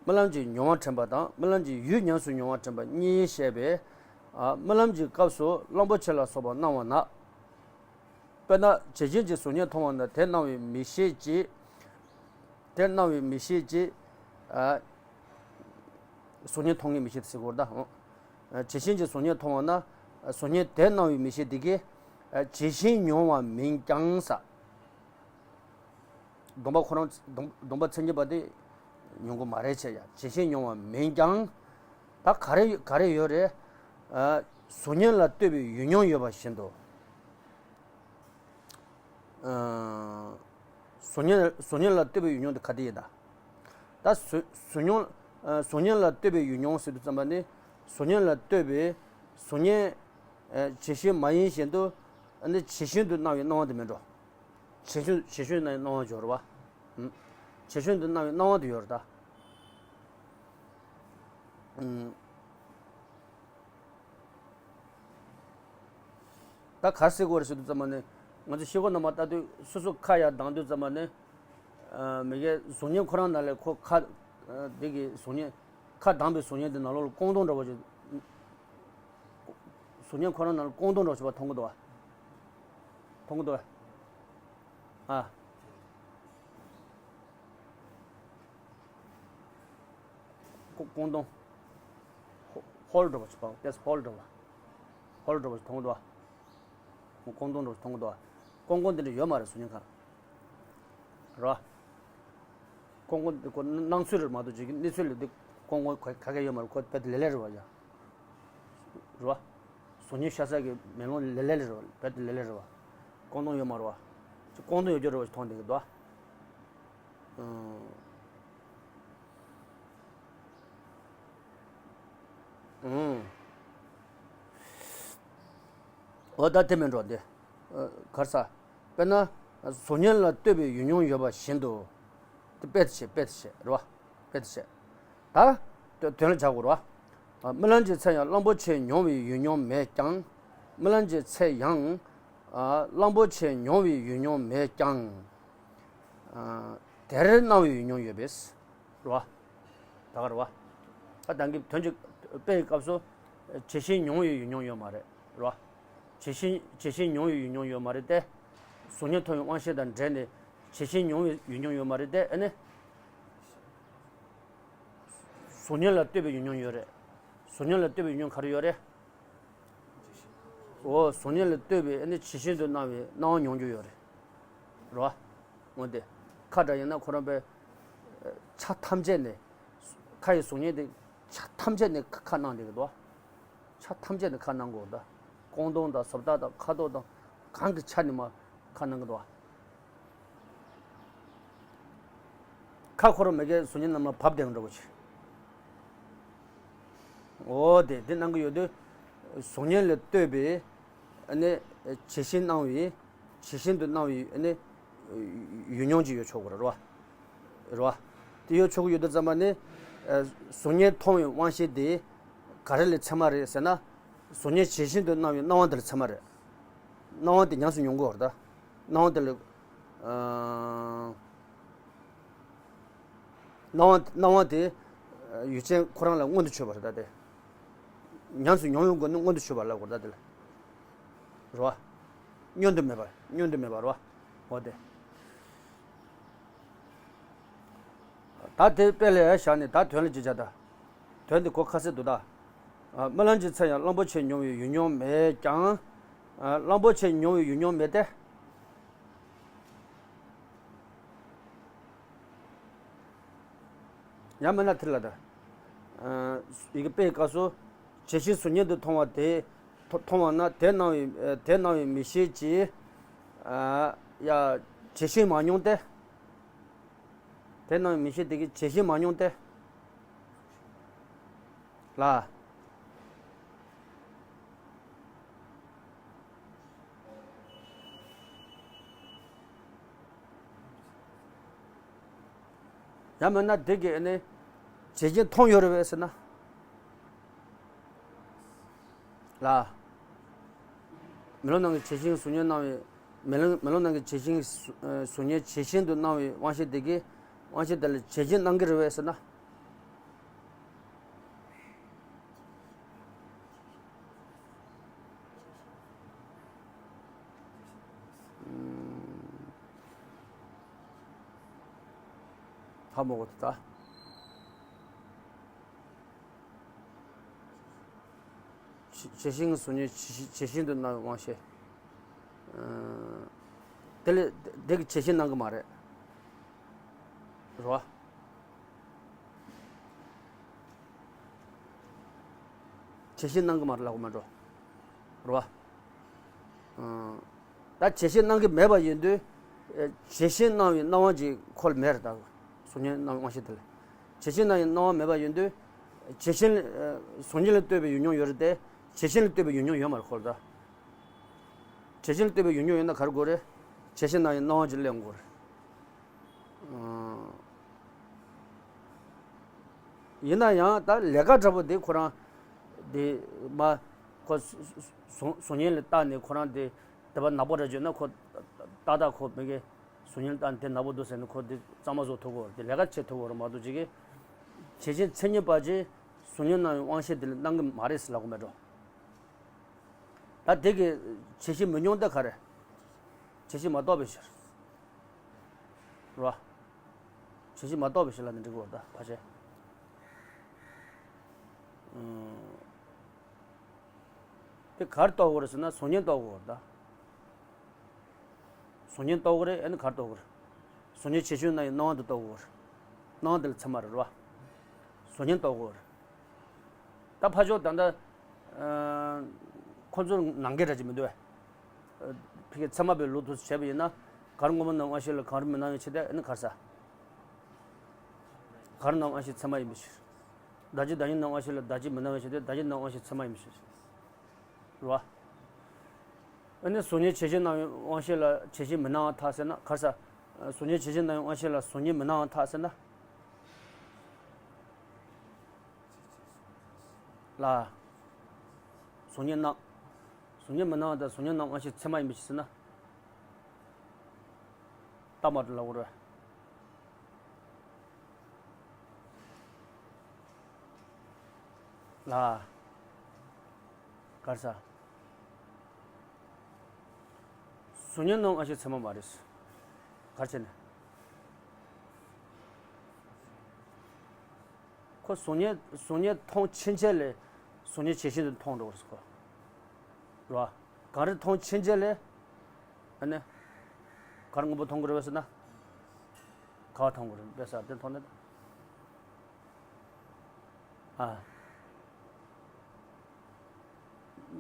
རྨི་ལམ་གྱི་མྱོང་བ་དྲན་པ་དང་རྨི་ལམ་གྱི་ཡུལ་ཉམས་སུ་མྱོང་བ་དྲན་པ་གཉིས་བཤད་པས། རྨི་ལམ་གྱི་སྐབས་སུ་གླང་པོ་ཆེ་ལ་སོགས་པ་སྣང་བ་ན། དཔེར་ན་བྱད་བཞིན་གྱི་གཟུགས་བརྙན་མཐོང་བ་ན་དེ་སྣང་བའི་མིག་ཤེས་ཀྱིས། དེ་སྣང་བའི་མིག་ཤེས་ཀྱིས། ཨ། གཟུགས་བརྙན་མཐོང་མཁན་མིག་ཤེས་དེ་ཟེར་དགོས་རེད་ད། བྱད་བཞིན་གྱི་གཟུགས་བརྙན་མཐོང་བ་ན། གཟུགས་བརྙན་དེ་སྣང་བའི་མིག་ཤེས་དེ་གིས། བྱད་བཞིན་མྱོང་བ་མིན་ཀྱང་ས། སྡོམ་པ་ཁོ་རང་སྡོམ་སྡོམ་པ་མཚན་ཉིད་པ་དེ་མྱོང་གི་མ་རེད་བྱས་ཡ། བྱད་བཞིན་མྱོང་བ་མིན་ཀྱང་། ད་ག་རེ་ག་རེ་ཡོད་རེད། གཟུགས་བརྙན་ལ་ལྟོས་པའི་ཡུལ་མྱོང་ཡོད་པ་བཞིན་དུ། གཟུགས་བརྙན་གཟུགས་བརྙན་ལ་ལྟོས་པའི་ཡུལ་མྱོང་དེ་ག་དེ་ཡིན་ད། ད་གཟུགས་གཟུགས་མྱོང་གཟུགས་བརྙན་ལ་ལྟོས་པའི་ཡུལ་མྱོང་ཟེར་དུས་ཙམ་པ་ནི། གཟུགས་བརྙན་ལ་ལྟོས་པའི་གཟུགས་བརྙན་བྱད་བཞིན་མ་ཡིན་བཞིན་དུ། ཨ་ནི་བྱད་བཞིན་དུ་སྣང་བའི་སྣང་བ་དེ་མིན་འགྲོ། བྱད་བཞིན་བྱད་བཞིན་སྣང་བའི་སྣང་བ་ཡོད་རེད་བ། བྱད་བཞིན་དུ་སྣང་བའི་སྣང་བ་དེ་ཡོད་རེད་ད། ད་ག་རེ་ཟེར་དགོས་རེད་ཟེར་དུས་ཙམ་པ་ནི། ང་ཚོ་ཤེལ་སྒོ་ནང་མར་ལྟ་དུས་སོ་སོ་ཁ་ཡར་གདངས་དུས་ཙམ་པ་ནི། ཨ། མི་དགེ་གཟུགས་བརྙན་ཁོ་རང་ནང་ལས་ཁོ་ཁ། ཨ། འདི་གི་གཟུགས་བརྙན། ཁ་གདངས་པའི་གཟུགས་བརྙན་འདི་ནང་ལོགས་ལ་ཀོང་ཏོང་འདྲ་བོ་ཞིག་གཟུགས་བརྙན་ཁོ་རང་ནང་ལ་ཀོང་ཏོང་འདྲ་བོ་ཞིག་མཐོང་གི་འདུག་བ། མཐོང་གི་འདུག་བ། ཨ། ཀོ- ཀོང་ཏོང་། ཧོ- ཧོལ་འདྲ་བོ་ཞིག་པ། ཏེས་ཧོལ་འདྲ་བོ། ཧོལ་འདྲ་བོ་ཞིག་མཐོང་གི་འདུག་བ། ཀོང་ཏོང་འདྲ་བོ་ཞིག་མཐོང་གི་འདུག་བ། ཀོང་ཀོང་འདི་འདྲ་ཡོད་མ་རེད་གཟུགས་བརྙན་ཁང་། རེད་བ། ཀོང་ཀོང་འདི་ཁོ་སྣང་ཚུལ་རེད་མ་གཏོགས་ཅིག་གི་གནས་ཚུལ་ལ་འདི་ཀོང་ཀོང་ག- ག་གེ་ཡོད་མ་རེད། ཁོ་རྦད་དེ་ལེ་ལེ་རེད་བ་ཡ། རེད་བ། གཟུགས་བརྙན་ཤ་ཚ་གི་མེ་ལོང་ལེ་ལེ་རེད་བ། རྦད་དེ་ལེ་ལེ་རེད་བ། ཀོང་ཏོང་ཡོད་མ་རེད་བ། ཅིག་ཀོང་ཏོང་ཡོད་རྒྱུ་རེད་བ་ཞིག་མཐོང་བསྡད་ཀྱི་འདུག་བ། ཨང་། ཨང་། འོ་ད་དེ་མིན་འགྲོ་འདི། ཨ། ག་རེ་ཟ། དཔེར་ན། གཟུགས་བརྙན་ལ་ལྟོས་པའི་ཡུལ་མྱོང་ཡོད་པ་བཞིན་དུ། དེ་དཔེ་དེ་བྱས། དཔེ་དེ་བྱས་རེད་བ། དཔེ་དེ་བྱས། ད་དོན་ལ་བྱ་དགོས་རེད་བ། རྨི་ལམ་གྱི་ཚེ་ཡང་གླང་པོ་ཆེ་མྱོང་བའི་ཡུལ་མྱོང་མེད་ཀྱང་། རྨི་ལམ་གྱི་ཚེ་ཡང་། ཨ། གླང་པོ་ཆེ་མྱོང་བའི་ཡུལ་མྱོང་མེད་ཀྱང་། ཨ། དེར་སྣང་བའི་ཡུལ་མྱོང་ཡོད་པས། རེད་བ། ད་ག་རེད་བ། ད་ད་གིན་དོན་གྱི་དཔེ་ཡི་སྐབས་སུ། ཨ། བྱད་བཞིན་མྱོང་བའི་ཡུལ་མྱོང་ཡོད་མ་རེད། རེད་བ། བྱད་བཞིན་བྱད་བཞིན་མྱོང་བའི་ཡུལ་མྱོང་ཡོད་མ་རེད་དེ། གཟུགས་བརྙན་མཐོང་བའི་དབང་ཤེས་དང་འབྲེལ་ནས་བྱད་བཞིན་མྱོང་བའི་ཡུལ་མྱོང་ཡོད་མ་རེད་དེ། ཨ་ནི། གཟུགས་བརྙན་ལ་ལྟོས་པའི་ཡུལ་མྱོང་ཡོད་རེད། གཟུགས་བརྙན་ལ་ལྟོས་པའི་ཡུལ་མྱོང་ག་རེ་ཡོད་རེད། འོ། གཟུགས་བརྙན་ལ་ལྟོས་པའི་ཨ་ནི་བྱད་བཞིན་དུ་སྣང་བའི་སྣང་བ་མྱོང་རྒྱུ་ཡོད་རེད། རེད་བ། འོ་དེ། ཁ་འདྲ་ཡིན་ན་ཁོ་རང་པའི་ཆ་ཐམས་ཅད་ནས། ཁ་ཡི་གཟུགས་བརྙན་དེ་ཆ་ཐམས་ཅད་ནས་ཁ་སྣང་བསྡད་ཀྱི་འདུག་བ། ཆ་ཐམས་ཅད་ནས་ཁ་སྣང་གི་འདུག་བ། ཀོང་ཏོང་དང་ཟུར་ཐག་དང་ཁ་དོག་དང་གང་གི་ཆ་ནས་མར་ཁ་སྣང་གི་འདུག་བ། ཁ་ཁོ་རང་མི་དགེ་གཟུགས་བརྙན་རྣམས་ལ་བབས་བསྡད་འགྲོ་གི་ཆེ། འོ་དེ་དེ་སྣང་གི་ཡོད་དུས། གཟུགས་བརྙན་ལ་ལྟོས་པའི་ཨ་ནི་བྱད་བཞིན་སྣང་བའི། བྱད་བཞིན་དུ་སྣང་བའི་ཨ་ནི་ཡུལ་མྱོང་ཅིག་ཡོད་ཆོག་གི་རེད་བ། རེད་བ། དེ་ཡོད་ཆོག་གི་ཡོད་དུས་ཙམ་པ་ནི། གཟུགས་བརྙན་མཐོང་བའི་དབང་ཤེས་དེ་ག་རེ་ལ་ཚད་མ་རེད་ཟེར་ན། གཟུགས་བརྙན་བྱད་བཞིན་དུ་སྣང་བའི་སྣང་བ་དེ་ལ་ཚད་མ་རེད། སྣང་བ་དེ་ཉམས་སུ་མྱོང་གི་ཡོད་རེད་ད། སྣང་བ་དེ་ལ། ཨ། སྣང་བ་སྣང་བ་དེ་ཡུལ་ཅན་ཁོ་རང་ལ་མངོན་དུ་ཆུད་པ་རེད་ད་དེ། ཉམས་སུ་མྱོང་བའི་སྒོ་ནས་མངོན་དུ་ཆུད་པ་ལབ་དགོས་རེད་ད་དེ་ལ། རེད་བ། བསྙོན་དུ་མེད་པ། བསྙོན་དུ་མེད་པ་རེད་བ། འོ་དེ། ད་དེ་དཔེ་ལ་བཞག་ནས་ད་དོན་ལ་ཅི་བྱ་ད། དོན་དེ་གོ་ཁ་གསལ་འདུག་ད། ཨ། རྨི་ལམ་གྱི་ཚེ་ཡང་གླང་པོ་ཆེ་མྱོང་བའི་ཡུལ་མྱོང་མེད་ཀྱང་། ཨ། གླང་པོ་ཆེ་མྱོང་བའི་ཡུལ་མྱོང་མེད་དེ། ཡང་མིན་ན་དེ་ལ་ད། ཨ། ཡི་གེ་དཔེའི་སྐབས་སུ། བྱད་བཞིན་གཟུགས་བརྙན་དུ་མཐོང་བ་དེ། མཐོ- མཐོང་བ་ན་དེ་སྣང་བའི། ཨ། དེ་སྣང་བའི་མིག་ཤེས་ཀྱིས། ཨ། ཡ། བྱད་བཞིན་མ་མྱོང་སྟེ། དེ་སྣང་བའི་མིག་ཤེས་དེ་གིས་བྱད་བཞིན་མ་མྱོང་སྟེ། ལ། ཡང་མིན་ན་དེ་གིས་ནི་བྱད་བཞིན་མཐོང་ཡོད་རེད་པས་ཟེར་ན། ལ། མེ་ལོང་ནང་གི་བྱད་བཞིན་གཟུགས་བརྙན་སྣང་བའི། མེ་ལོང་མེ་ལོང་ནང་གི་བྱད་བཞིན་གཟུགས- ཨ། གཟུགས་བརྙན་བྱད་བཞིན་དུ་སྣང་བའི་དབང་ཤེས་དེ་གིས་དབང་ཤེས་དེ་ལ་བྱད་བཞིན་སྣང་གི་རེད་པས་ཟེར་ན། ཧ་མ་གོ་ད། བྱད- བྱད་བཞིན་གཟུགས་བརྙན་བྱད- བྱད་བཞིན་དུ་སྣང་བའི་དབང་ཤེས། ཨ། དེ་ལས་དེ་གིས་བྱད་བཞིན་སྣང་གི་མ་རེད། རེད་བ། བྱད་བཞིན་སྣང་གི་མ་རེད་ལབ་དགོས་མ་འགྲོ། རེད་བ། ཨ། ད་བྱད་བཞིན་སྣང་གི་མེད་པ་ཡིན་དུས། ཨ། བྱད་བཞིན་སྣང་བའི་སྣང་བ་ཅིག་ཁོ་ལ་མེད་རེད་ད། གཟུགས་བརྙན་སྣང་བའི་དབང་ཤེས་དེ་ལ། བྱད་བཞིན་སྣང་བའི་སྣང་བ་མེད་པ་ཡིན་དུས། བྱད་བཞིན། ཨ། གཟུགས་བརྙན་ལ་ལྟོས་པའི་ཡུལ་མྱོང་ཡོད་རེད་དེ། བྱད་བཞིན་ལ་ལྟོས་པའི་ཡུལ་མྱོང་ཡོད་མ་རེད་ཁོ་ལ་ད། བྱད་བཞིན་ལ་ལྟོས་པའི་ཡུལ་མྱོང་ཡོད་ན་ག་རེ་དགོས་རེད། བྱད་བཞིན་སྣང་བའི་སྣང་བ་ཅིག་ལེན་དགོས་རེད། ཨང་། ཡིན་ན་ཡང་ད་ལས་ཀ་འདྲ་པོ་འདི་ཁོ་རང་འདི་མ་ ཁོ་གཟུགས་གཟུགས་བརྙན་ལ་བལྟས་ནས་ཁོ་རང་དེ་དེ་པ་ནག་པོ་རེད་བརྗོད་ན། ཁོ་ཏག་ཏག་ཁོ་མི་གི་གཟུགས་བརྙན་ལ་བལྟས་ནས་དེ་ནག་པོ་འདུག་ཟེར་ནས་ཁོ་དེ་གཙང་མ་བཟོ་ཐུབ་ཀྱི་ཡོད་རེད། དེ་ལས་ཀ་བྱེད་ཐུབ་ཀྱི་ཡོད་རེད་མ་གཏོགས། ཅིག་གི་བྱས་རྗེས་མཚན་ཉིད་པ་ཅིག་གཟུགས་བརྙན་གནང་བའི་དབང་ཤེད་དེ་ལ་གནང་གི་མ་རེད་ཟེར་ལབ་ཀྱི་མེད་འགྲོ། ད་དེ་གི་བྱས་རྗེས་མི་མྱོང་ད་ག་རེ། བྱས་རྗེས་མ་རྟོགས་པའི་ཕྱིར། རོ། བྱས་རྗེས་མ་རྟོགས་པའི་ཕྱིར་ལབ་ནས་འགྲིག་གི་ཡོད་རེད་ད་ཕལ་ཆེར། ཨུམ། དེ་ག་རེ་རྟོགས་དགོས་རེད་ཟེར་ན་གཟུགས་བརྙན་རྟོགས་དགོས་རེད་ད། གཟུགས་བརྙན་རྟོགས་དགོས་རེད། ཨ་ནི་ག་རེ་རྟོགས་དགོས་རེད། གཟུགས་བརྙན་བྱས་བྱུང་ན་ཡང་སྣང་བ་དེ་རྟོགས་དགོས་རེད། སྣང་བ་དེ་ལ་ཚད་མ་རེད་རོ། གཟུགས་བརྙན་རྟོགས་དགོས་རེད། ད་ཕར་ཕྱོགས་ད་ལྟ་ཨ་ཁོ་ཚོར་ནང་འགལ་འདྲ་ཅིག་མི་འདུག་གས། ཕ་གི་ཚད་མ་པའི་ལུགས་སུ་བྱས་པ་ཡིན་ན། གང་རུང་སྔོན་མ་རྣམས་དབང་ཤེས་ལ་གང་རུང་མི་སྣང་བའི་ཕྱིར་ཏེ། ཨ་ནི་ག་རེ་ཟེར། གང་རུང་རྣམས་དབང་ཤེས་ཚད་མ་ཡིན་པའི་ཕྱིར། བདག་གཅིག་བདག་ཉིད་རྣམས་དབང་ཤེས་ལ་བདག་གཅིག་མི་སྣང་བའི་ཕྱིར་ཏེ། བདག་གཅིག་རྣམས་དབང་ཤེས་ཚད་མ་ཡིན་པའི་ཕྱིར། རེད་བ། ཨ་ནི་གཟུགས་བརྙན་བྱས་བྱུང་སྣང་བའི་དབང་ཤེས་ལ་བྱས་བྱུང་མི་སྣང་བར་ཐལ་ཟེར་ན་ག་རེ་ཟེར། གཟུགས་བརྙན་བྱས་བྱུང་སྣང་བའི་དབང་ཤེས་ལ་གཟུགས་བརྙན་མི་སྣང་བར་ཐལ་ཟེར་ན། ལ། གཟུགས་བརྙན་སྣང་། གཟུགས་བརྙན་མི་སྣང་བ་དང་གཟུགས་བརྙན་སྣང་དབང་ཤེས་ཚད་མ་ཡིན་པའི་ཕྱིར་ཟེར་ན། རྟགས་མ་གྲུབ་ལབ་དགོས་རེད། ལ། ག་རེ་ཟེར། གཟུགས་བརྙན་སྣང་དབང་ཤེས་ཚད་མ་མ་རེད། ག་རེ་བྱས་ནས། ཁོ་གཟུགས་བརྙན་གཟུགས་བརྙན་མཐོང་ཕྱིན་ཆད་ལས་གཟུགས་བརྙན་ཇི་བཞིན་དུ་མཐོང་འགྲོ་བ་རེད་ཁོ། རེད་བ། གང་རེ་མཐོང་ཕྱིན་ཆད་ལས། ཨ་ནི། ག་རེ་སྔོན་པོ་མཐོང་གི་རེད་བས་ཟེར་ན། ག་བ་མཐོང་གི་རེད་བས་ཟེར་དེ་མཐོང་ན། ཨ།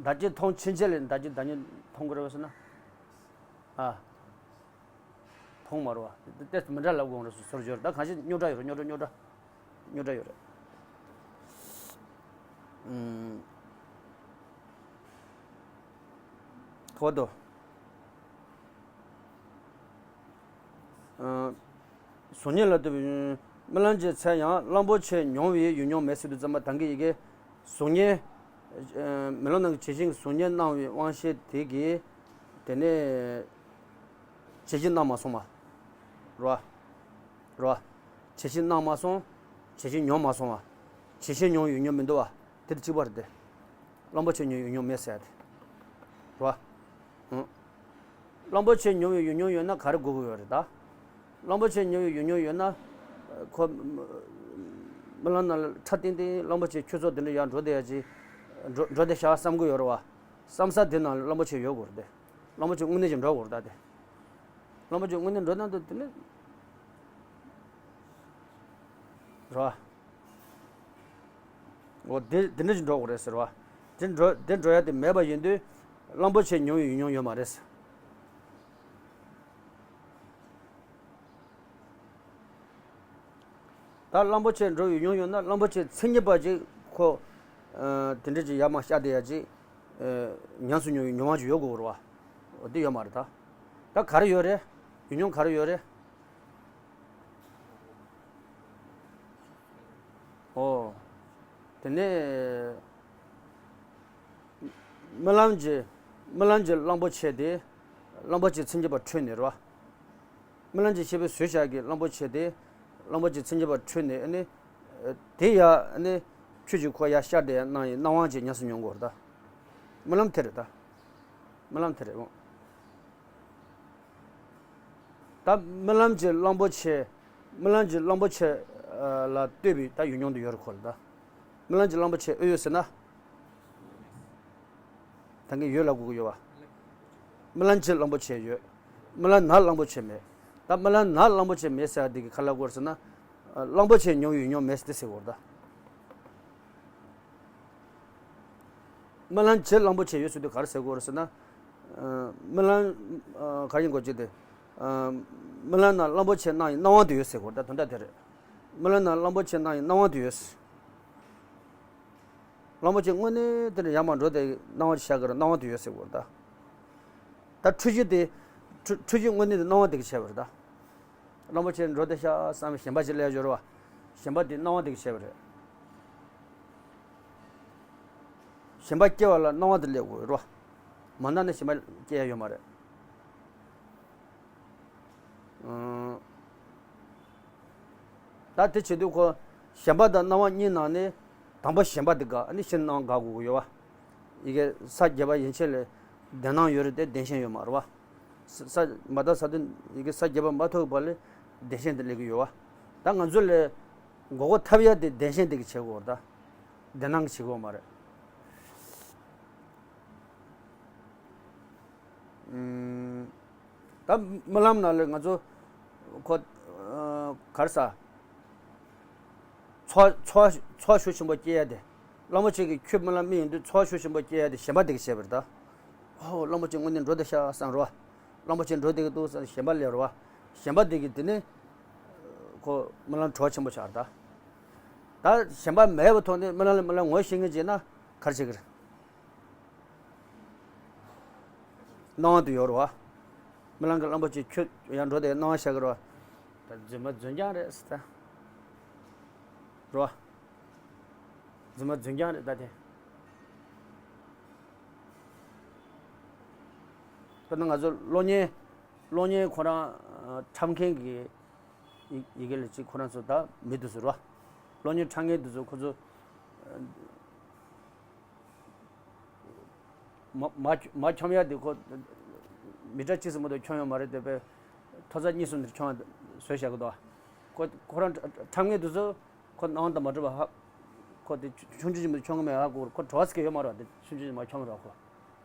བདག་གཅིག་མཐོང་ཕྱིན་ཆད་ལས་བདག་གཅིག་བདག་ཉིད་མཐོང་གི་རེད་བས་ཟེར་ན། ཨ། མཐོང་མ་རེད་བ། དེ་མི་འདྲ་ལབ་དགོས་རེད་ཟེར་སྦྱོར། ད་གང་ཞིག་རྙོག་དྲ་ཡོད་རེད། རྙོག་དྲ་རྙོག་དྲ། རྙོག་དྲ་ཡོད་རེད། ཨུམ། ཁོ་དོ། ཨ། གཟུགས་བརྙན་ལ་ལྟོས་པའི་རྨི་ལམ་གྱི་ཚེ་ཡང་གླང་པོ་ཆེ་མྱོང་བའི་ཡུལ་མྱོང་མེད་ཟེར་དུས་ཙམ་པ་ད་གིན་ཡི་གེ་གཟུགས་བརྙན། ཨ། རྨི་ལམ་ནང་གི་བྱད་བཞིན་གྱི་གཟུགས་བརྙན་སྣང་བའི་དབང་ཤེས་དེ་གིས། དེ་ནས་བྱད་བཞིན་སྣང་མ་སོང་བ། རེད་བ། རེད་བ། བྱད་བཞིན་སྣང་མ་སོང་། བྱད་བཞིན་མྱོང་མ་སོང་བ། བྱད་བཞིན་མྱོང་བའི་ཡུལ་མྱོང་མི་འདུག་བ། དེ་དང་གཅིག་པ་རེད་དེ། གླང་པོ་ཆེ་མྱོང་བའི་ཡུལ་མྱོང་མེད་ཟེར་ཡ་དེ། རེད་བ། ཨང་། གླང་པོ་ཆེ་མྱོང་བའི་ཡུལ་མྱོང་ཡོད་ན་ག་རེ་དགོས་ཀྱི་ཡོད་རེད་ད། གླང་པོ་ཆེ་མྱོང་བའི་ཡུལ་མྱོང་ཡོད་ན། ཁོ། རྨི་ལམ་ནང་ལ་ཁྲ་ཏིང་ཏིང་གླང་པོ་ཆེ་ཁྱུ་ཚོགས་དེ་འདྲ་ཡར་འགྲོ་བསྡད་ཡ་ཅིག་འགྲོ་འགྲོ་བསྡད་ཤག་བསམ་གྱི་ཡོད་རེད་བ། བསམ་ས་དེ་ནང་ལ་གླང་པོ་ཆེ་ཡོད་དགོས་རེད་དེ། གླང་པོ་ཆེ་དངོས་གནས་ཀྱི་འགྲོ་དགོས་རེད་ད་དེ། གླང་པོ་ཆེ་དངོས་གནས་འགྲོ་ན་འདུག་དེ་ནི། རེད་བ། འོ་དེ་དེ་འདྲ་ཞིག་འགྲོ་དགོས་རེད་ཟེར་བ། དེ་འགྲོ་དེ་འགྲོ་ཡ་དེ་མེད་པ་ཡིན་དུས། གླང་པོ་ཆེ་མྱོང་བའི་ཡུལ་མྱོང་ཡོད་མ་རེད་ཟེར། ད་གླང་པོ་ཆེ་འགྲོ་བའི་ཡུལ་མྱོང་ཡོད་ན་གླང་པོ་ཆེ་མཚན་ཉིད་པ་ཅིག་ཁོ། ཨ། དེ་འདྲ་ཅིག་ཡར་མར་ཤར་བསྡད་ཡ་ཅིག་ཨ། ཉམས་སུ་མྱོང་བའི་མྱོང་བ་ཅིག་ཡོད་དགོས་རེད་བ། འོ་དེ་ཡོད་མ་རེད་ད། ད་ག་རེ་ཡོད་རེད། ཡུལ་མྱོང་ག་རེ་ཡོད་རེད། ཨོ། དེ་ནས། རྨི་ལམ་གྱི། རྨི་ལམ་གྱི་གླང་པོ་ཆེ་དེ། གླང་པོ་ཆེ་མཚན་ཉིད་པ་འཕྲོས་ནས་རེད་བ། རྨི་ལམ་གྱི་ཤེས་པས་བཟོས་བཞག་གི་གླང་པོ་ཆེ་དེ། གླང་པོ་ཆེ་མཚན་ཉིད་པ་འཕྲོས་ནས་ཨ་ནི། དེ་ཡ་ཨ་ནི། ཁྱོད་ཀྱིས་ཁོ་ཡར་ཤར་བསྡད་ཡ་སྣང་ཡི་སྣང་བ་ཅིག་ཉམས་སུ་མྱོང་གི་ཡོད་རེད་ད། རྨི་ལམ་དེ་རེད་ད། རྨི་ལམ་དེ་རེད་འོང་། ད་རྨི་ལམ་གྱི་གླང་པོ་ཆེ། རྨི་ལམ་གྱི་གླང་པོ་ཆེ་ལ་ལྟོས་པའི་ད་ཡུལ་མྱོང་དུ་ཡོད་རེད་ཁོ་ལ་ད། རྨི་ལམ་གྱི་གླང་པོ་ཆེ་ཨེ་ཡོད་ཟེར་ན། ད་གིན་ཡོད་ལབ་དགོས་ཀྱི་ཡོད་བ། རྨི་ལམ་གྱི་གླང་པོ་ཆེ་ཡོད། རྨི་ལམ་ནང་གླང་པོ་ཆེ་མེད། ད་རྨི་ལམ་ནང་གླང་པོ་ཆེ་མེད་ཟེར་བ་འདི་གི་ག་རེ་ལབ་དགོས་རེད་ཟེར་ན། གླང་པོ་ཆེ་མྱོང་བའི་ཡུལ་མྱོང་མེད་ཟེར་དེ་ཟེར་དགོས་རེད་ད། རྨི་ལམ་གྱི་གླང་པོ་ཆེ་ཡོད་ཟེར་དུས་ག་རེ་ཟེར་དགོས་རེད་ཟེར་ན། རྨི་ལམ། ག་རེ་ཡིན་དགོས་ཀྱི་དེ། རྨི་ལམ་ནང་གླང་པོ་ཆེ་སྣང་ཡི་སྣང་བ་དེ་ཡོད་ཟེར་དགོས་རེད་ད། དོན་དག་དེ་རེད། རྨི་ལམ་ནང་གླང་པོ་ཆེ་སྣང་ཡི་སྣང་བ་དེ་ཡོད་ཟེར། གླང་པོ་ཆེ་དངོས་གནས་དེ་འདྲ་ཡར་མར་འགྲོ་དེ་སྣང་བ་ཤར་གི་རེད། སྣང་བ་དེ་ཡོད་ཟེར་དགོས་རེད་ད། ད་འཁྲུལ་གཞི་དེ། འཁྲུལ་འཁྲུལ་གཞི་དངོས་གནས་དེ་སྣང་བ་དེ་གིས་བྱས་པ་རེད་ད། གླང་པོ་ཆེ་འགྲོ་བསྡད་ཤག་བསམ་པའི་ཞེན་པ་ཅིག་སླེབས་ཡོད་རེད་བ། ཞེན་པ་དེ་སྣང་བ་དེ་གིས་བྱས་པ་རེད། ཞེན་པ་སྐྱེ་བ་ལ་སྣང་བ་དེ་སླེབས་དགོས་རེད་བ། མ་སྣང་ན་ཞེན་པ་སྐྱེ་ཡ་ཡོད་མ་རེད། ཨང་། ད་དེ་བྱེད་དུས་ཁོ་ཞེན་པ་དང་སྣང་བ་གཉིས་ནང་ནས་དང་པོ་ཞེན་པ་དེ་དགག་ཨ་ནི་ཕྱིར་སྣང་དགག་དགོས་ཀྱི་ཡོད་བ། ཡི་གེ་ས་བརྒྱད་པ་ཡན་ཆད་ལས་བདེན་སྣང་ཡོད་རེད་དེ་བདེན་ཞེན་ཡོད་མ་རེད་བ། ས་ས་མ་དག་ས་དོན་ཡི་གེ་ས་བརྒྱད་པ་མ་ཐོབ་པ་ལས་བདེན་ཞེན་དེ་སླེབས་ཀྱི་ཡོད་བ། ད་ང་ཚོ་ལས་མགོ་སྐོར་ཐེབས་ཡ་དེ་བདེན་ཞེན་དེ་གི་བྱེད་དགོས་རེད་ད། བདེན་སྣང་གི་བྱེད་དགོས་མ་རེད། ཨུམ། ད་རྨི་ལམ་ནང་ལ་ང་ཚོ་ཁོ་ཨ་ག་རེ་ཟ། ཚོར་བ་ཚོར་བ་ཚོར་བ་ཤུགས་ཆེན་པོ་སྐྱེ་ཡ་དེ། གླང་པོ་ཆེ་གིས་ཁྱོད་རྨི་ལམ་རྨི་ཡོང་དུས་ཚོར་བ་ཤུགས་ཆེན་པོ་སྐྱེ་ཡ་དེ་ཞེན་པ་དེ་གིས་བྱས་པ་རེད་ད། ཨོ་གླང་པོ་ཆེ་དངོས་གནས་འགྲོ་བསྡད་ཤག་བསམ་རོ། གླང་པོ་ཆེ་འགྲོ་བསྡད་ཀྱི་འདུག་བསམ་ཞེན་པ་སླེབས་རོ། ཞེན་པ་དེ་གིས་དེ་ནི་ཁོ་རྨི་ལམ་བྲོ་བ་ཆེན་པོ་ཆགས་རེད་ད། ད་ཞེན་པ་མེད་པའི་ཐོག་ནས་རྨི་ལམ་ལ་རྨི་ལམ་ངོ་ཤེས་མཁན་བྱས་ན་ག་རེ་བྱེད་ཀྱི་རེད། སྣང་བ་དེ་ཡོད་རེད་བ། རྨི་ལམ་གྱི་གླང་པོ་ཆེ་ཁྱོད་ཡང་འགྲོ་དེ་སྣང་བ་ཤར་གི་རེད་བ། ད་རྫུན་མ་རྫུན་རྐྱང་རེད་ཟེར་ད། རེད་བ། རྫུན་མ་རྫུན་རྐྱང་རེད་ད་དེ། ད་ནི་ང་ཚོ་གློག་བརྙན་གློག་བརྙན་ཁོ་རང་འཁྲབ་མཁན་གྱི་ཡི་ཡི་གེ་ལ་ཅིག་ཁོ་རང་ཚོ་ད་མི་འདུག་ཟེར་བ། གློག་བརྙན་འཁྲབ་མཁན་དེ་ཚོ་ཁོ་ཚོ། མ་མ་མ་འཁྱོམ་ཡ་དེ་ཁོ་མི་ཊར་གཅིག་ཙམ་མ་གཏོགས་འཁྱོམ་ཡོད་མ་རེད་དེ་པས། མཐོ་ས་གཉིས་གསུམ་དེར་འཁྱོམ་ཡ་བཟོས་བཞག་གི་འདུག་ཁོ་ཁོ་རང་འཁྲབ་མཁན་དེ་ཚོ་ཁོ་སྣང་དང་མ་གྲུབ་པ་ཧ། ཁོ་དེ་ཆུང་ཆུང་ཅིག་མ་གཏོགས་འཁྱོམ་གི་མེད་ཧ་གོ་ཁོ་བྲོ་བ་ཟེར་གི་ཡོད་མ་རེད་དེ་ཆུང་ཆུང་ཅིག་མ་འཁྱོམ་རོགས་ཁོ།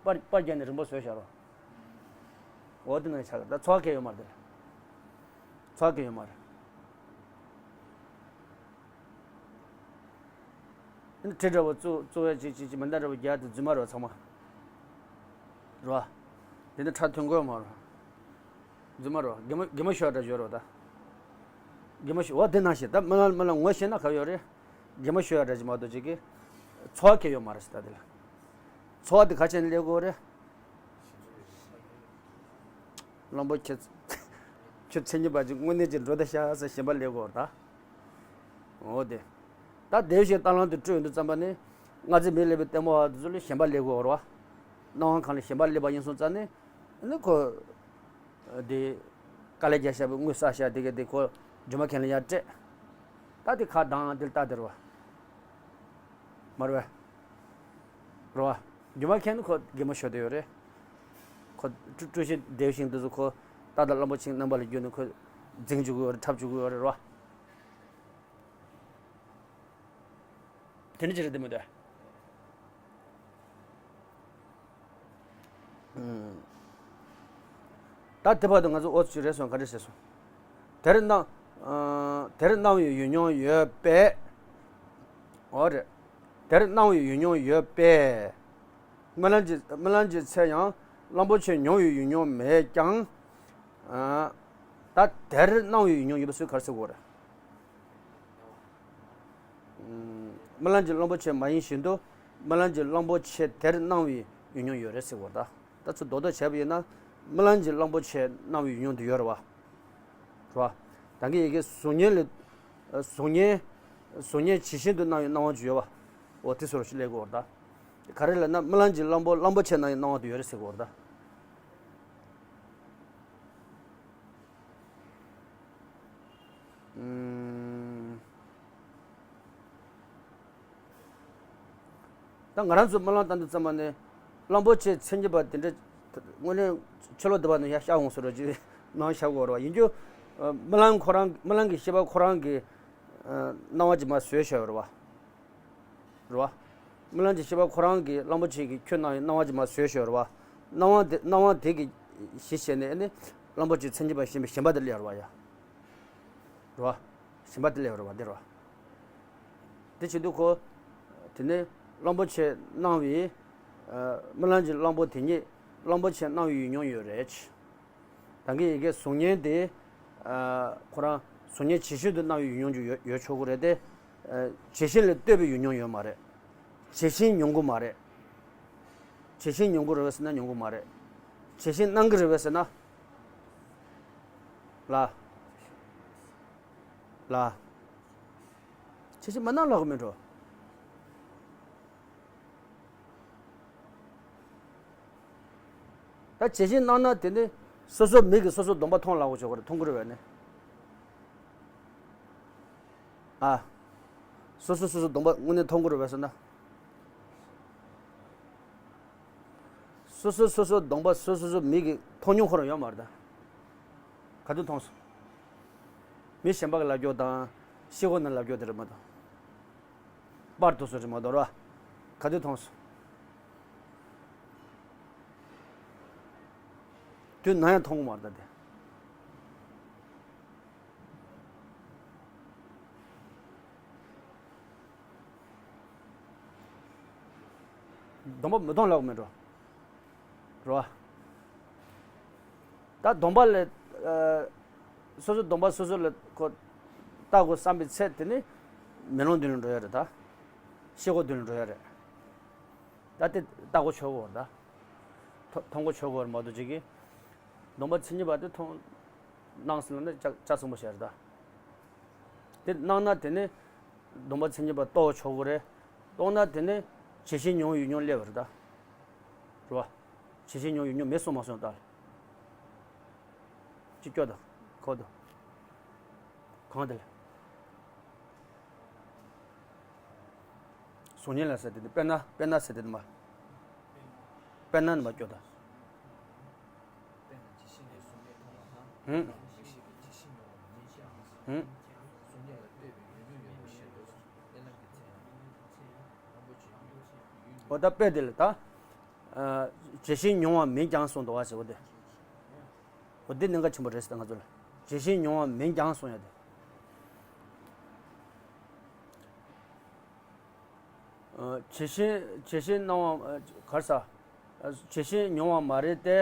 པར་པར་བརྒྱབ་ནས་རིང་པོ་བཟོས་བཞག་རོགས། འོ་དེ་ནང་ཆགས་ད་ཚོར་བ་གང་ཡང་ཡོད་མ་རེད་དེ། ཚོར་བ་གང་ཡང་ཡོད་མ་རེད། དེ་ནི་གྲི་འདྲ་བོ་བཙུགས་བཙུགས་ཡ་ཅིག་ཅིག་ཅིག་མེ་མདའ་འདྲ་བོ་རྒྱག་དེ་རྫུན་མ་རེད་ཚང་མ། རེད་བ། དེ་ནི་ཁྲག་ཐུན་དགོས་མ་རེད། རྫུན་མ་རེད་བ་དགེ་མོ་དགེ་མོ་ཤོར་འདྲ་ཞོར་རེད་བ་ད། དགེ་མོ་ཤོར་བ་དེ་ནང་བཞིན་ད་རྨི་ལམ་རྨི་ལམ་ངོ་ཤེས་ན་ག་ཡོད་རེད། དགེ་མོ་ཤོར་ཡ་འདྲ་ཅིག་མ་གཏོགས་ཅིག་གི་ཚོར་བ་གང་ཡང་ཡོད་མ་རེད་ཟེར་ད་དེ་ལ། ཚོར་བ་དེ་ག་བྱས་ནས་སླེབས་དགོས་རེད། གླང་པོ་ཁྱེད་ཁྱོད་མཚན་ཉིད་པ་ཅིག་དངོས་གནས་ཅིག་འགྲོ་བསྡད་ཤག་ཟེར་ཞེན་པ་སླེབས་དགོས་རེད་ད། འོ་དེ། ད་དེ་བཞིན་ལྟ་ལམ་དུ་སྤྲོད་ཡོང་དུས་ཙམ་པ་ནི། སྔ་ཚེ་མི་སླེབས་པའི་ལྟད་མོ་བ་དེ་ཚོ་ལ་ཞེན་པ་སླེབས་དགོས་རེད་བ། སྣང་བ་གང་ལ་ཞེན་པ་སླེབས་པ་ཡིན་སོང་ཙང་ནི། ཨ་ནི་ཁོ། དེ། དཀའ་ལས་རྒྱག་བཞག་པའི་དངུལ་བསགས་བཞག་དེ་ག་དེ་ཁོ། སྒྱུ་མ་མཁན་ལ་ཡར་སྤྲད། ད་དེ་ཁ་གདངས་དེ་ལ་ལྟ་དེ་རེད་བ། མ་རེད་བ། རེད་བ། སྒྱུ་མ་མཁན་ནི་ཁོ་དགེ་མོ་ཤོར་བསྡད་ཡོད་རེད། ཁོ་ཀྲུ་ཀྲུ་ཤི་བདེ་ཞིང་དེ་ཚོ་ཁོ། རྟ་དང་གླང་པོ་ཆེའི་རྣམ་པ་ལ་བསྒྱུར་ནས་ཁོ། འཛིང་བཅུག་གི་ཡོད་རེད་འཁྲབ་བཅུག་གི་ཡོད་རེད་རེད་བ། དེ་འདྲ་ཅིག་རེད་དེ་མི་འདུག་ད་དེ་བར་དུ་ང་ཚོ་འོ་ཙི་རེད་སོང་ག་འདྲ་བྱས་སོང་། དེར་སྣང་། ཨ། དེར་སྣང་བའི་ཡུལ་མྱོང་ཡོད་པས། འོ་རེད། དེར་སྣང་བའི་ཡུལ་མྱོང་ཡོད་པས། རྨི་ལམ་གྱི་རྨི་ལམ་གྱི་ཚེ་ཡང་གླང་པོ་ཆེ་མྱོང་བའི་ཡུལ་མྱོང་མེད་ཀྱང་། ཨ། ད་དེར་སྣང་བའི་ཡུལ་མྱོང་ཡོད་པ་སུས་ག་རེ་ཟེར་དགོས་རེད། རྨི་ལམ་གྱི་གླང་པོ་ཆེ་མ་ཡིན་བཞིན་དུ། རྨི་ལམ་གྱི་གླང་པོ་ཆེ་དེར་སྣང་བའི་ཡུལ་མྱོང་ཡོད་རེད་ཟེར་བ་ད། ད་ཚུར་རྡོག་རྡོག་བྱས་པ་ཡིན་ན། རྨི་ལམ་གྱི་གླང་པོ་ཆེ་སྣང་བའི་ཡུལ་མྱོང་དུ་ཡོད་རེད་བ། རེད་བ། ད་གིན་ཡི་གེ་གཟུགས་བརྙན་ལས། གཟུགས་བརྙན། གཟུགས་བརྙན་ཇི་བཞིན་དུ་སྣང་བའི་སྣང་བ་ཅིག་ཡོད་བ། འོ་དེ་ཚོར་ཞིག་སླེབས་དགོས་རེད་ད། ག་རེ་ལབ་ན་རྨི་ལམ་གྱི་གླང་པོ་གླང་པོ་ཆེ་སྣང་བའི་སྣང་བ་དུ་ཡོད་རེད་ཟེར་དགོས་རེད་ད། ད་ང་རང་ཚོ་རྨི་ལམ་ལྟ་དུས་ཙམ་པ་ནས་གླང་པོ་ཆེ་མཚན་གྱི་བ་དེ་འདྲ་དངོས་གནས་ཕྱི་ལོགས་འདི་བ་ནས་ཡར་ཤར་འོང་ཟེར་རོ་ཅིག་ནང་ཤར་དགོས་རེད་བ་ཡིན་རྒྱུ། རྨི་ལམ་ཁོ་རང་རྨི་ལམ་གྱི་ཤེས་པ་ཁོ་རང་གི་སྣང་བ་ཅིག་མར་བཟོས་བཞག་ཡོད་རེད་བ། རེད་བ། རྨི་ལམ་གྱི་ཤེས་པ་ཁོ་རང་གིས་གླང་པོ་ཆེ་གིས་ཁྱོད་སྣང་བའི་སྣང་བ་ཅིག་མར་བཟོས་བཞག་ཡོད་རེད་བ། སྣང་བ་དེ་སྣང་བ་དེ་གི་གཞི་བྱས་ནས་ཨ་ནི་གླང་པོ་ཆེ་མཚན་གྱི་བ་ཞེན་པའི་ཞེན་པ་དེ་སླེབས་ཡོད་རེད་བ་ཡ། རེད་བ། ཞེན་པ་དེ་སླེབས་ཡོད་རེད་བ་འདི་རེད་བ། དེ་བྱེད་དུས་ཁོ། དེ་ནས་གླང་པོ་ཆེ་སྣང་བའི། རྨི་ལམ་གྱི་གླང་པོ་དེ་ཉིད་གླང་པོ་ཆེ་སྣང་བའི་ཡུལ་མྱོང་ཡོད་རེད། ད་གིན་ཡི་གེ་གཟུགས་བརྙན་དེ། ཁོ་རང་གཟུགས་བརྙན་ཇི་བཞིན་དུ་སྣང་བའི་ཡུལ་མྱོང་ཅིག་ཡོད་ཡོད་ཆོག་གི་རེད་དེ། ཇི་བཞིན་ལས་ལྟོས་པའི་ཡུལ་མྱོང་ཡོད་མ་རེད། ཇི་བཞིན་མྱོང་གི་མ་རེད། ཇི་བཞིན་མྱོང་གི་རེད་པས་ཟེར་ན་མྱོང་གི་མ་རེད། ཇི་བཞིན་སྣང་གི་རེད་པས་ཟེར་ན། ལ། ལ། ཇི་བཞིན་མ་སྣང་ལབ་གི་མེད་འགྲོ། ད་ཇི་བཞིན་སྣང་ན་དེ་ནི་སོ་སོའི་མིག་གིས་སོ་སོའི་སྡོམ་པ་མཐོང་ལ་འོ་ཆོག་གི་རེད། མཐོང་གི་རེད་བས་ནི། ཨ། སོ་སོ་སོ་སོའི་སྡོམ་པ་དངོས་གནས་མཐོང་གི་རེད་བས་ཟེར་ན། སོ་སོ་སོ་སོའི་སྡོམ་པ་སོ་སོ་སོའི་མིག་གིས་མཐོང་མྱོང་ཁོ་རང་ཡོད་མ་རེད་ད། ག་དུས་མཐོང་སོང་། མི་གཞན་པ་གི་ལབ་རྒྱུ་དང་ཤེལ་སྒོ་ནས་ལབ་རྒྱུ་དེ་རེད་མ་གཏོགས། པར་དུ་སོ་རེད་མ་གཏོགས་ར། ག་དུས་མཐོང་སོང་། དུས་ནམ་ཡང་མཐོང་གི་མ་རེད་ད་དེ། སྡོམ་པ་མི་གཏོང་ལབ་མེད་འགྲོ། རོ། ད་སྡོམ་པ་ལ། ཨ། སོ་སོའི་སྡོམ་པ་སོ་སོ་ལ་ཁོ་བལྟ་དགོས་བསམ་པའི་ཚེ་དེ་ནི་མེ་ལོང་མདུན་ལ་འགྲོ་ཡ་རེད་ད། ཤེལ་སྒོ་མདུན་ལ་འགྲོ་ཡ་རེད། ད་དེ་བལྟ་དགོས་ཆོག་གི་རེད་ད། མཐོང་མཐོང་དགོས་ཆོག་གི་རེད་མ་གཏོགས་ཅིག་གིས། སྡོམ་པ་མཚན་ཉིད་པ་དེ་མཐོང་། སྣང་སྲིད་ལ་ནི་ལྕགས་ལྕགས་སྲིན་པོ་ཞིག་རེད་ད། དེ་སྣང་ན་དེ་ནི་སྡོམ་པ་མཚན་ཉིད་པ་རྟོགས་ཆོག་གི་རེད། རྟོགས་ན་དེ་ནི་ཇི་བཞིན་མྱོང་ཡུལ་མྱོང་སླེབས་པ་རེད་ད། རེད་བ། ཇི་བཞིན་མྱོང་ཡུལ་མྱོང་མེད་སོང་མ་སོང་ལྟ། ཅི་སྐྱོ་དང་ཁོ་དང་། གང་དེ་ལ། གཟུགས་བརྙན་ལ་ཟེར་དེ་དཔེར་ན་དཔེར་ན་ཟེར་དེ་མ། དཔེར་ན་ནི་མ་སྐྱོ་དང་། ཧུམ། ཧུམ། འོ་ད་དཔེ་དེ་ལ་ད། ཨ། ཇི་བཞིན་མྱོང་བ་མིན་ཀྱང་གསུངས་འདུག་བ་ཟེར་བ་དེ། འོ་འདི་གནད་འགག་ཆེན་པོ་རེད་ཟེར་ད་ང་ཚོ་ལ། ཇི་བཞིན་མྱོང་བ་མིན་ཀྱང་གསུངས་ཡ་དེ། ཨ། ཇི་བཞིན་ཇི་བཞིན་སྣང་བ། ཨ། ག་རེ་ཟ། ཨ། ཇི་བཞིན་མྱོང་བ་མ་རེད་དེ།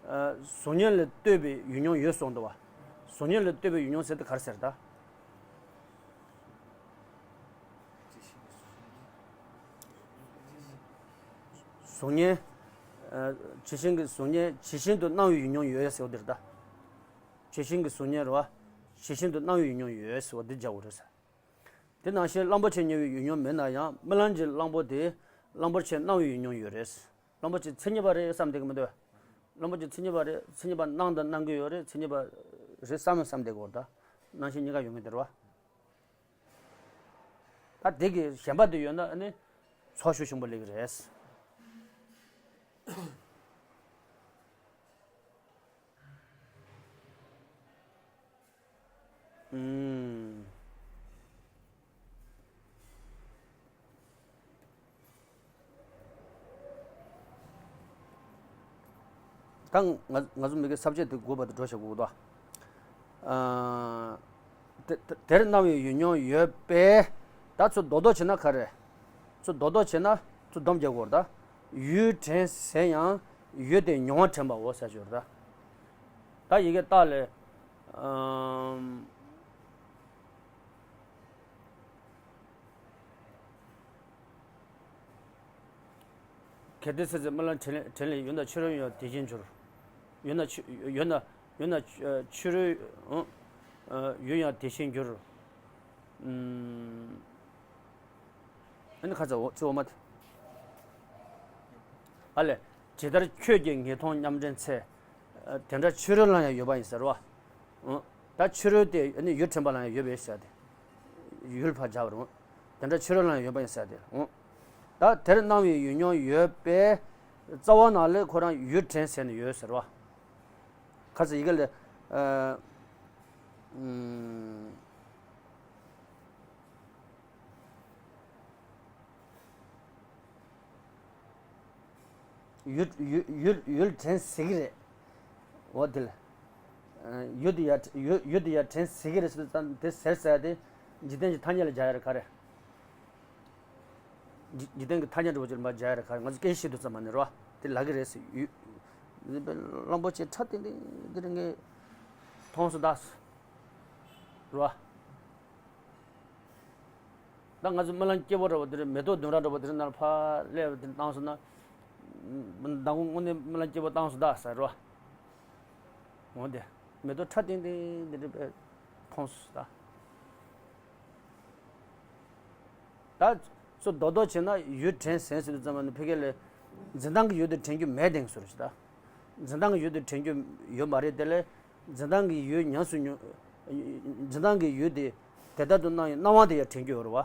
ཨ། གཟུགས་བརྙན་ལ་ལྟོས་པའི་ཡུལ་མྱོང་ཡོད་གསུངས་འདུག་བ། གཟུགས་བརྙན་ལ་ལྟོས་པའི་ཡུལ་མྱོང་ཟེར་དེ་ག་རེ་ཟེར་ད། གཟུགས་བརྙན། ཨ། ཇི་བཞིན་གྱི་གཟུགས་བརྙན་ཇི་བཞིན་དུ་སྣང་བའི་ཡུལ་མྱོང་ཡོད་ཟེར་བ་འདིར་ད། ཇི་བཞིན་གྱི་གཟུགས་བརྙན་རེད་བ། ཇི་བཞིན་དུ་སྣང་བའི་ཡུལ་མྱོང་ཡོད་ཟེར་བ་འདི་སྦྱར་དགོས་རེད་ཟེར། དེ་ནང་བཞིན་གླང་པོ་ཆེ་མྱོང་བའི་ཡུལ་མྱོང་མེད་ན་ཡང་རྨི་ལམ་གྱི་གླང་པོ་དེ་གླང་པོ་ཆེ་སྣང་བའི་ཡུལ་མྱོང་ཡོད་རེད། གླང་པོ་ཆེ་མཚན་ཉིད་པ་རེད་བསམ་བསྡད་ཀྱི་མི་འདུག་གླང་པོ་ཆེ་མཚན་ཉིད་པ་རེད། མཚན་ཉིད་པ་སྣང་དང་སྣང་གི་ཡོད་རེད། མཚན་ཉིད་པ་རེད་བསམ་བསམ་བསྡད་ཀྱི་ཡོད་རེད་ད། སྣང་ཞེན་གཉིས་ཀ་ཡོང་གི་འདུག་རེད་བ། ད་དེ་གི་ཞེན་པ་དེ་ཡོད་ན་ཨ་ནི་ཚོགས་ཞུགས་ཆེན་པོ་སླེབས་ཀྱི་རེད། ཨུམ། ད་ང་ང་ཚོ་མི་གི་ས་བཅད་དེ་དགུ་པ་དེ་འགྲོ་བྱ་དགོས་ཀྱི་འདུག་ཨ། དེ་དེ་དེར་སྣང་བའི་ཡུལ་མྱོང་ཡོད་པས། ད་ཚུར་རྡོག་རྡོག་བྱས་ན་ག་རེ། ཚུར་རྡོག་རྡོག་བྱས་ན་ཚུར་སྡོམ་རྒྱག་དགོས་རེད་ད། ཡུལ་དྲན་ཟེར་ཡང་ཡུལ་དེ་མྱོང་བ་དྲན་པའོ་ཟེར་ཞོར་ད། ད་ཡི་གེ་རྟགས་ལས། ཨམ། གལ་ཏེ་ཚེ་ཚེ་རྨི་ལམ་དྲན་ལས་དྲན་ལས་ཡུལ་ན་ཕྱི་རོལ་ཡང་དེ་བཞིན་འགྱུར། ཡུལ་ན་ཕྱི་ཡུལ་ན་ཡུལ་ན་ཕྱི་རོལ་ཡུལ་ཡང་དེ་བཞིན་འགྱུར། ཨུམ། ཨ་ནི་ཁ་ཚ་འོ་ཚེ་འོ་མ་དེ། ཨ་ལས། ཇི་ལྟར་ཁྱོད་ཀྱིས་ངེས་མཐོང་མཉམ་དྲན་ཚེ། དེ་འདྲ་ཕྱི་རོལ་ལ་ཡང་ཡོད་པ་ཡིན་ཟེར་བ། ད་ཕྱི་རོལ་དེ་ནི་ཡུལ་དྲན་པ་ལ་ཡང་ཡོད་པའི་ཟེར་ཏེ། ཡུལ་ཕར་སྦྱར་བ་རུང་། དེ་འདྲ་ཕྱི་རོལ་ལ་ཡང་ཡོད་པ་ཡིན་ཟེར་ཏེ། ད་དེར་སྣང་བའི་ཡུལ་མྱོང་ཡོད་པས། རྩ་བ་ནང་ལས་ཁོ་རང་ཡུལ་དྲན་ཟེར་ནས་ཡོད་ཟེར་བ། ཁ་ཚ་ཡི་གེ་ལས། ཨ། ཨུམ། ཡུལ་ཡུལ་ཡུལ་ཡུལ་དྲན་ཟེར་གི་རེད། འོ་དེ་ལ། ཡུལ་དེ་ཡ་ཡུལ་ཡུལ་དེ་ཡ་དྲན་ཟེར་གི་རེད་ཟེར་དུས་ཙམ་དེ་ཟེར་ཟེར་དེ། འཇིག་རྟེན་གྱི་ཐ་སྙད་ལ་སྦྱར་ཡ་རེད་ག་རེ། འཇིག་འཇིག་རྟེན་གྱི་ཐ་སྙད་འདྲ་པོ་ཅིག་ལ་མ་སྦྱར་ཡ་རེད་ག་རེ། ང་ཚོ་སྐད་ཆ་བཤད་དུས་ཙམ་མ་ནི་རེད་བ། དེ་ལབ་གི་རེད་ཟེར་ཡུལ། གླང་པོ་ཆེ་ཁྲ་ཏིང་ཏིང་དེ་རིང་གི་མཐོང་སོང་ད། རེད་བ། ད་ང་ཚོ་རྨི་ལམ་སྐྱིད་པོ་འདྲ་པོ་དེ་རིང་མེ་ཏོག་ལྡུམ་ར་འདྲ་པོ་དེ་རིང་ནང་ཕར་སླེབས་དེ་བཏང་སོང་ན། མདང་དགོང་དངོས་གནས་རྨི་ལམ་སྐྱིད་པོ་བཏང་སོང་ད་ཟེར་རོ། འོ་དེ། མེ་ཏོག་ཁྲ་ཏིང་ཏིང་དེ་འདྲ་པའི་མཐོང་སོང་ད། ད་ཚུར་རྡོག་རྡོག་བྱས་ན་ཡུལ་དྲན་ཟེར་ཟེར་དུས་ཙམ་པ་ནི་ཕ་གི་ལ། འཛིན་སྟངས་ཀྱི་ཡུལ་དེ་དྲན་རྒྱུ་མེད་དེང་ཟེར་ཞིག་ད། འཛིན་སྟངས་ཀྱི་ཡུལ་དེ་དྲན་རྒྱུ་ཡོད་མ་རེད། དེ་ལས་འཛིན་སྟངས་ཀྱི་ཡུལ་ཉམས་སུ་མྱོང་། འཛིན་སྟངས་ཀྱི་ཡུལ་དེ་དེ་ལྟར་དུ་སྣང་བའི་སྣང་བ་དེ་ཡང་དྲན་རྒྱུ་ཡོད་རེད་བ།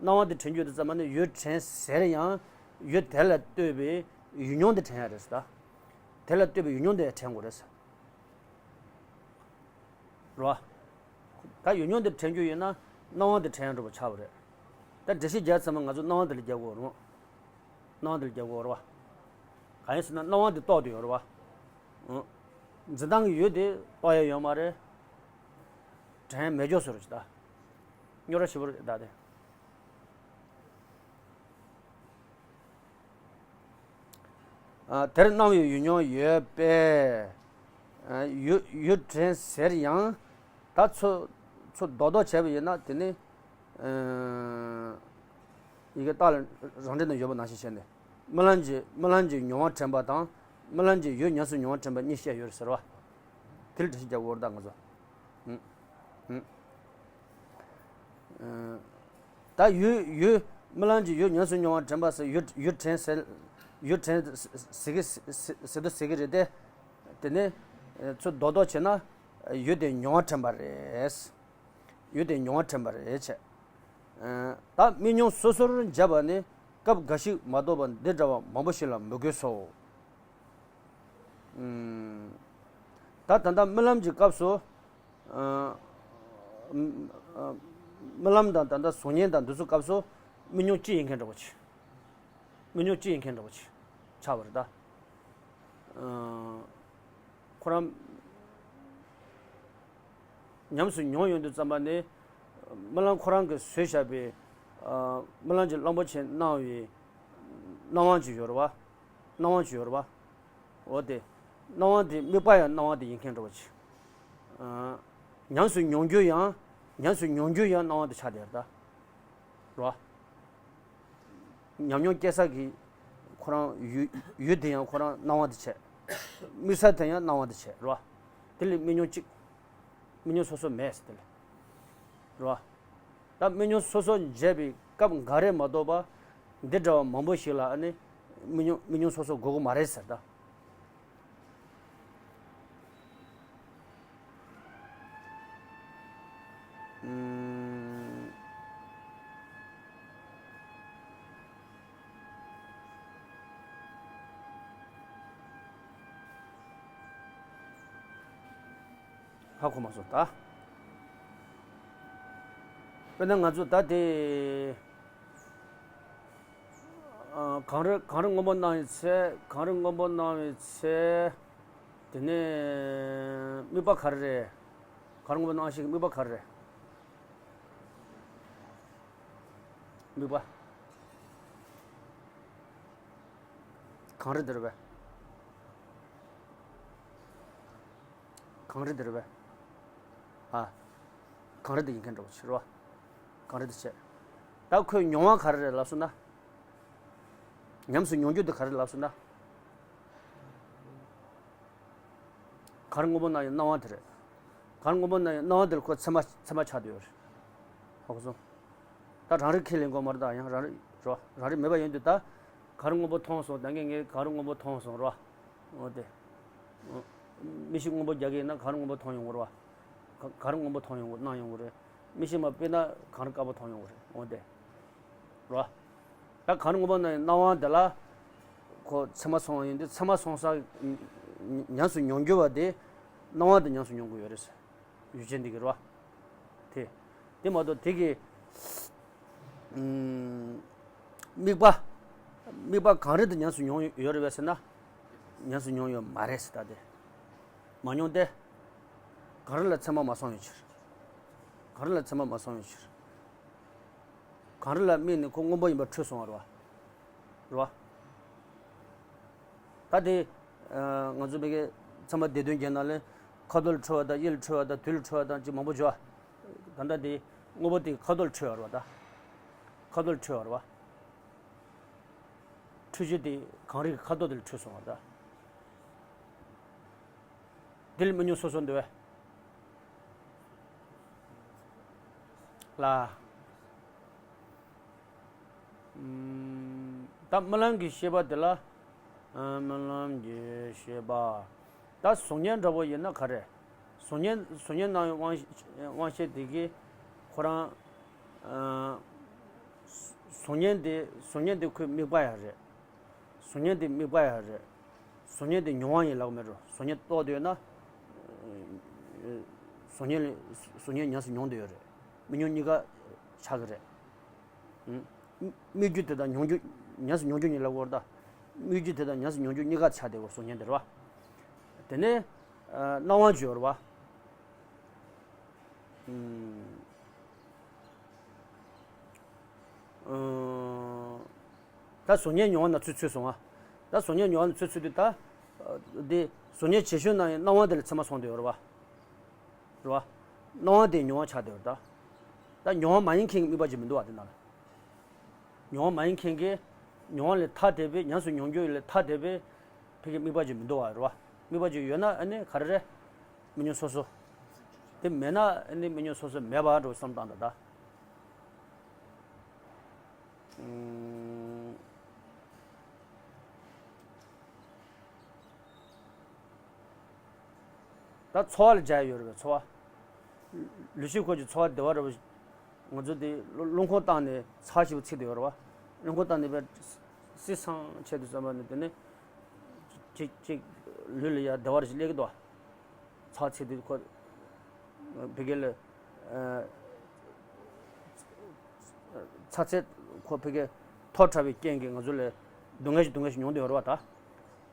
སྣང་བ་དེ་དྲན་རྒྱུ་དེ་ཙམ་པ་ནི་ཡུལ་དྲན་ཟེར་ཡང་ཡུལ་དེ་ལ་ལྟོས་པའི་ཡུལ་མྱོང་དེ་དྲན་ཡ་རེད་ཟེར། ད་དེ་ལ་ལྟོས་པའི་ཡུལ་མྱོང་དེ་ཡང་དྲན་དགོས་རེད་ཟེར། རེད་བ། ད་ཡུལ་མྱོང་དེ་དྲན་རྒྱུ་ཡིན་ན་སྣང་བ་དེ་དྲན་ཡ་འགྲོ་བ་ཆགས་པ་རེད། ད་འགྲེལ་བཤད་རྒྱག་ཚར་མ་ང་ཚོ་སྣང་བ་དེ་ལ་རྒྱག་དགོས་རེད། སྣང་བ་དེ་ལ་རྒྱག་དགོས་རེད་བ། གང་ཡིན་ཟེར་ན་སྣང་བ་དེ་རྟོགས་བསྡད་ཡོད་རེད་བ། ཨང་། འཛིན་སྟངས་ཀྱི་ཡུལ་དེ་རྟོགས་ཡ་ཡོད་མ་རེད། དྲན་ཡ་མེད་འཇོག་བཟོ་རེད་ད། རྙོག་དྲ་ཞེ་པོ་རེད་ད་དེ། ཨ། དེར་སྣང་བའི་ཡུལ་མྱོང་ཡོད་པས། ཨ། ཡུལ་ཡུལ་དྲན་ཟེར་ཡང་། ད་ཚུར་ཚུར་རྡོག་རྡོག་བྱས་པ་ཡིན་ན་དེ་ནི། ཨ། ཡི་གེ་རྟགས་ལ་རང་འགྲེལ་ན་ཡོད་པ་ནང་བཞིན་བྱས་ནས། རྨི་ལམ་གྱི་རྨི་ལམ་གྱི་མྱོང་བ་དྲན་པ་དང་། རྨི་ལམ་གྱི་ཡུལ་ཉམས་སུ་མྱོང་བ་དྲན་པ་གཉིས་བཤད་ཡོད་རེད་ཟེར་བ། དེ་ལ་འགྲེལ་བཤད་རྒྱག་དགོས་རེད་ད་ང་ཚོ། ཨུ། ཨུ། ད་ཡུལ་ཡུལ་རྨི་ལམ་གྱི་ཡུལ་ཉམས་སུ་མྱོང་བ་དྲན་པ་ཟེར་ཡུལ་ཡུལ་དྲན་ཟེར། ཡུལ་དྲན་ཟེར་གི་ཟེར་དུ་ཟེར་གི་རེད་དེ། དེ་ནས་ཚུར་རྡོག་རྡོག་བྱས་ན་ཡུལ་དེ་མྱོང་བ་དྲན་པ་རེད། ཡུལ་དེ་མྱོང་བ་དྲན་པ་རེད་བྱས། ད་རྨི་མྱོང་སོ་སོར་འབྱེད་པ་ནི་སྐབས་འགའ་ཞིག་མ་གཏོགས་པ་འདི་འདྲ་བ་མང་པོ་ཞིག་ལ་མི་དགོས་སོ། ད་ད་ལྟ་རྨི་ལམ་གྱི་སྐབས་སུ། ཨ། ཨ། རྨི་ལམ་དང་ད་ལྟ་གཟུགས་བརྙན་དང་འདི་ཚོ་སྐབས་སུ་རྨི་མྱོང་གཅིག་ཡིན་མཁན་འདྲ་བོ་ཅིག་རྨི་མྱོང་གཅིག་ཡིན་མཁན་འདྲ་བོ་ཅིག་ཆགས་པ་རེད་ད། ཨ། ཁོ་རང་ཉམས་སུ་མྱོང་ཡོང་དུས་ཙམ་པ་ནི་རྨི་ལམ་ཁོ་རང་གིས་བཟོས་བཞག་པའི། ཨ། རྨི་ལམ་གྱི་གླང་པོ་ཆེ་སྣང་བའི་སྣང་བ་ཅིག་ཡོད་རེད་བ། སྣང་བ་ཅིག་ཡོད་རེད་བ། འོ་དེ། སྣང་བ་དེ་དམིགས་པ་ཡང་སྣང་བ་དེ་ཡིན་མཁན་འདྲ་བོ་ཅིག་ཨ། ཉམས་སུ་མྱོང་རྒྱུ་ཡང་། ཉམས་སུ་མྱོང་རྒྱུ་ཡང་སྣང་བ་དེ་ཆགས་བསྡད་ཡོད་རེད་ད། རེད་བ། ཉམས་མྱོང་སྐྱེ་ས་གི་ཁོ་རང་ཡུལ་ཡུལ་དེ་ཡང་ཁོ་རང་སྣང་བ་དེ་བྱས། དམིགས་ས་དེ་ཡང་སྣང་བ་དེ་བྱས་རེད་བ། དེ་ལས་རྨི་མྱོང་གཅིག་རྨི་མྱོང་སོ་སོ་མེད་ཟེར་དེ་ལས། རེད་བ། ད་རྨི་མྱོང་སོ་སོ་འབྱེད་པའི་སྐབས་འགའ་རེ་མ་གཏོགས་པ། འདི་འདྲ་བ་མང་པོ་ཞིག་ལ་ཨ་ནི་རྨི་མྱོང་རྨི་མྱོང་སོ་སོ་དགོས་ཀྱི་མ་རེད་ཟེར་ད། ཨུམ། ཧ་གོ་མ་སོང་ད། དཔེར་ན་ང་ཚོ་ད་དེ། ཨ། གངས་རི་གངས་རི་སྔོན་པོ་སྣང་བའི་ཚེ། གངས་རི་སྔོན་པོ་སྣང་བའི་ཚེ། དེ་ནས་དམིགས་པ་ག་རེ་རེད། གངས་རི་སྔོན་པོ་སྣང་ཞིག་གི་དམིགས་པ་ག་རེ་རེད། དམིགས་པ། གངས་རི་འདི་རེད་པས། གངས་རི་འདི་རེད་པས། ཨ། གངས་རི་འདི་ཡིན་མཁན་འདྲ་བོ་ཞིག་རེད་བ། གངས་རི་འདི་བྱས། ད་ཁོས་མྱོང་བ་ག་རེ་རེད་ལབ་སོང་ན། ཉམས་སུ་མྱོང་རྒྱུ་འདི་ག་རེ་ལབ་སོང་ན། གངས་རི་སྔོན་པོ་སྣང་བའི་སྣང་བ་དེ་རེད། གངས་རི་སྔོན་པོ་སྣང་བའི་སྣང་བ་དེ་ལ་ཁོ་ཚད་མ་ཚད་མ་ཆགས་བསྡད་ཡོད་རེད། ཧ་གོ་སོང་། ད་རང་རིག་ཁས་ལེན་དགོས་མ་རེད། ད་ཡང་རང་རིག་རེད་བ། རང་རིག་མེད་པ་ཡིན་དུས་ད། གངས་རི་སྔོན་པོ་མཐོང་སོང་། ད་གིན་ངས་གངས་རི་སྔོན་པོ་མཐོང་སོང་རེད་བ། འོ་དེ། མིག་ཤེལ་སྔོན་པོ་རྒྱག་གི་ཡིན་ན་གངས་རི་སྔོན་པོ་མཐོང་ཡོང་གི་རེད་བ། ག་གངས་རི་སྔོན་པོ་མཐོང་ཡོང་གི་རེད། སྣང་ཡོང་གི་རེད། མིག་ཤེལ་མ་དཔེར་ན་གངས་རི་དཀར་པོ་མཐོང་ཡོང་གི་རེད། འོ་དེ། རེད་བ། ད་གངས་རི་སྔོན་པོ་ནང་གི་སྣང་བ་དེ་ལ། ཁོ་ཚད་མ་སོང་བ་ཡིན་དུས་ཚད་མ་སོང་ས། ཉམས་སུ་མྱོང་རྒྱུ་བ་དེ། སྣང་བ་དེ་ཉམས་སུ་མྱོང་གི་ཡོད་རེད་ཟེར། ཡུལ་ཅན་འདི་གི་རེད་བ། དེ། དེ་མ་གཏོགས་དེ་གི། ཨུམ། དམིགས་པ། དམིགས་པ་གངས་རི་དེ་ཉམས་སུ་མྱོང་ཡོད་རེད་པས་ཟེར་ན། ཉམས་སུ་མྱོང་ཡོད་མ་རེད་ཟེར་ད་དེ། མ་མྱོང་སྟེ། གངས་རི་ལ་ཚད་མ་མ་སོང་བའི་ཕྱིར། གངས་རི་ལ་ཚད་མ་མ་སོང་བའི་ཕྱིར། གངས་རི་ལ་དམིགས་ནས་ཁོ་སྔོན་པོ་ཡིན་པ་འཁྲུལ་སོང་བ་རེད་བ། རེད་བ། ད་དེ། ཨ། ང་ཚོ་མི་གི་ཚད་མ་སྡེ་བདུན་བརྒྱད་ནང་ལས། ཁ་དོག་ལ་འཁྲུལ་བ་དང་། དབྱིབས་ལ་འཁྲུལ་བ་དང་། དུས་ལ་འཁྲུལ་བ་དང་ཅིག་མང་པོ་བྱུང་བ། ད་ལྟ་དེ་སྔོན་པོ་དེ་ཁ་དོག་ལ་འཁྲུལ་བ་རེད་བ་ད། ཁ་དོག་ལ་འཁྲུལ་བ་རེད་བ། འཁྲུལ་རྒྱུ་དེ་གངས་རི་གི་ཁ་དོག་དེ་ལ་འཁྲུལ་སོང་བ་ད། དེ་ལ་རྨི་མྱོང་སོ་སོ་འདུག་བས། ལ། ཨུམ། ད་རྨི་ལམ་གྱི་ཤེས་པ་དེ་ལ། སྨོན་ལམ་གྱི་བཤད་པ། ད་གཟུགས་བརྙན་འདྲ་པོ་ཡིན་ན་ག་རེ། གཟུགས་བརྙན་གཟུགས་བརྙན་ནང་དབང་དབང་ཤེས་དེ་གིས་ཁོ་རང་གཟུགས་བརྙན་དེ་གཟུགས་བརྙན་དེ་ཁོའི་དམིགས་པ་ཡང་རེད། གཟུགས་བརྙན་དེ་དམིགས་པ་ཡང་རེད། གཟུགས་བརྙན་དེ་མྱོང་བ་ཡིན་ལབ་མེད་འགྲོ། གཟུགས་བརྙན་རྟོགས་བསྡད་ཡོད་ན། གཟུགས་བརྙན་ལས་གཟུགས་བརྙན་ཉམས་སུ་མྱོང་བསྡད་ཡོད་རེད། མི་མྱོང་གཉིས་ཀ་ཆགས་ཀྱི་རེད། དམིགས་རྒྱུ་དེ་དང་མྱོང་རྒྱུ། ཉམས་སུ་མྱོང་རྒྱུ་གཉིས་ལབ་དགོས་རེད་ད། དམིགས་རྒྱུ་དེ་དང་ཉམས་སུ་མྱོང་རྒྱུ་གཉིས་ཀ་ཆགས་བསྡད་ཡོད་གཟུགས་བརྙན་དེ་རེད་བ། དེ་ནས་སྣང་བ་བརྗོད་རེད་བ། ད་གཟུགས་བརྙན་མྱོང་བ་ན་ཚུད་ཚུད་སོང་ང་། ད་གཟུགས་བརྙན་མྱོང་བ་ན་ཚུད་ཚུད་དུས་ད། འདི་གཟུགས་བརྙན་བྱེད་ཤུལ་ན་ཡང་སྣང་བ་དེ་ལ་ཚད་མ་སོང་བསྡད་ཡོད་རེད་བ། རེད་བ། སྣང་བ་དེ་མྱོང་བ་ཆགས་བསྡད་ཡོད་རེད་ད། ད་མྱོང་བ་མ་ཡིན་མཁན་གྱི་དམིགས་པ་ཅིག་མི་འདུག་བ་དེ་ནང་ལ། མྱོང་བ་མ་ཡིན་མཁན་གྱི། མྱོང་བ་ལས་ཐ་དད་པའི་ཉམས་སུ་མྱོང་རྒྱུ་ལས་ཐ་དད་པའི་ཕ་གི་དམིགས་པ་ཅིག་མི་འདུག་བ་རེད་བ། དམིགས་པ་ཅིག་ཡོད་ན་ཨ་ནི་ག་རེ་རེད། མི་མྱོང་སོ་སོ། དེ་མེད་ན་ཨ་ནི་མི་མྱོང་སོ་སོ་མེད་པ་འགྲོ་བསམ་བཏང་ད་ད། ད་ཚོར་བ་ལ་སྦྱར་ཡོད་རེད་པས་ཚོར་བ། ལུས་ཤེས་ཁོ་ཅིག་ཚོར་བ་བདེ་བ་རེད་པ། ང་ཚོ་དེ་རླུང་ཁོག་བཏང་ནས་ཚ་ཞིག་ཚིག་དེ་ཡོད་རེད་པ། རླུང་ཁོག་བཏང་ནས་པས་བསིལ་སང་ཆེད་དུ་བསམ་པ་ནི་དེ་ནི། ཅིག་ཅིག་ལུས་ལ་ཡ་བདེ་བ་རེ་ཞིག་སླེབས་ཀྱི་འདུག་ཚ་ཚིག་དེ་ཁོ། བི་གེ་ལ། ཚ་ཚད་ཁོ་ཕ་གི་མཐོ་དྲགས་པའི་རྐྱེན་གྱིས་ང་ཚོ་ལ་སྡུག་བསྔལ་ཞིག་སྡུག་བསྔལ་ཞིག་མྱོང་བསྡད་ཡོད་རེད་པ་ད།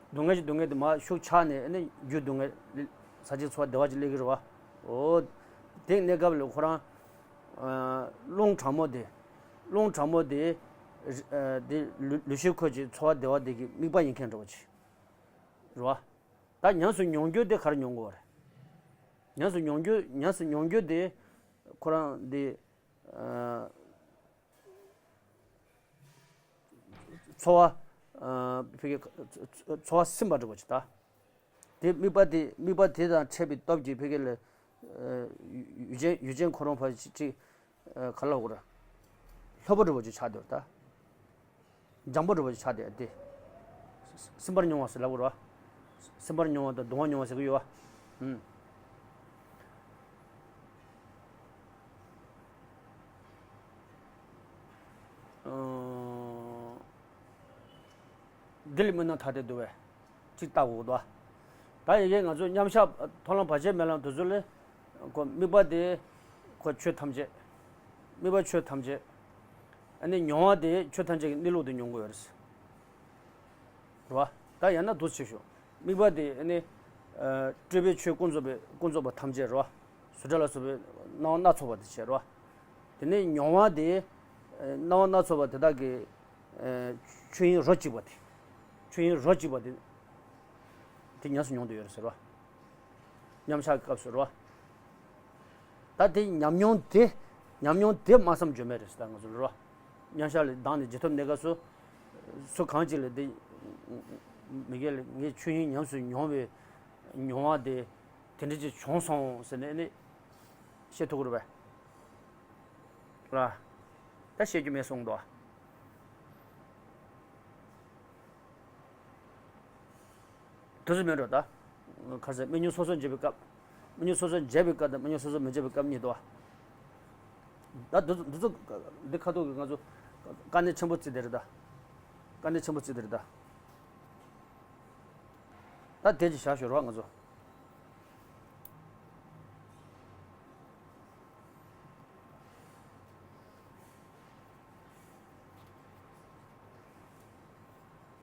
སྡུག་བསྔལ་ཞིག་སྡུག་བསྔལ་དེ་མར་ཤུགས་ཆག་ནས་ཨ་ནི་རྒྱུ་སྡུག་བསྔལ། ཟ་ཅིག་ཚོར་བ་བདེ་བ་ཅིག་སླེབས་ཀྱི་རེད་པ། འོ། དེ་གནས་སྐབས་ལ་ཁོ་རང་། རླུང་དྲག་མོ་དེ། རླུང་དྲག་མོ་དེ། དེ་ལུས་ལུས་ཤེས་ཁོ་ཅིག་ཚོར་བ་བདེ་བ་དེ་གི་དམིགས་པ་ཡིན་མཁན་འདྲ་པོ་ཅིག་རེད་པ། ད་ཉམས་སུ་མྱོང་རྒྱུ་དེ་ག་རེ་མྱོང་དགོས་པ་རེད། ཉམས་སུ་མྱོང་རྒྱུ་ཉམས་སུ་མྱོང་རྒྱུ་དེ། ཁོ་རང་དེ། ཚོར་བ། ཕ་གི་ཚོར་བ་སིམ་པ་འདྲ་པོ་ཅིག་ད། དེ་དམིགས་པ་དེ་དམིགས་པ་དེ་དང་འཕྲད་པའི་སྟོབས་ཀྱིས་ཕ་གི་ལ། ཡུལ་ཅན་ཡུལ་ཅན་ཁོ་རང་ཕར་ཅིག་ཅིག་ག་ལ་འོ་ར། ལྷོད་པོ་འདྲ་པོ་ཅིག་ཆགས་འདུག་ད། འཇམ་པོ་འདྲ་པོ་ཅིག་ཆགས་བསྡད་དེ། སིམ་པར་མྱོང་བ་ཟེར་ལབ་དགོས་རེད་པ། སིམ་པར་མྱོང་བ་དང་གདུང་བ་མྱོང་བ་ཟེར་གྱི་ཡོད་པ། ཨུམ། འདི་ལ་མི་སྣང་ཐ་དད་འདུག་པས། གཅིག་ལྟ་དགོས་འདུག་ད་ཡི་གེ་ང་ཚོ་མཉམ་བཞག་མཐོང་ལམ་བར་ཆད་མེད་ལམ་དེ་ཚོ་ལས། ཁོ་དམིགས་པ་དེ། ཁོ་ཆོས་ཐམས་ཅད། དམིགས་པ་ཆོས་ཐམས་ཅད། ཨ་ནི་མྱོང་བ་དེ་ཆོས་ཐམས་ཅད་ཀྱི་གནས་ལུགས་དེ་མྱོང་དགོས་ཡོད་རེད། རེད་པ། ད་ཡང་ན་འདུ་བྱེད་ཤོག་དམིགས་པ་དེ་ཨ་ནི། སྤྲོས་པས་ཆོས་ཀུན་རྫོབ་པའི་ཀུན་རྫོབ་པ་ཐམས་ཅད་རེད་པ། བཟོ་གྲྭ་ལ་སོགས་པའི་སྣང་བ་སྣ་ཚོགས་པ་དེ་བྱས་རེད་པ། དེ་ནས་མྱོང་བ་དེ། སྣང་བ་སྣ་ཚོགས་པ་དེ་དག་གི། ཆོས་དབྱིངས་རོ་གཅིག་པ་དེ། ཆོས་དབྱིངས་རོ་གཅིག་པ་དེ། དེ་ཉམས་སུ་མྱོང་དུ་ཡོད་རེད་ཟེར་བ། མཉམ་བཞག་གི་སྐབས་སུ་རེད་བ། ད་དེ་ཉམས་མྱོང་དེ། ཉམས་མྱོང་དེ་སྨྲ་བསམ་བརྗོད་མེད་རེད་ཟེར་ད་ང་ཚོ་རེད་བ། མཉམ་བཞག་ལས་ལྡང་ནས་རྗེས་ཐོབ་གནས་སྐབས་སུ། སུ་གང་ཅིག་ལ་དེ། མི་སྒེར་ལ་ངས་ཆོས་དབྱིངས་ཉམས་སུ་མྱོང་བའི་མྱོང་བ་དེ། དེ་འདྲ་ཅིག་བྱུང་སོང་ཟེར་ནས་ནི། བཤད་ཐུབ་ཀྱི་རེད་བས། ར། ད་བཤད་རྒྱུ་མེད་གསུངས་འདུག་དུས་ཚོད་མེད་འགྲོ་ད། ཁ་སང་སྨན་ཉུང་སོ་སོར་འབྱེད་པའི་སྐབས། སྨན་ཉུང་སོ་སོར་འབྱེད་པའི་སྐབས་དང་སྨན་ཉུང་སོ་སོར་མི་འབྱེད་པའི་སྐབས་གཉིས་འདུག་ད་འདི་ཚོ་འདི་ཚོ་འདི་ཁ་ཐུག་གི་ང་ཚོ་དཀའ་གནད་ཆེན་པོ་བརྩིས་དེ་རེད་ད། དཀའ་གནད་ཆེན་པོ་བརྩིས་དེ་རེད་ད། ད་དེ་ཅིག་བཞག་ཞོར་བ་ང་ཚོ།